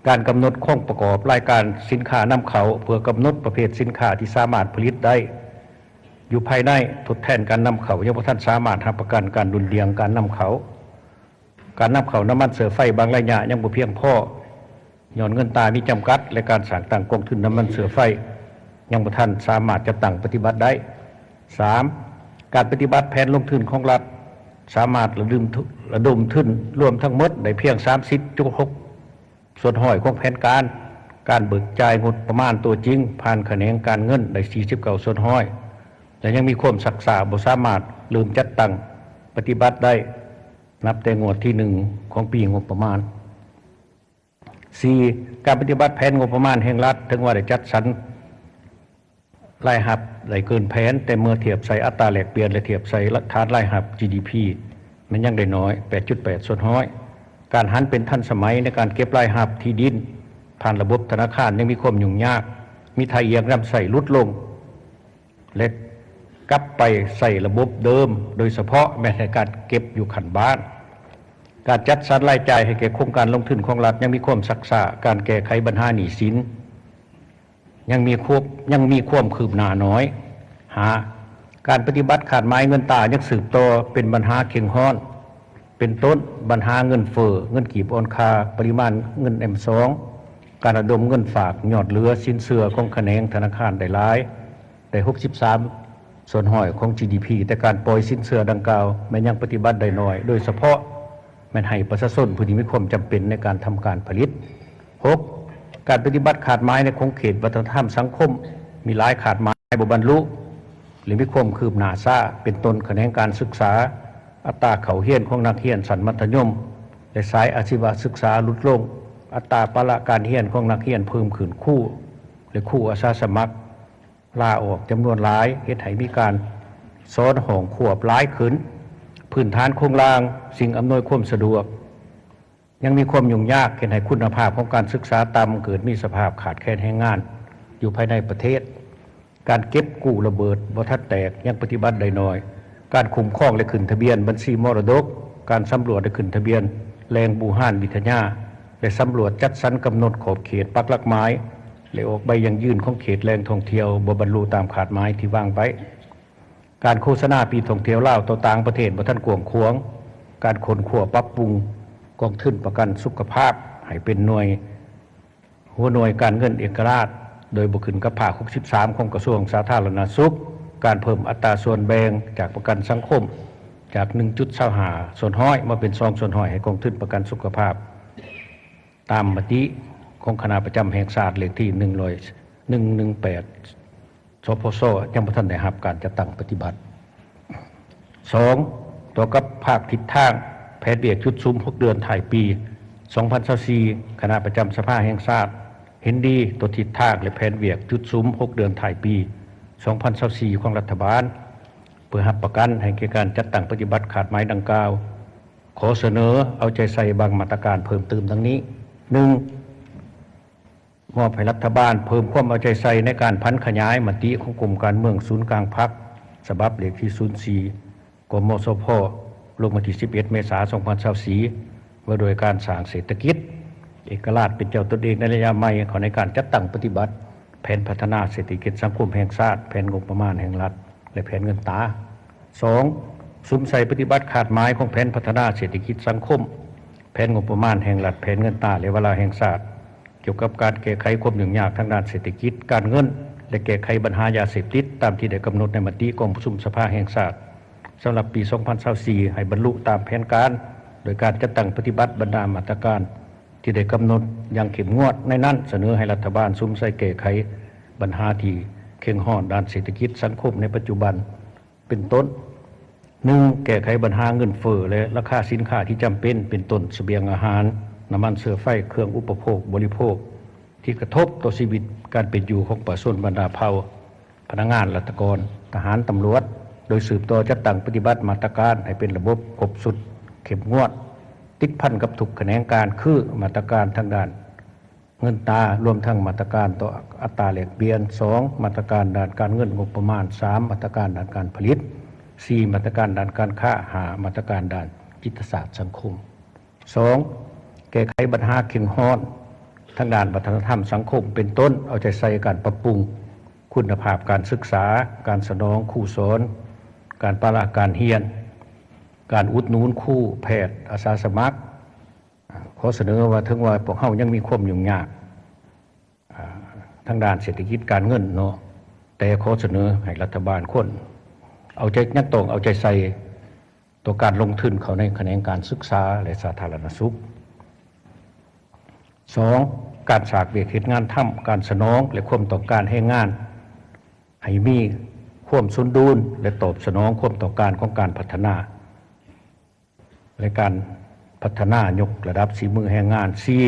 ການກຳນົດໂຄງປະກອບລາຍການສິນຄ້ານຳເຂົ້າ ເພື່ອກຳນົດປະເພດສິນຄ້າທີ່ສາມາດຜະລິດໄດ້ຢູ່ພາຍໃນ ທົດແທນການນຳເຂົ້າ ຍັງບໍ່ທັນສາມາດຮັບປະກັນການດຸ່ນດ່ຽງການນຳເຂົ້າ. ການນຳເຂົ້ານ້ຳມັນເຊື້ອໄຟບາງໄລຍະຍັງບໍ່ພຽງພໍ ຍ້ອນເງິນຕາມີຈຳກັດ ແລະ ການສ້າງຕັ້ງກອງທຶນນ້ຳມັນເຊື້ອໄຟຍັງບໍ່ທັນສາມາດຈັດຕັ້ງປະຕິບັດໄດ້. ສາມ, ການປະຕິບັດແຜນລົງທຶນຂອງລັດ ສາມາດລະດົມ ລະດົມທຶນລວມທັງໝົດໄດ້ພຽງສາມສິບຈຸດຫົກສ່ວນຮ້ອຍຂອງແຜນການ, ການເບີກຈ່າຍງົບປະມານຕົວຈິງຜ່ານຂະແໜງການເງິນໄດ້ສີ່ສິບເກົ້າສ່ວນຮ້ອຍ ແລະ ຍັງມີຄວາມຊັກຊ້າ ບໍ່ສາມາດເລີ່ມຈັດຕັ້ງປະຕິບັດໄດ້ ນັບແຕ່ງວດທີໜຶ່ງຂອງປີງົບປະມານ. ສີ່, ການປະຕິບັດແຜນງົບປະມານແຫ່ງລັດ ເຖິງວ່າໄດ້ຈັດສັນລາຍຮັບໄດ້ເກີນແຜນ, ແຕ່ເມື່ອທຽບໃສ່ອັດຕາແລກປ່ຽນ ແລະ ທຽບໃສ່ຖານລາຍຮັບ ຈີດີພີ ແມ່ນຍັງໄດ້ໜ້ອຍ ແປດຈຸດແປດສ່ວນຮ້ອຍ. ການຫັນເປັນທັນສະໄໝໃນການເກັບລາຍຮັບທີ່ດິນຜ່ານລະບົບທະນາຄານຍັງມີຄວາມຫຍຸ້ງຍາກ, ມີທ່າອ່ຽງນຳໃຊ້ຫຼຸດລົງ ແລະ ກັບໄປໃຊ້ລະບົບເດີມ, ໂດຍສະເພາະແມ່ນໃນການເກັບຢູ່ຂັ້ນບ້ານ. ການຈັດສັນລາຍຈ່າຍໃຫ້ແກ່ໂຄງການລົງທຶນຂອງລັດຍັງມີຄວາມຊັກຊ້າ, ການແກ້ໄຂບັນຫາໜີ້ສິນຍັງມີຄວາມ ຍັງມີຄວາມຄືບໜ້າໜ້ອຍ. ຫ້າ, ການປະຕິບັດຂາດໝາຍເງິນຕາຍັງສືບຕໍ່ເປັນບັນຫາເຄັ່ງຮ້ອນ. ເປັນຕົ້ນ, ບັນຫາເງິນເຟີ້, ເງິນກີບອ່ອນຄ່າ, ປະລິມານເງິນແອມສອງ, ການລະດົມເງິນຝາກ, ຍອດເຫຼືອສິນເຊື່ອຂອງຂະແໜງທະນາຄານໄດ້ຫຼາຍ, ໄດ້ຫົກສິບສາມສ່ວນຮ້ອຍຂອງ ຈີດີພີ, ແຕ່ການປ່ອຍສິນເຊື່ອດັ່ງກ່າວແມ່ນຍັງປະຕິບັດໄດ້ໜ້ອຍ, ໂດຍສະເພາະແມ່ນໃຫ້ປະຊາຊົນຜູ້ທີ່ມີຄວາມຈຳເປັນໃນການທຳການຜະລິດ. ຫົກ, ການປະຕິບັດຂາດໝາຍໃນຂົງເຂດວັດທະນະທຳສັງຄົມ, ມີຫຼາຍຂາດໝາຍບໍ່ບັນລຸ ຫຼື ມີຄວາມຄືບໜ້າຊ້າ, ເປັນຕົ້ນຂະແໜງການສຶກສາ, ອັດຕາເຂົ້າຮຽນຂອງນັກຮຽນຊັ້ນມັດທະຍົມ ແລະ ສາຍອາຊີວະສຶກສາຫຼຸດລົງ, ອັດຕາປະລະການຮຽນຂອງນັກຮຽນເພີ່ມຂຶ້ນ, ຄູ ແລະ ຄູອາສາສະໝັກລາອອກຈຳນວນຫຼາຍ, ເຮັດໃຫ້ມີການສອນຫ້ອງຄວບຫຼາຍຂຶ້ນ, ພື້ນຖານໂຄງລ່າງ, ສິ່ງອຳນວຍຄວາມສະດວກ ຍັງມີຄວາມຫຍຸ້ງຍາກ, ເຮັດໃຫ້ຄຸນນະພາບຂອງການສຶກສາຕ່ຳ, ເກີດມີສະພາບຂາດແຄນແຮງງານຢູ່ພາຍໃນປະເທດ. ການເກັບກູ້ລະເບີດບໍ່ທັນແຕກຍັງປະຕິບັດໄດ້ໜ້ອຍ. ການຄຸ້ມຄອງ ແລະ ຂຶ້ນທະບຽນບັນຊີມໍລະດົກ, ການສຳຫຼວດ ແລະ ຂຶ້ນທະບຽນແຫຼ່ງບູຮານວິທະຍາ ແລະ ສຳຫຼວດຈັດສັນກຳນົດຂອບເຂດປັກຫຼັກໝາຍ ແລະ ອອກໃບຢັ້ງຢືນຂອງເຂດແຫຼ່ງທ່ອງທ່ຽວບໍ່ບັນລຸຕາມຄາດໝາຍທີ່ວາງໄວ້. ການໂຄສະນາປີທ່ອງທ່ຽວລາວຕໍ່ຕ່າງປະເທດບໍ່ທັນກວ້າງຂວາງ, ການຄົ້ນຄວ້າປັບປຸງກອງທຶນປະກັນສຸຂະພາບໃຫ້ເປັນໜ່ວຍ ຫົວໜ່ວຍການເງິນເອກະລາດ ໂດຍບໍ່ຂຶ້ນກັບພາກຫົກສິບສາມຂອງກະຊວງສາທາລະນະສຸກ, ການເພີ່ມອັດຕາສ່ວນແບ່ງຈາກປະກັນສັງຄົມຈາກໜຶ່ງຈຸດຊາວຫ້າສ່ວນຮ້ອຍມາເປັນສອງສ່ວນຮ້ອຍໃຫ້ກອງທຶນປະກັນສຸຂະພາບ ຕາມມະຕິຂອງຄະນະປະຈຳແຫ່ງຊາດເລກທີໜຶ່ງຮ້ອຍ ໜຶ່ງໜຶ່ງແປດ ສພຊ ຍັງບໍ່ທັນໄດ້ຮັບການຈັດຕັ້ງປະຕິບັດ. ສອງ, ຕໍ່ກັບພາກທິດທາງແຜນວຽກຈຸດສຸມຫົກເດືອນທ້າຍປີສອງພັນຊາວສີ່ ຄະນະປະຈຳສະພາແຫ່ງຊາດເຫັນດີຕໍ່ທິດທາງ ແລະ ແຜນວຽກຈຸດສຸມຫົກເດືອນທ້າຍປີສອງພັນຊາວສີ່ຂອງລັດຖະບານ. ເພື່ອຮັບປະກັນໃຫ້ແກ່ການຈັດຕັ້ງປະຕິບັດຄາດໝາຍດັ່ງກ່າວ, ຂໍສະເໜີເອົາໃຈໃສ່ບາງມາດຕະການເພີ່ມເຕີມດັ່ງນີ້. ໜຶ່ງ, ມອບໃຫ້ລັດຖະບານເພີ່ມຄວາມເອົາໃຈໃສ່ໃນການຜັນຂະຫຍາຍມະຕິຂອງກົມການເມືອງສູນກາງພັກ ສະບັບເລກທີສູນສີ່ ກມສພ ລົງວັນທີສິບເອັດ ເມສາ ສອງພັນຊາວສີ່ ວ່າດ້ວຍການສ້າງເສດຖະກິດເອກະລາດເປັນເຈົ້າຕົນເອງໃນໄລຍະໃໝ່ ເຂົ້າໃນການຈັດຕັ້ງປະຕິບັດແຜນພັດທະນາເສດຖະກິດສັງຄົມແຫ່ງຊາດ, ແຜນງົບປະມານແຫ່ງລັດ ແລະ ແຜນເງິນຕາ. ສອງ, ສຸມໃສ່ປະຕິບັດຄາດໝາຍຂອງແຜນພັດທະນາເສດຖະກິດສັງຄົມ, ແຜນງົບປະມານແຫ່ງລັດ, ແຜນເງິນຕາ ແລະ ວາລະແຫ່ງຊາດ ກ່ຽວກັບການແກ້ໄຂຄວາມຫຍຸ້ງຍາກທາງດ້ານເສດຖະກິດ, ການເງິນ ແລະ ແກ້ໄຂບັນຫາຢາເສບຕິດ ຕາມທີ່ໄດ້ກຳນົດໃນມະຕິກອງປະຊຸມສະພາແຫ່ງຊາດ ສຳລັບປີສອງພັນຊາວສີ່ ໃຫ້ບັນລຸຕາມແຜນການ ໂດຍການຈັດຕັ້ງປະຕິບັດບັນດາມາດຕະການທີ່ໄດ້ກຳນົດຢ່າງເຂັ້ມງວດ. ໃນນັ້ນ, ສະເໜີໃຫ້ລັດຖະບານສຸມໃສ່ແກ້ໄຂບັນຫາທີ່ເຄັ່ງຮ້ອນດ້ານເສດຖະກິດສັງຄົມໃນປັດຈຸບັນ, ເປັນຕົ້ນ. ໜຶ່ງ, ແກ້ໄຂບັນຫາເງິນເຟີ້ ແລະ ລາຄາສິນຄ້າທີ່ຈຳເປັນ ເປັນຕົ້ນສະບຽງອາຫານ, ນ້ຳມັນເຊື້ອໄຟ, ເຄື່ອງອຸປະໂພກບໍລິໂພກ ທີ່ກະທົບຕໍ່ຊີວິດການເປັນຢູ່ຂອງປະຊາຊົນ, ບັນດາເຜົ່າ, ພະນັກງານລັດຖະກອນ, ທະຫານ, ຕຳຫຼວດ, ໂດຍສືບຕໍ່ຈັດຕັ້ງປະຕິບັດມາດຕະການໃຫ້ເປັນລະບົບຄົບຊຸດ, ເຂັ້ມງວດ, ຕິດພັນກັບທຸກຂະແໜງການ ຄືມາດຕະການທາງດ້ານ ເງິນຕາ ລວມທັງມາດຕະການຕໍ່ອັດຕາແລກປ່ຽນ, ສອງ ມາດຕະການດ້ານການເງິນງົບປະມານ, ສາມ ມາດຕະການດ້ານການຜະລິດ, ສີ່ ມາດຕະການດ້ານການຄ້າ, ຫ້າ ມາດຕະການດ້ານຈິດຕະສາດສັງຄົມ. ສອງ ແກ້ໄຂບັນຫາເຄັ່ງຮ້ອນທາງດ້ານວັດທະນະທຳສັງຄົມ ເປັນຕົ້ນເອົາໃຈໃສ່ການປັບປຸງຄຸນນະພາບການສຶກສາ, ການສະໜອງຄູສອນ, ການປະລະການຮຽນ, ການອຸດໜູນຄູ, ແພດ, ອາສາສະໝັກ, ຂໍສະເໜີວ່າ ເຖິງວ່າພວກເຮົາຍັງມີຄວາມຫຍຸ້ງຍາກ ອ່າ ທາງດ້ານເສດຖະກິດການເງິນເນາະ, ແຕ່ຂໍສະເໜີໃຫ້ລັດຖະບານຄວນເອົາໃຈ ຍັງຕ້ອງເອົາໃຈໃສ່ຕໍ່ການລົງທຶນເຂົ້າໃນຂະແໜງການສຶກສາ ແລະ ສາທາລະນະສຸກ. ສອງ ການສາກວຽກເຮັດງານທຳ, ການສະໜອງ ແລະ ຄວາມຕ້ອງການແຮງງານ ໃຫ້ມີຄວາມສົມດຸນ ແລະ ຕອບສະໜອງຄວາມຕ້ອງການຂອງການພັດທະນາ ແລະ ການພັດທະນາຍົກລະດັບສີມືແຮງງານ. ສີ່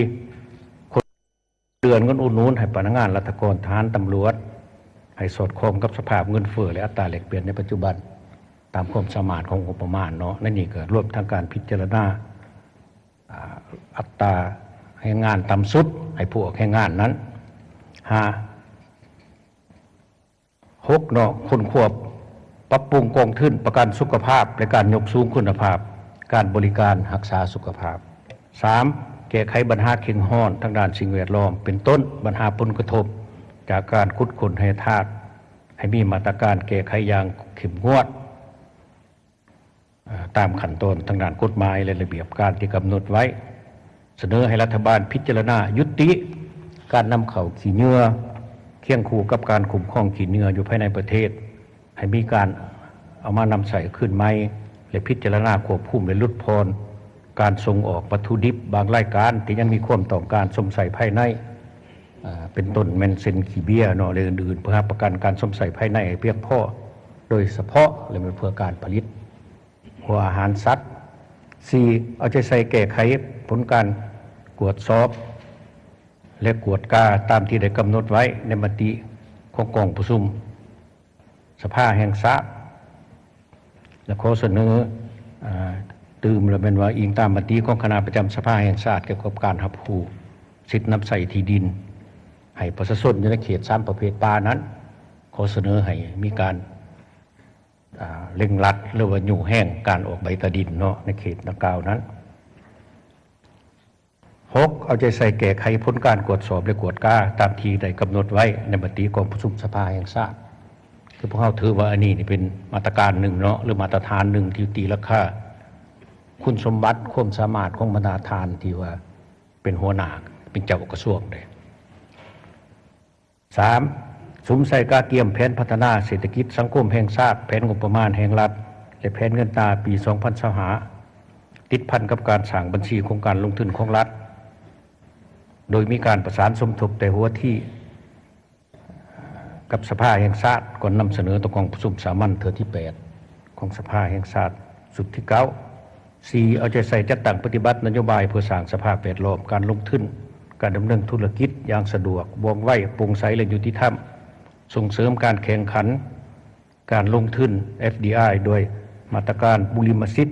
ຄົນເດືອນເງິນອຸດໜູນໃຫ້ພະນັກງານລັດຖະກອນ, ທະຫານ, ຕຳຫຼວດ ໃຫ້ສອດຄ່ອງກັບສະພາບເງິນເຟີ້ ແລະ ອັດຕາແລກປ່ຽນໃນປັດຈຸບັນ ຕາມຄວາມສາມາດຂອງງົບປະມານເນາະ. ໃນນີ້ກໍລວມທັງການພິຈາລະນາ ອ່າ ອັດຕາແຮງງານຕ່ຳສຸດໃຫ້ຜູ້ອອກແຮງງານນັ້ນ. ຫ້າ ຫົກເນາະ, ຄົ້ນຄວ້າປັບປຸງກອງທຶນປະກັນສຸຂະພາບ ແລະ ການຍົກສູງຄຸນນະພາບການບໍລິການຮັກສາສຸຂະພາບ. ສາມ ແກ້ໄຂບັນຫາເຄັ່ງຮ້ອນທາງດ້ານສິ່ງແວດລ້ອມ ເປັນຕົ້ນບັນຫາຜົນກະທົບຈາກການຂຸດຄົ້ນແຮ່ທາດ ໃຫ້ມີມາດຕະການແກ້ໄຂຢ່າງເຂັ້ມງວດ ເອີ່ ຕາມຂັ້ນຕອນທາງດ້ານກົດໝາຍ ແລະ ລະບຽບການທີ່ກຳນົດໄວ້. ສະເໜີໃຫ້ລັດຖະບານພິຈາລະນາຍຸຕິການນຳເຂົ້າຂີ້ເຫຍື້ອ ຄຽງຄູ່ກັບການຄຸ້ມຄອງຂີ້ເຫຍື້ອຢູ່ພາຍໃນປະເທດ ໃຫ້ມີການເອົາມານຳໃຊ້ຄືນໃໝ່ ແລະ ພິຈາລະນາຄວບຄຸມ ແລະ ຫຼຸດຜ່ອນການສົ່ງອອກວັດຖຸດິບບາງລາຍການທີ່ຍັງມີຄວາມຕ້ອງການຊົມໃຊ້ພາຍໃນ ເປັນຕົ້ນແມ່ນເຊັ່ນຂີ້ເບຍເນາະ ແລະ ອື່ນໆ ເພື່ອຮັບປະກັນການຊົມໃຊ້ພາຍໃນໃຫ້ພຽງພໍ ໂດຍສະເພາະ ແລະ ແມ່ນເພື່ອການຜະລິດຫົວອາຫານສັດ. ສີ່ ເອົາໃຈໃສ່ແກ້ໄຂຜົນການກວດສອບ ແລະ ກວດກາຕາມທີ່ໄດ້ກຳນົດໄວ້ໃນມະຕິຂອງກອງປະຊຸມ ສະພາແຫ່ງຊາດ ແລະ ຂໍສະເໜີ ອາ ຕື່ມ ແລະ ແມ່ນວ່າອີງຕາມມະຕິຂອງຄະນະປະຈຳສະພາແຫ່ງຊາດ ກ່ຽວກັບການຮັບຮູ້ສິດນຳໃຊ້ທີ່ດິນໃຫ້ປະຊາຊົນຢູ່ໃນເຂດສາມປະເພດປ່ານັ້ນ, ຂໍສະເໜີໃຫ້ມີການ ອາ ເລັ່ງລັດ ຫຼືວ່າຍູ້ແຮງການອອກໃບຕາດິນເນາະ ໃນເຂດດັ່ງກ່າວນັ້ນ. ຫົກ ເອົາໃຈໃສ່ແກ້ໄຂຜົນການກວດສອບ ແລະ ກວດກາຕາມທີ່ໄດ້ກຳນົດໄວ້ໃນມະຕິກອງປະຊຸມສະພາແຫ່ງຊາດ. ຄືພວກເຮົາຖືວ່າອັນນີ້ນີ້ເປັນມາດຕະການໜຶ່ງເນາະ ຫຼື ມາດຕະຖານໜຶ່ງທີ່ຕີລາຄາຄຸນສົມບັດຄວາມສາມາດຂອງບັນດາທ່ານທີ່ວ່າເປັນຫົວໜ້າ ເປັນເຈົ້າກະຊວງເດ້. ສາມ ສຸມໃສ່ກະກຽມແຜນພັດທະນາເສດຖະກິດສັງຄົມແຫ່ງຊາດ, ແຜນງົບປະມານແຫ່ງລັດ ແລະ ແຜນເງິນຕາປີສອງພັນຊາວຫ້າ ຕິດພັນກັບການສ້າງບັນຊີໂຄງການລົງທຶນຂອງລັດ ໂດຍມີການປະສານສົມທົບແຕ່ຫົວທີກັບສະພາແຫ່ງຊາດ ກ່ອນນຳສະເໜີຕໍ່ກອງປະຊຸມສາມັນເທື່ອທີແປດ ຂອງສະພາແຫ່ງຊາດຊຸດທີເກົ້າ. ສີ່ ເອົາໃຈໃສ່ຈັດຕັ້ງປະຕິບັດນະໂຍບາຍເພື່ອສ້າງສະພາບແວດລ້ອມການລົງທຶນ, ການດຳເນີນທຸລະກິດຢ່າງສະດວກ, ວ່ອງໄວ, ໂປ່ງໃສ ແລະ ຍຸຕິທຳ, ສົ່ງເສີມການແຂ່ງຂັນການລົງທຶນ ເອັຟດີໄອ ດ້ວຍມາດຕະການບຸລິມະສິດ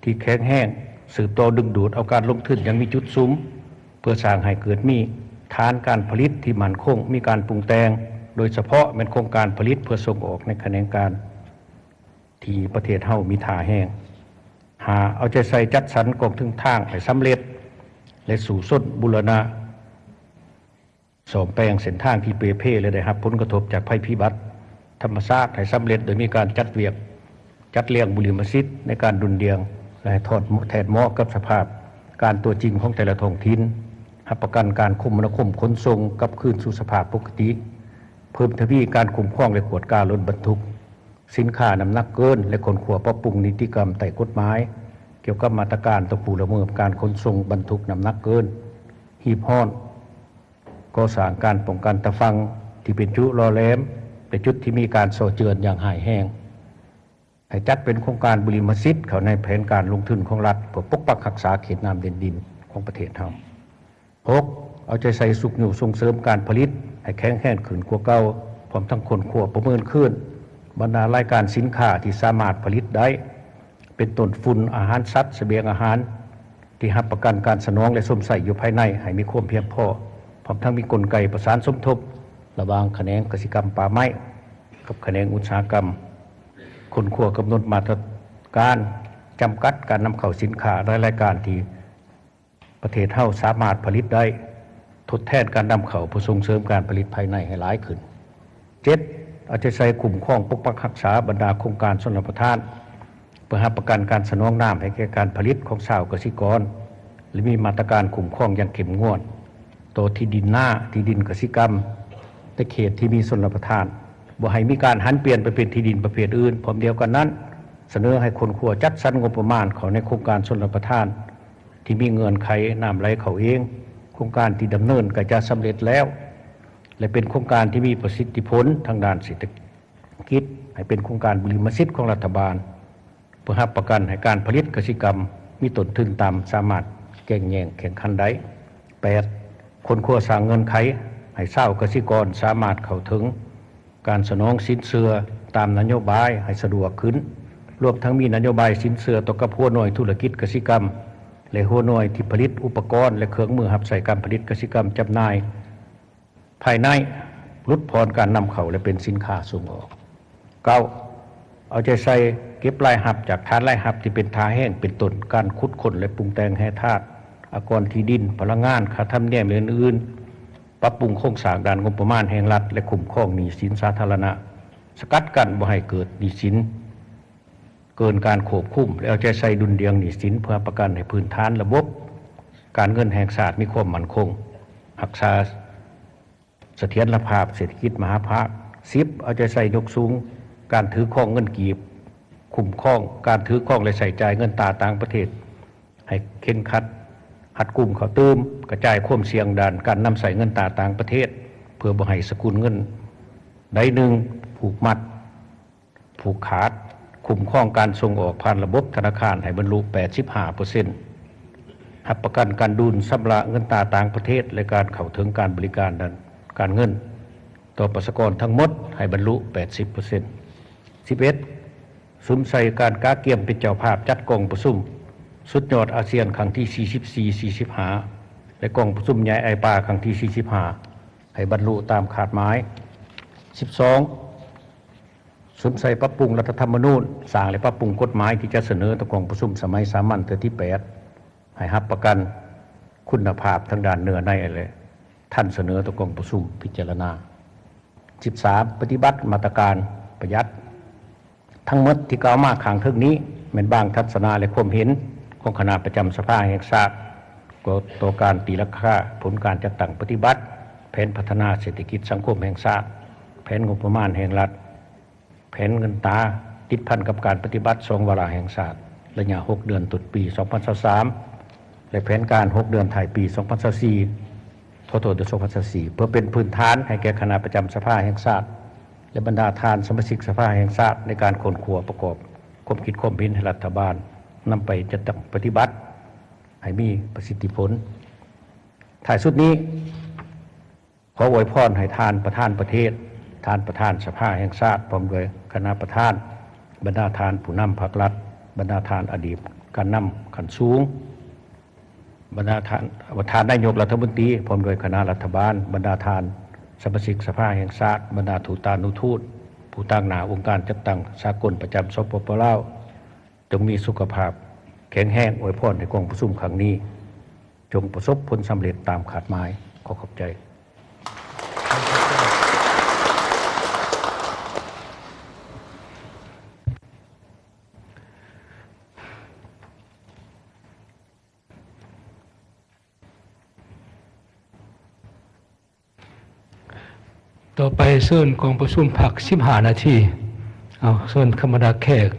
ທີ່ແຂງແຮງ, ສືບຕໍ່ດຶງດູດເອົາການລົງທຶນຢ່າງມີຈຸດສຸມ ເພື່ອສ້າງໃຫ້ເກີດມີຖານການຜະລິດທີ່ໝັ້ນຄົງ, ມີການປຸງແຕ່ງ, ໂດຍສະເພາະແມ່ນໂຄງການຜະລິດເພື່ອສົ່ງອອກໃນຂະແໜງການ ທີ່ປະເທດເຮົາມີທ່າແຮງ. ຫ້າ ເອົາໃຈໃສ່ຈັດສັນກອງທຶນທາງໃຫ້ສຳເລັດ ແລະ ສູ້ຊົນບູລະນະ ສ້ອມແປງເສັ້ນທາງທີ່ເປ່ເພ ແລະ ໄດ້ຮັບຜົນກະທົບຈາກໄພພິບັດທຳມະຊາດໃຫ້ສຳເລັດ ໂດຍມີການຈັດວຽກ ຈັດລຽງບຸລິມະສິດໃນການດຸ່ນດ່ຽງ ແລະ ໃຫ້ທອດ ແທດເໝາະກັບສະພາບການຕົວຈິງຂອງແຕ່ລະທ້ອງຖິ່ນ, ຮັບປະກັນການຄົມມະນາຄົມຂົນສົ່ງກັບຄືນສູ່ສະພາບປົກກະຕິ, ເພີ່ມທະວີການຄຸ້ມຄອງ ແລະ ກວດກາລົດບັນທຸກ ສິນຄ້ານ້ຳໜັກເກີນ ແລະ ຄົ້ນຄວ້າປັບປຸງນິຕິກຳໃຕ້ກົດໝາຍ ກ່ຽວກັບມາດຕະການຕໍ່ຜູ້ລະເມີດການຂົນສົ່ງບັນທຸກນ້ຳໜັກເກີນ, ຮີບຮ້ອນ, ກໍ່ສ້າງການປ້ອງກັນຕາຝັ່ງທີ່ເປັນຈຸຫຼໍ່ແຫຼມ ແລະ ຈຸດທີ່ມີການສໍ້ເຈື່ອນຢ່າງຮ້າຍແຮງ. ໃຫ້ຈັດເປັນໂຄງການບຸລິມະສິດເຂົ້າໃນແຜນການລົງທຶນຂອງລັດ ເພື່ອປົກປັກຮັກສາເຂດນ້ຳເດັ່ນດິນຂອງປະເທດເຮົາ. ຫົກ, ເອົາໃຈໃສ່ຊຸກຍູ້ສົ່ງເສີມການຜະລິດໃຫ້ແຂງແຮງຂຶ້ນກວ່າເກົ່າ, ພ້ອມທັງຄົ້ນຄວ້າປະເມີນຄືນບັນດາລາຍການສິນຄ້າທີ່ສາມາດຜະລິດໄດ້ ເປັນຕົ້ນຝຸ່ນ, ອາຫານສັດ, ສະບຽງອາຫານທີ່ຮັບປະກັນການສະໜອງ ແລະ ຊົມໃຊ້ຢູ່ພາຍໃນໃຫ້ມີຄວາມພຽງພໍ, ພ້ອມທັງມີກົນໄກປະສານສົມທົບລະຫວ່າງຂະແໜງກະສິກຳປ່າໄມ້ກັບຂະແໜງອຸດສາຫະກຳ, ຄົ້ນຄວ້າກຳນົດມາດຕະການຈຳກັດການນຳເຂົ້າສິນຄ້າຫຼາຍລາຍການທີ່ ປະເທດເຮົາສາມາດຜະລິດໄດ້ ທົດແທນການນຳເຂົ້າ ເພື່ອສົ່ງເສີມການຜະລິດພາຍໃນໃຫ້ຫຼາຍຂຶ້ນ. ເຈັດ, ເອົາໃຈໃສ່ຄຸ້ມຄອງປົກປັກຮັກສາບັນດາໂຄງການຊົນລະປະທານ ເພື່ອຮັບປະກັນການສະໜອງນ້ຳໃຫ້ແກ່ການຜະລິດຂອງຊາວກະສິກອນ ແລະ ມີມາດຕະການຄຸ້ມຄອງຢ່າງເຂັ້ມງວດຕໍ່ທີ່ດິນນາ, ທີ່ດິນກະສິກຳ ໃນເຂດທີ່ມີຊົນລະປະທານ, ບໍ່ໃຫ້ມີການຫັນປ່ຽນໄປເປັນທີ່ດິນປະເພດອື່ນ. ພ້ອມດຽວກັນນັ້ນ, ສະເໜີໃຫ້ຄົ້ນຄວ້າຈັດສັນງົບປະມານເຂົ້າໃນໂຄງການຊົນລະປະທານ ທີ່ມີເງື່ອນໄຂນ້ຳໄຫຼເຂົ້າເອງ, ໂຄງການທີ່ດຳເນີນໃກ້ຈະສຳເລັດແລ້ວ ແລະ ເປັນໂຄງການທີ່ມີປະສິດທິຜົນທາງດ້ານເສດຖະກິດ ໃຫ້ເປັນໂຄງການບຸລິມະສິດຂອງລັດຖະບານ ເພື່ອຮັບປະກັນໃຫ້ການຜະລິດກະສິກຳມີຕົ້ນທຶນຕ່ຳ, ສາມາດແກ່ງແຍ່ງແຂ່ງຂັນໄດ້. ແປດ, ຄົ້ນຄວ້າສ້າງເງື່ອນໄຂໃຫ້ຊາວກະສິກອນສາມາດເຂົ້າເຖິງ ການສະໜອງສິນເຊື່ອຕາມນະໂຍບາຍໃຫ້ສະດວກຂຶ້ນ, ລວມທັງມີນະໂຍບາຍສິນເຊື່ອຕໍ່ກັບຫົວໜ່ວຍທຸລະກິດກະສິກຳ ແລະ ຫົວໜ່ວຍທີ່ຜະລິດອຸປະກອນ ແລະ ເຄື່ອງມືຮັບໃຊ້ການຜະລິດກະສິກຳຈຳໜ່າຍພາຍໃນ, ຫຼຸດຜ່ອນການນຳເຂົ້າ ແລະ ເປັນສິນຄ້າສົ່ງອອກ. ເກົ້າ, ເອົາໃຈໃສ່ເກັບລາຍຮັບຈາກຖານລາຍຮັບທີ່ເປັນທ່າແຮງ ເປັນຕົ້ນການຂຸດຄົ້ນ ແລະ ປຸງແຕ່ງແຮ່ທາດ, ອາກອນທີ່ດິນ, ພະລັງງານ, ຄ່າທຳນຽມ ແລະ ອື່ນໆ. ປັບປຸງໂຄງສ້າງດ້ານງົບປະມານແຫ່ງລັດ ແລະ ຄຸ້ມຄອງໜີ້ສິນສາທາລະນະ, ສະກັດກັ້ນບໍ່ໃຫ້ເກີດໜີ້ສິນເກີນການຄວບຄຸມ ແລະ ເອົາໃຈໃສ່ດຸ່ນດ່ຽງໜີ້ສິນ ເພື່ອຮັບປະກັນໃຫ້ພື້ນຖານລະບົບການເງິນແຫ່ງຊາດມີຄວາມໝັ້ນຄົງ, ຮັກສາສະຖຽນລະພາບເສດຖະກິດມະຫາພາກ. ສິບ, ເອົາໃຈໃສ່ຍົກສູງການຖືຄອງເງິນກີບ, ຄຸ້ມຄອງການຖືຄອງ ແລະ ໃຊ້ຈ່າຍເງິນຕາຕ່າງປະເທດ ໃຫ້ເຄັ່ງຄັດ, ຮັດກຸມເຂົ້າຕື່ມ, ກະຈາຍຄວາມສ່ຽງດ້ານການນຳໃຊ້ເງິນຕາຕ່າງປະເທດ ເພື່ອບໍ່ໃຫ້ສະກຸນເງິນໃດໜຶ່ງຜູກມັດ, ຜູກຂາດ, ຄຸ້ມຄອງການສົ່ງອອກຜ່ານລະບົບທະນາຄານໃຫ້ບັນລຸແປດສິບຫ້າເປີເຊັນ, ຮັບປະກັນການດຸນຊຳລະເງິນຕາຕ່າງປະເທດ ແລະ ການເຂົ້າເຖິງການບໍລິການດ້ານການເງິນຕໍ່ປະຊາກອນທັງໝົດໃຫ້ບັນລຸແປດສິບເປີເຊັນ. ສິບເອັດ, ສຸມໃສ່ການກະກຽມເປັນເຈົ້າພາບຈັດກອງປະຊຸມສຸດຍອດອາຊຽນຄັ້ງທີສີ່ສິບສີ່ ສີ່ສິບຫ້າ ແລະ ກອງປະຊຸມໃຫຍ່ ໄອປາ ຄັ້ງທີສີ່ສິບຫ້າ ໃຫ້ບັນລຸຕາມຄາດໝາຍ. ສິບສອງ, ສຸມໃສ່ປັບປຸງລັດຖະທຳມະນູນ, ສ້າງ ແລະ ປັບປຸງກົດໝາຍທີ່ຈະສະເໜີຕໍ່ກອງປະຊຸມສະໄໝສາມັນເທື່ອທີແປດ ໃຫ້ຮັບປະກັນຄຸນນະພາບທາງດ້ານເນື້ອໃນ ແລະ ທັນສະເໜີຕໍ່ກອງປະຊຸມພິຈາລະນາ. ສິບສາມ, ປະຕິບັດມາດຕະການປະຢັດ. ທັງໝົດທີ່ກ່າວມາຂ້າງເທິງນີ້ ແມ່ນບາງທັດສະນະ ແລະ ຄວາມເຫັນຂອງຄະນະປະຈຳສະພາແຫ່ງຊາດ ຕໍ່ການຕີລາຄາຜົນການຈັດຕັ້ງປະຕິບັດແຜນພັດທະນາເສດຖະກິດສັງຄົມແຫ່ງຊາດ, ແຜນງົບປະມານແຫ່ງລັດ, ແຜນເງິນຕາ ຕິດພັນກັບການປະຕິບັດສອງວາລະແຫ່ງຊາດ ໄລຍະຫົກເດືອນຕົ້ນປີສອງພັນຊາວສາມ ແລະ ແຜນການຫົກເດືອນທ້າຍປີສອງພັນຊາວສີ່ ຂໍໂທດ ສອງພັນຊາວສີ່ ເພື່ອເປັນພື້ນຖານໃຫ້ແກ່ຄະນະປະຈຳສະພາແຫ່ງຊາດ ແລະ ບັນດາທ່ານສະມາຊິກສະພາແຫ່ງຊາດ ໃນການຄົ້ນຄວ້າປະກອບຄວາມຄິດຄວາມເຫັນໃຫ້ລັດຖະບານນຳໄປຈັດຕັ້ງປະຕິບັດໃຫ້ມີປະສິດທິຜົນ. ທ້າຍສຸດນີ້ ຂໍອວຍພອນໃຫ້ທ່ານປະທານປະເທດ, ທ່ານປະທານສະພາແຫ່ງຊາດ ພ້ອມດ້ວຍຄະນະປະທານ, ບັນດາທ່ານຜູ້ນຳພັກລັດ, ບັນດາທ່ານອະດີດການນຳຂັ້ນສູງ, ບັນດາທ່ານ ທ່ານນາຍົກລັດຖະມົນຕີ ພ້ອມດ້ວຍຄະນະລັດຖະບານ, ບັນດາທ່ານສະມາຊິກສະພາແຫ່ງຊາດ, ບັນດາທູຕານຸທູດ, ຜູ້ຕາງໜ້າອົງການຈັດຕັ້ງສາກົນປະຈຳ ສປປ ລາວ, ຈົ່ງມີສຸຂະພາບແຂງແຮງ. ອວຍພອນໃຫ້ກອງປະຊຸມຄັ້ງນີ້ຈົ່ງປະສົບຜົນສຳເລັດຕາມຄາດໝາຍ. ຂໍຂອບໃຈ. ຕໍ່ໄປເຊີນກອງປະຊຸມພັກສິບຫ້ານາທີ. ເອົາ ເຊີນຄະນະບັນດາແຂກ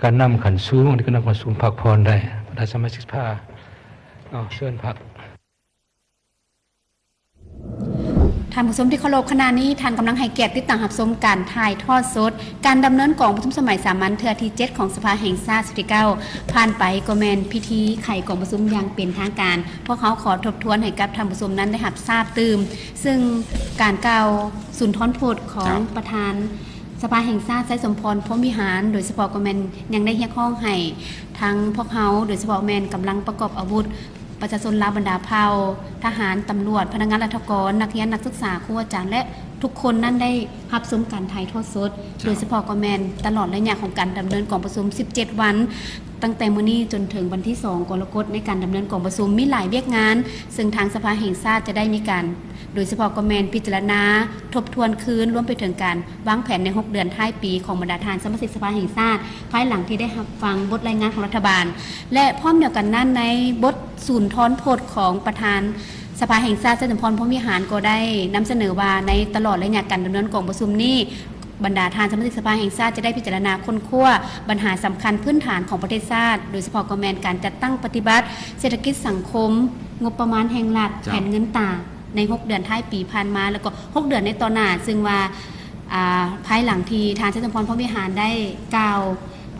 ການນຳຂັ້ນສູງ, ອັນນີ້ການນຳຂັ້ນສູງພັກຜ່ອນໄດ້, ບັນດາສະມາຊິກສະພາ. ເອົາ ເຊີນພັກ. ທ່ານຜູ້ຊົມທີ່ເຄົາລົບ, ຂະນະນີ້ທ່ານກຳລັງໃຫ້ກຽດຕິດຕາມຮັບຊົມການຖ່າຍທອດສົດການດຳເນີນກອງປະຊຸມສະໄໝສາມັນເທື່ອທີເຈັດຂອງສະພາແຫ່ງຊາດຊຸດທີເກົ້າ. ຜ່ານໄປກໍແມ່ນພິທີໄຂກອງປະຊຸມຢ່າງເປັນທາງການ. ພວກເຮົາຂໍທົບທວນໃຫ້ກັບທ່ານຜູ້ຊົມນັ້ນໄດ້ຮັບຊາບຕື່ມ, ເຊິ່ງການກ່າວສຸນທອນພົດຂອງ ເຈົ້າ ປະທານສະພາແຫ່ງຊາດ ໄຊສົມພອນ ພົມວິຫານ ໂດຍສະເພາະກໍແມ່ນຍັງໄດ້ຮຽກຮ້ອງໃຫ້ທາງພວກເຮົາ ໂດຍສະເພາະແມ່ນກຳລັງປະກອບອາວຸດ ປະຊາຊົນລາວບັນດາເຜົ່າ, ທະຫານ, ຕຳຫຼວດ, ພະນັກງານລັດຖະກອນ, ນັກຮຽນ, ນັກສຶກສາ, ຄູອາຈານ ແລະ ທຸກຄົນນັ້ນໄດ້ຮັບຊົມການຖ່າຍທອດສົດ, ເຈົ້າ ໂດຍສະເພາະກໍແມ່ນຕະຫຼອດໄລຍະຂອງການດຳເນີນກອງປະຊຸມສິບເຈັດວັນ, ຕັ້ງແຕ່ມື້ນີ້ຈົນເຖິງວັນທີສອງ ກໍລະກົດ ໃນການດຳເນີນກອງປະຊຸມມີຫຼາຍວຽກງານ, ເຊິ່ງທາງສະພາແຫ່ງຊາດຈະໄດ້ມີການ ໂດຍສະເພາະກໍແມ່ນພິຈາລະນາທົບທວນຄືນ, ລວມໄປເຖິງການວາງແຜນໃນຫົກເດືອນທ້າຍປີຂອງບັນດາທ່ານສະມາຊິກສະພາແຫ່ງຊາດ, ພາຍຫຼັງທີ່ໄດ້ຮັບຟັງບົດລາຍງານຂອງລັດຖະບານ ແລະ ພ້ອມດຽວກັນນັ້ນ ໃນບົດສຸນທອນພົດຂອງປະທານສະພາແຫ່ງຊາດ ໄຊສົມພອນ ພົມວິຫານ ກໍໄດ້ນຳສະເໜີວ່າ ໃນຕະຫຼອດໄລຍະການດຳເນີນກອງປະຊຸມນີ້, ບັນດາທ່ານສະມາຊິກສະພາແຫ່ງຊາດຈະໄດ້ພິຈາລະນາຄົ້ນຄວ້າບັນຫາສຳຄັນພື້ນຖານຂອງປະເທດຊາດ, ໂດຍສະເພາະກໍແມ່ນການຈັດຕັ້ງປະຕິບັດເສດຖະກິດສັງຄົມ, ງົບປະມານແຫ່ງລັດ, ເຈົ້າ ແຜນເງິນຕາ ໃນຫົກເດືອນທ້າຍປີຜ່ານມາ ແລ້ວກໍຫົກເດືອນໃນຕໍ່ໜ້າ, ເຊິ່ງວ່າ ອາ ພາຍຫຼັງທີ່ທ່ານໄຊສົມພອນ ພົມວິຫານ ໄດ້ກ່າວ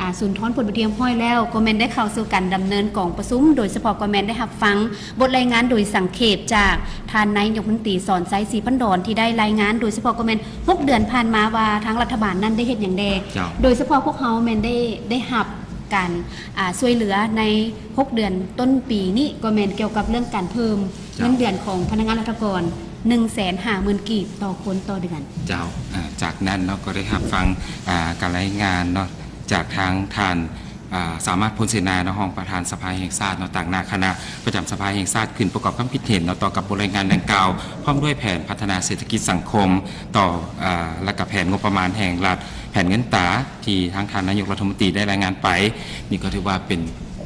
ອາ ສຸນທອນພົດເປັນທີ່ຮຽບຮ້ອຍແລ້ວ, ກໍແມ່ນໄດ້ເຂົ້າສູ່ການດຳເນີນກອງປະຊຸມ, ໂດຍສະເພາະກໍແມ່ນໄດ້ຮັບຟັງບົດລາຍງານໂດຍສັງເຂບຈາກທ່ານນາຍົກລັດຖະມົນຕີ ສອນໄຊ ສີພັນດອນ ທີ່ໄດ້ລາຍງານ ໂດຍສະເພາະກໍແມ່ນຫົກເດືອນຜ່ານມາວ່າທາງລັດຖະບານນັ້ນໄດ້ເຮັດຫຍັງແດ່, ເຈົ້າ ໂດຍສະເພາະພວກເຮົາແມ່ນໄດ້ ໄດ້ຮັບການ ອາ ຊ່ວຍເຫຼືອໃນຫົກເດືອນຕົ້ນປີນີ້ ກໍແມ່ນກ່ຽວກັບເລື່ອງການເພີ່ມ ເຈົ້າ ເງິນເດືອນຂອງພະນັກງານລັດຖະກອນ ໜຶ່ງແສນຫ້າໝື່ນກີບຕໍ່ຄົນຕໍ່ເດືອນ. ເຈົ້າ ອາ ຈາກນັ້ນເນາະ ກໍໄດ້ຮັບຟັງ ອາ ການລາຍງານເນາະ ຈາກທາງທ່ານ ອາ ສາມາດ ພົນເສນາ ເນາະ ຮອງປະທານສະພາແຫ່ງຊາດເນາະ ຕາງໜ້າຄະນະປະຈຳສະພາແຫ່ງຊາດ ຂຶ້ນປະກອບຄຳຄິດເຫັນເນາະ ຕໍ່ກັບບົດລາຍງານດັ່ງກ່າວ ພ້ອມດ້ວຍແຜນພັດທະນາເສດຖະກິດສັງຄົມຕໍ່ ອາ ແລະກະແຜນງົບປະມານແຫ່ງລັດ, ແຜນເງິນຕາ ທີ່ທາງທ່ານນາຍົກລັດຖະມົນຕີໄດ້ລາຍງານໄປ. ນີ້ກໍຖືວ່າເປັນ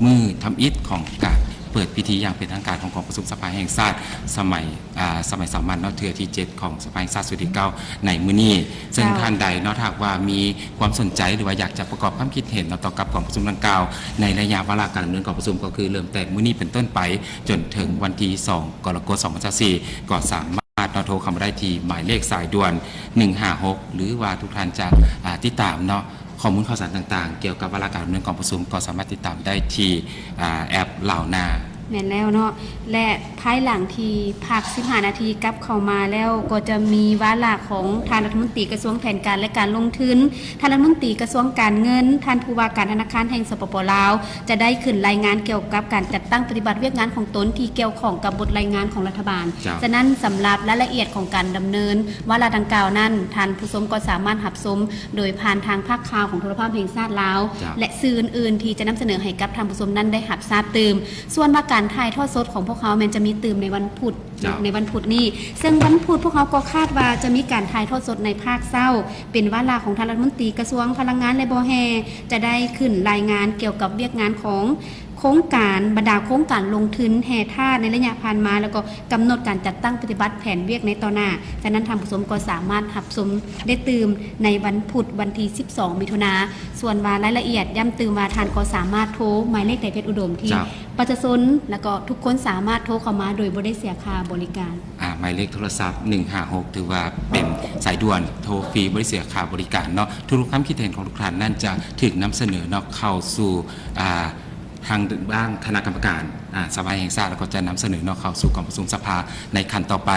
ມື້ທຳອິດຂອງການເປີດພິທີຢ່າງເປັນທາງການຂອງກອງປະຊຸມສະພາແຫ່ງຊາດສະໄໝ ອາ ສະໄໝສາມັນເນາະ ເທື່ອທີເຈັດຂອງສະພາແຫ່ງຊາດຊຸດທີເກົ້າໃນມື້ນີ້. ເຊິ່ງ ເຈົ້າ ທ່ານໃດເນາະ ຖ້າຫາກວ່າມີຄວາມສົນໃຈ ຫຼືວ່າຢາກຈະປະກອບຄຳຄິດເຫັນເນາະ ຕໍ່ກັບກອງປະຊຸມດັ່ງກ່າວ ໃນໄລຍະວາລະການດຳເນີນກອງປະຊຸມ ກໍຄືເລີ່ມແຕ່ມື້ນີ້ເປັນຕົ້ນໄປ ຈົນເຖິງວັນທີສອງ ກໍລະກົດ ສອງພັນຊາວສີ່ ກໍສາມາດເນາະ ໂທເຂົ້າມາໄດ້ທີ່ໝາຍເລກສາຍດ່ວນ ໜຶ່ງຫ້າຫົກ ຫຼືວ່າທຸກທ່ານຈະ ອາ ຕິດຕາມເນາະ ຂໍ້ມູນຂ່າວສານຕ່າງໆ ກ່ຽວກັບວາລະການດຳເນີນກອງປະຊຸມ ກໍສາມາດຕິດຕາມໄດ້ທີ່ ອາ ແອັບລາວນາ. ແມ່ນແລ້ວເນາະ ແລະ ພາຍຫຼັງທີ່ພັກສິບຫ້ານາທີກັບເຂົ້າມາແລ້ວ ກໍຈະມີວາລະຂອງທ່ານລັດຖະມົນຕີກະຊວງແຜນການ ແລະ ການລົງທຶນ, ທ່ານລັດຖະມົນຕີກະຊວງການເງິນ, ທ່ານຜູ້ວ່າການທະນາຄານແຫ່ງ ສປປ ລາວ ຈະໄດ້ຂຶ້ນລາຍງານກ່ຽວກັບການຈັດຕັ້ງປະຕິບັດວຽກງານຂອງຕົນທີ່ກ່ຽວຂ້ອງກັບບົດລາຍງານຂອງລັດຖະບານ. ເຈົ້າ. ສະນັ້ນ ສຳລັບລາຍລະອຽດຂອງການດຳເນີນວາລະດັ່ງກ່າວນັ້ນ, ທ່ານຜູ້ຊົມກໍສາມາດຮັບຊົມ ໂດຍຜ່ານທາງພາກຂ່າວຂອງໂທລະພາບແຫ່ງຊາດລາວ ເຈົ້າ ແລະ ສື່ອື່ນໆ ທີ່ຈະນຳສະເໜີໃຫ້ກັບທ່ານຜູ້ຊົມນັ້ນໄດ້ຮັບຊາບຕື່ມ. ສ່ວນວ່າການຖ່າຍທອດສົດຂອງພວກເຮົາແມ່ນຈະມີຕື່ມໃນວັນພຸດ, ເຈົ້າ ໃນວັນພຸດນີ້, ເຊິ່ງວັນພຸດພວກເຮົາກໍຄາດວ່າຈະມີການຖ່າຍທອດສົດໃນພາກເຊົ້າ ເປັນວາລະຂອງທ່ານລັດຖະມົນຕີກະຊວງພະລັງງານ ແລະ ບໍ່ແຮ່ ຈະໄດ້ຂຶ້ນລາຍງານກ່ຽວກັບວຽກງານຂອງ ໂຄງການ, ບັນດາໂຄງການລົງທຶນແຮ່ທາດໃນໄລຍະຜ່ານມາ ແລ້ວກໍກຳນົດການຈັດຕັ້ງປະຕິບັດແຜນວຽກໃນຕໍ່ໜ້າ. ສະນັ້ນ ທ່ານຜູ້ຊົມກໍສາມາດຮັບຊົມໄດ້ຕື່ມໃນວັນພຸດ ວັນທີສິບສອງ ມິຖຸນາ. ສ່ວນວ່າລາຍລະອຽດ ຢ້ຳຕື່ມວ່າທ່ານກໍສາມາດໂທໝາຍເລກໃນເພຈອຸດົມທີ່ ເຈົ້າ ປະຊາຊົນ ແລ້ວກໍທຸກຄົນສາມາດໂທເຂົ້າມາໂດຍບໍ່ໄດ້ເສຍຄ່າບໍລິການ. ອາ ໝາຍເລກໂທລະສັບ ໜຶ່ງຫ້າຫົກ ຖືວ່າເປັນສາຍດ່ວນໂທຟຣີ ບໍ່ໄດ້ເສຍຄ່າບໍລິການເນາະ. ທຸກໆຄຳຄິດເຫັນຂອງທຸກທ່ານນັ້ນຈະຖືກນຳສະເໜີເນາະ ເຂົ້າສູ່ ອາ ທາງດ້ານຄະນະກຳມະການ ອາ ສະພາແຫ່ງຊາດ ແລ້ວກໍຈະນຳສະເໜີເນາະ ເຂົ້າສູ່ກອງປະຊຸມສະພາໃນຂັ້ນຕໍ່ໄປ.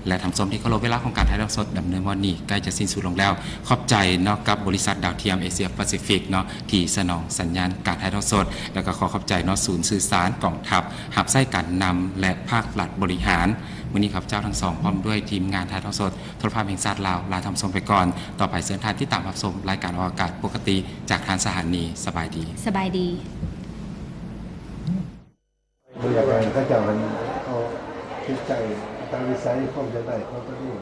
ແລະ ທ່ານຜູ້ຊົມທີ່ເຄົາລົບ, ເວລາຂອງການຖ່າຍທອດສົດດຳເນີນວັນນີ້ໃກ້ຈະສິ້ນສຸດລົງແລ້ວ. ຂອບໃຈເນາະ ກັບບໍລິສັດດາວທຽມເອເຊຍປາຊີຟິກເນາະ ທີ່ສະໜອງສັນຍານການຖ່າຍທອດສົດ, ແລ້ວກໍຂໍຂອບໃຈເນາະ ສູນສື່ສານກອງທັບ ຮັບໃຊ້ການນຳ ແລະ ພາກລັດບໍລິຫານ. ມື້ນີ້ຂ້າພະເຈົ້າທັງສອງ ພ້ອມດ້ວຍທີມງານຖ່າຍທອດສົດ ໂທລະພາບແຫ່ງຊາດລາວ ລາທ່ານຜູ້ຊົມໄປກ່ອນ. ຕໍ່ໄປເຊີນທ່ານຕິດຕາມຮັບຊົມລາຍການອອກອາກາດປົກກະຕິຈາກທາງສະຖານີ. ສະບາຍດີ. ສະບາຍດີ. ບໍ່ຢາກໃຫ້ເຂົາເຈົ້າຫັ້ນເອົາຈິດໃຈ ອາຕາວິໄສ ຄວາມຢາກໄດ້ຂອງຕົນເອງ